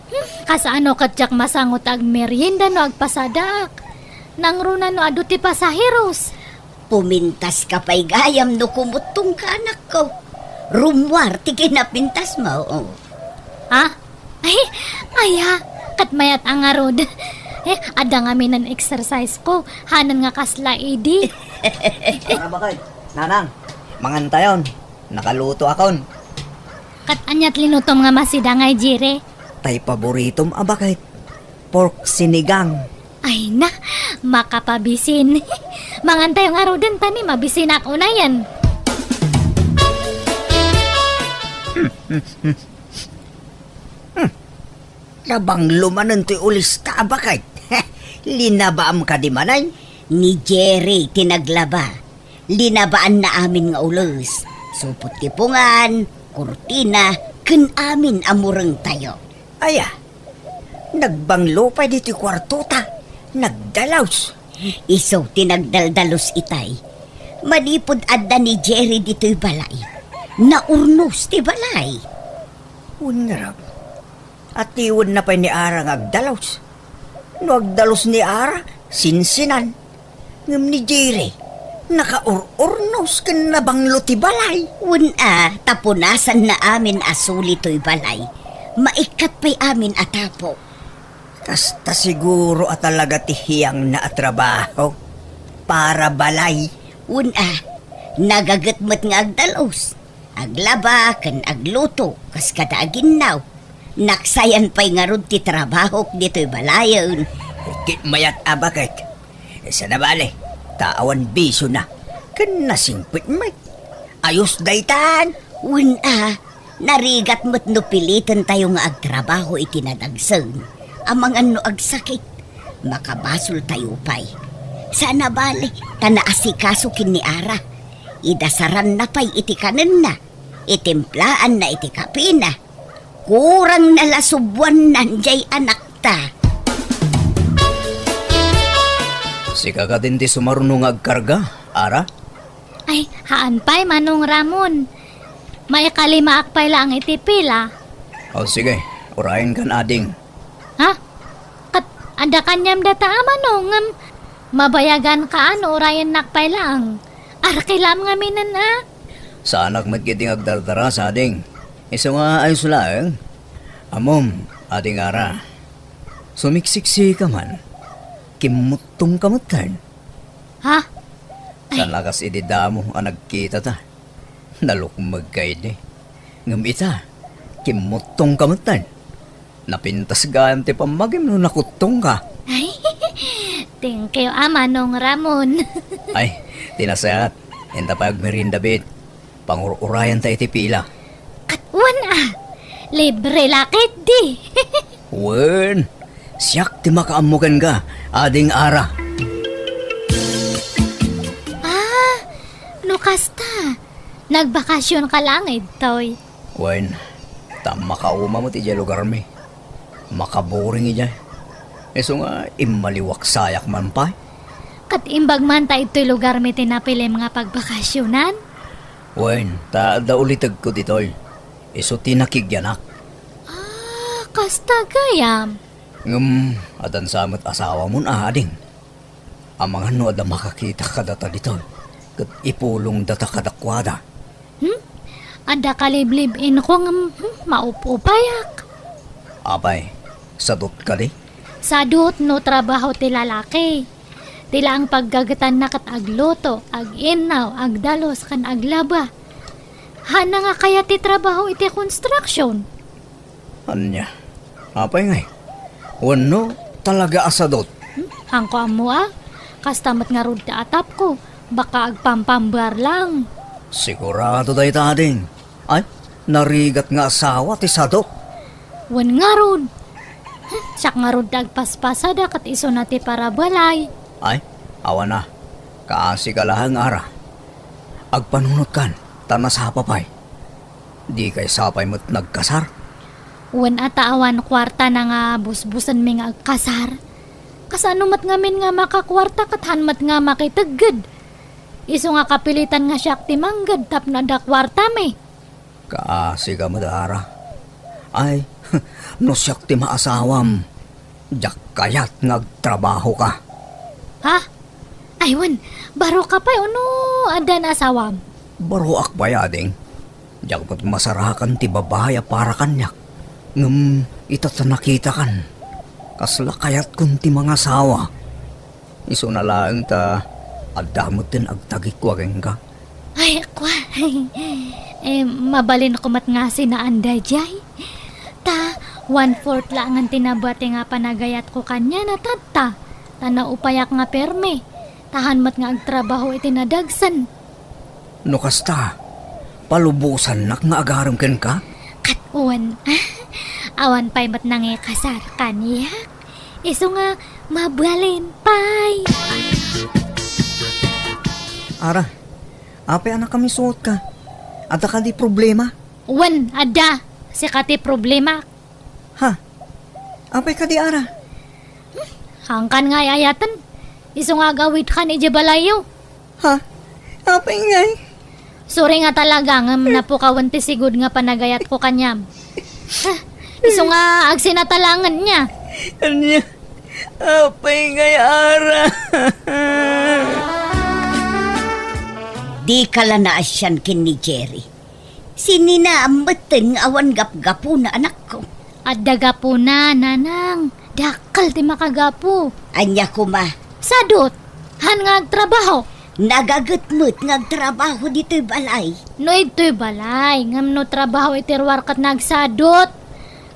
Hmm, kasano ket diak masango ti agmerienda no agpasadaak? Nangruna no adu ti pasaheros. Pumintaska pay gayam no kumuttongka, anakko. Rummuar ti kinapintasmo. Ha? Ay, aya, ket mayat a ngarud. Eh, adda ngamin exercise ko. Hanan nga kasla idi. Tara, bakay. Nanang, mangantayon. Nakalutoakon. Ket ania ti linutom nga masidang, Jerry? Tay paboritom a baket. Pork sinigang. Ay na, makapabisin. Mangantayo ngaruden ta ni mabisinak unayen. Nabanglo manen ti ulista a baket. Linabaam kadi manen? Ni Jerry ti naglaba. Linabaanna amin nga ules. Supot ti pungan, kurtina, ken amin a murengtayo. Aya, nagbanglo pay ditoy kuartota. Nagdalus. Isu ti nagdaldalos itay. Manipud adda ni Jerry ditoy balay, naurnos ti balay. Wen ngarud, atiwenna pay ni Ara nga agdalus. No agdalus ni Ara, sinsinan. Ngem ni Jerry, nakaur-urnos ken nabanglo ti balay. Wen a, ta punasanna amin a suli toy balay. Maikkat pay amin a tapo. Kasta siguro a talaga ti hiangna a trabaho para balay. Wen a, nagaget met nga agdalus, aglaba ken agluto kas kada aginnaw. Naksayan pay ngarud ti trabahok ditoy balayen. Ket mayat a baket. Sana bale, ta awan bisiona. Ken nasingpet met. Ayos daytan. Wen a, narigat met no pilitentayo nga agtrabaho iti nadagsen, amangan no agsakit. Makabasoltayo pay. Sana bale, ta naasikaso ken ni Ara. Idasaranna pay iti kanenna. Itimplaanna iti kapina. Kurangna la subuannan jay anakta. Sika kadin ti sumaruno nga agkarga, Ara? Ay, haan pay, Manong Ramon. Maikalimaak pay laeng iti pila. O, sige. Urayenkan, ading. Ha? Ket adda kaniam data a Manong, ngem mabayaganka a no urayennak pay laeng. Arkilam ngaminen a. Saanak met ketdi nga agdardara, ading. Isu nga ayos laeng. Ammom, ading Ara. Sumiksiksika man. Kimmuttongka metten. Ha? Ay. Saan a kas idi damo a nagkitata. Nalukmegka idi. Ngem ita, kimmuttongka metten. Napintas gayam ti pammagim no nakuttongka. Ay, thank you a Manong Ramon. Ay, ti nasayaat, inta pay agmerienda, Bit. Pangur-urayanta iti pila. Ket wen a, libre la ketdi. Wen, siak ti makaammo kenka, ading Ara. Ah, no kasta, nagbakasionka laeng ditoy. Wen, ta makauma met idiay lugarmi. Makaboring idiay. Isu nga immaliwak sayak man pay. Ket imbag man ta idtoy lugarmi ti napilim nga pagbakasionan? Wen, ta adda ulitegko ditoy. Isu ti nakigyanak. Ah, kasta gayam. Ngem, adda sa met asawamon, ading. Amangan no adda makakita kadata ditoy, ket ipulongdata kadakuada. Hmm? Adda kaliblib-inko ngem, hmm, maup-upayak. Apay, sadot kadi? Sadot no trabaho ti lalaki. Ti laeng paggagetanna ket agluto, ag-innaw, agdalus, ken aglaba. Haanna nga kayat ti trabaho iti construction. Ania? Apay ngay? Wenno talaga a sadot? Hmm? Haanko ammo a. Kasta met ngarud ti atapko. Baka agpampambar lang. Sigurado dayta, ading. Ay, narigat nga asawa ti sadot. Wen ngarud. Hmm, siak ngarud ti agpaspasada ket isuna ti parabalay. Ay, awan a. Kaasika laeng, Ara. Agpanunotkan, ta nasapa pay. Dikay sapay met nagkasar? Wen a ta awan kuartana nga busbusenmi nga agkasar. Kasano met ngamin nga makakuarta ket haan met nga makitegged? Isu nga kapilitan nga siak ti mangged tapno adda kuartami. Kaasika met, Ara. Ay, no siak ti maasawam, diak kayat nga agtrabahoka. Ha? Ay wen, baro ka pay wenno addan asawam? Baroak pay, ading. Diak met masarakan ti babai a para kaniak. Ngem ita ta nakitakan, kasla kayatkon ti mangasawa. Isuna laeng ta adda met ti agtagikua kenka. Ay, kua. Eh, mabalinko met nga sinaan daydiay. Ta, one-fourth laengen ti nabati nga panagayatko kaniana tatta. Ta naupayak nga permi. Ta han met nga agtrabaho iti nadagsen. No kasta, palubosannak nga agarem kenka? Ket wen, awan pay met nangikasar kaniak. Isu nga mabalin pay. Ara, apay a nakamisuotka? Adda kadi problema? Wen, adda. Sika ti problema. Ha? Apay kadi, Ara? Hangkan nga ay-ayaten. Isu nga agawidkan idiay balayyo. Ha? Apay ngay? Sorry nga talaga, ngem napukawen ti sigud nga panagayatko kaniam. Ha? Isu nga agsinatalangen niya. Ania? Apay ngay, Ara? Dika la naasian ken ni Jerry. Sinina metten nga awan gapgapuna, anakko? Adda gapuna, nanang. Dakkel ti makagapu. Ania koma? Sadut. Han nga agtrabaho. Nagaget met nga agtrabaho ditoy balay. No idtoy balay, ngem no trabaho iti ruar ket nagsadut.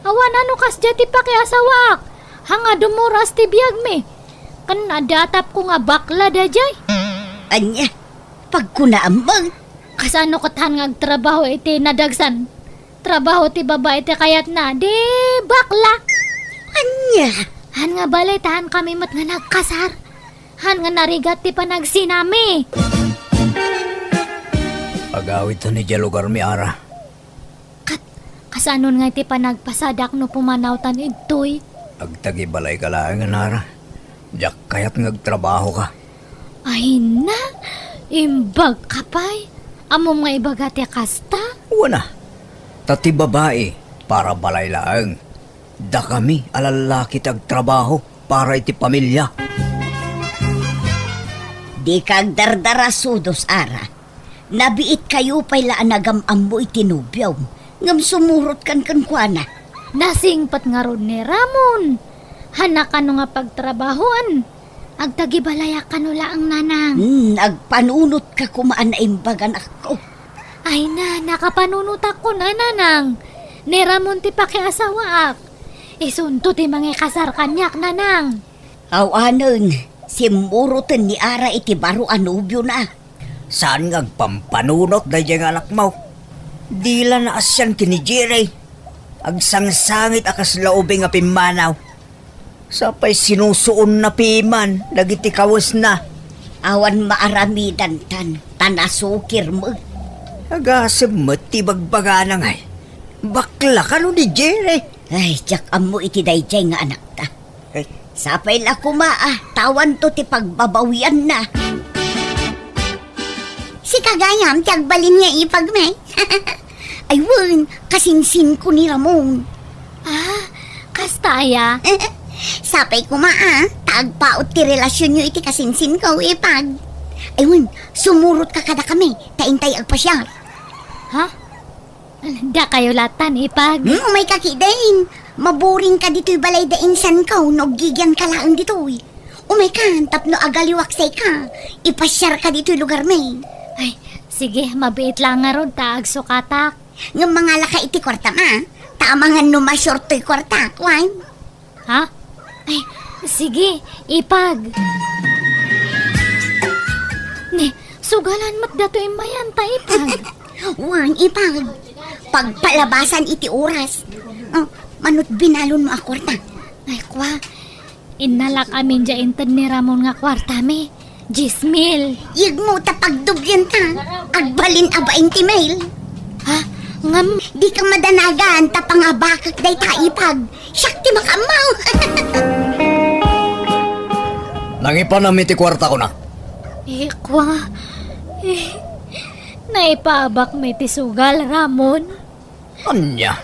Awan a no kasdiay ti pakiasawaak. Han nga dumuras ti biagmi. Ken adda atapko nga bakla daydiay. Ania? Pagkunaam met? Kasano ket han nga agtrabaho iti nadagsan? Trabaho ti babai ti kayatna, di bakla. Ania? Han nga balay ta han kami met nga nagkasar. Han nga narigat ti panagsinami. Agawidtan idiay lugarmi, Ara. Ket, kasanon nga iti panagpasadak no pumanawtan idtoy? Agtagibalayka laengen, Ara. Diak kayat nga agtrabahoka. Ay na, imbagka pay. Ammom nga ibaga ti kasta? Wen a. Ta ti babai, para balay laeng. Dakami a lallaki ti agtrabaho para iti pamilia. Dika agdardarasudos, Ara. Nabiitkayo pay la a nagam-ammo iti nobiom, ngem sumurotkan kenkuana. Nasingpet ngarud ni Ramon. Hanna kano nga pagtrabahoan. Agtagibalayak kano laeng, nanang. Hmm, agpanunotka koma a naimbag, anakko. Ay na, nakapanunotakon a, nanang. Ni Ramon ti pakiasawaak. Isunto ti mangikasar kaniak, nanang. Awanen, simmuroten ni Ara iti baro a nobiona. Saan nga agpampanunot daydiay nga anakmo? Di la naasian ken ni Jerry. Agsangsangit a kasla ubing a pimmanaw. Sapay sinusuonna piman dagiti kawesna. Awan maaramidantan, ta nasukir met. Agasem met ti bagbagana ngay. Bakla kano ni Jerry? Ay, diak ammo iti daydiay nga anakta. Sapay la koma a, ta awanto ti pagbabawianna. Sika gayam ti agbalin nga ipagmi. Ay wen, kasinsinko ni Ramon. Ah, kasta aya? Sapay koma a, ta agpaut ti relasionyo iti kasinsinko, ipag. Ay wen, sumurotka kadakami, ta intay agpasiar. Ha? Dakayo latan, ipag. Hmm, umayka ketdin. Maburingka ditoy balay da insanko no aggigianka laeng ditoy. Umaykan tapno agaliwak sayka. Ipasiarka ditoy lugarmi. Ay, sige, mabiit la ngarud ta agsukatak. Ngem mangalaka iti kuartam a, ta amangan no masiortoy kuartak, wen? Ha? Ay, sige, ipag. Ni, sugalan met datoy immayan ta, ipag. Wen, ipag. Pagpalabasan iti oras. Oh, manut binalon mo a kuarta. Ay, kua. Innalak amin dia inted ni Ramon nga kuartami. Dies mil. Yegmo ta pagdoblienta. Agbalin a bainte mil. Ha? Ngem? Dika madanagan ta pangabakak dayta, ipag. Siak ti makaammo. Nangipanam iti kuarta, kunak. Ikwa. Eh, naipaabakmi ti sugal, Ramon. Ania?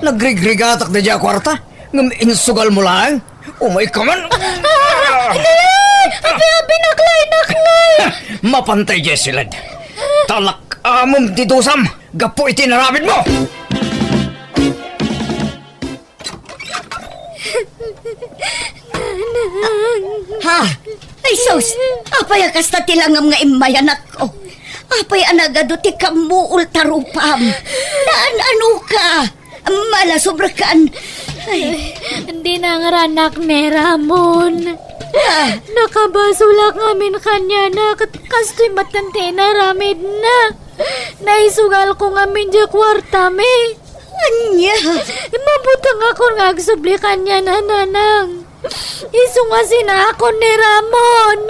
Nagrigrigatak daydiay a kuarta, ngem insugalmo laeng? Umayka man! Ah! Ay! Abi-abi, naklay, naklay! Mapantay, Jessilyn. Talak-amom ti dusam gapu iti inaramidmo! Ha? Ay, sus! Apay a kasta ti langam nga immayanakko? Apay a nagadu ti kammuol ta rupam? Naan-ano ka? Malasobrakan! Ay. Di nangranak ni Ramon. Ah. Nakabasolak ngamin kaniana, ket kastoy met ti inaramidna. Naisugalko ngamin diay kuartami. Ania? Mabutengakon nga agsubli kaniana, nanang. Isu nga sinaakon ni Ramon.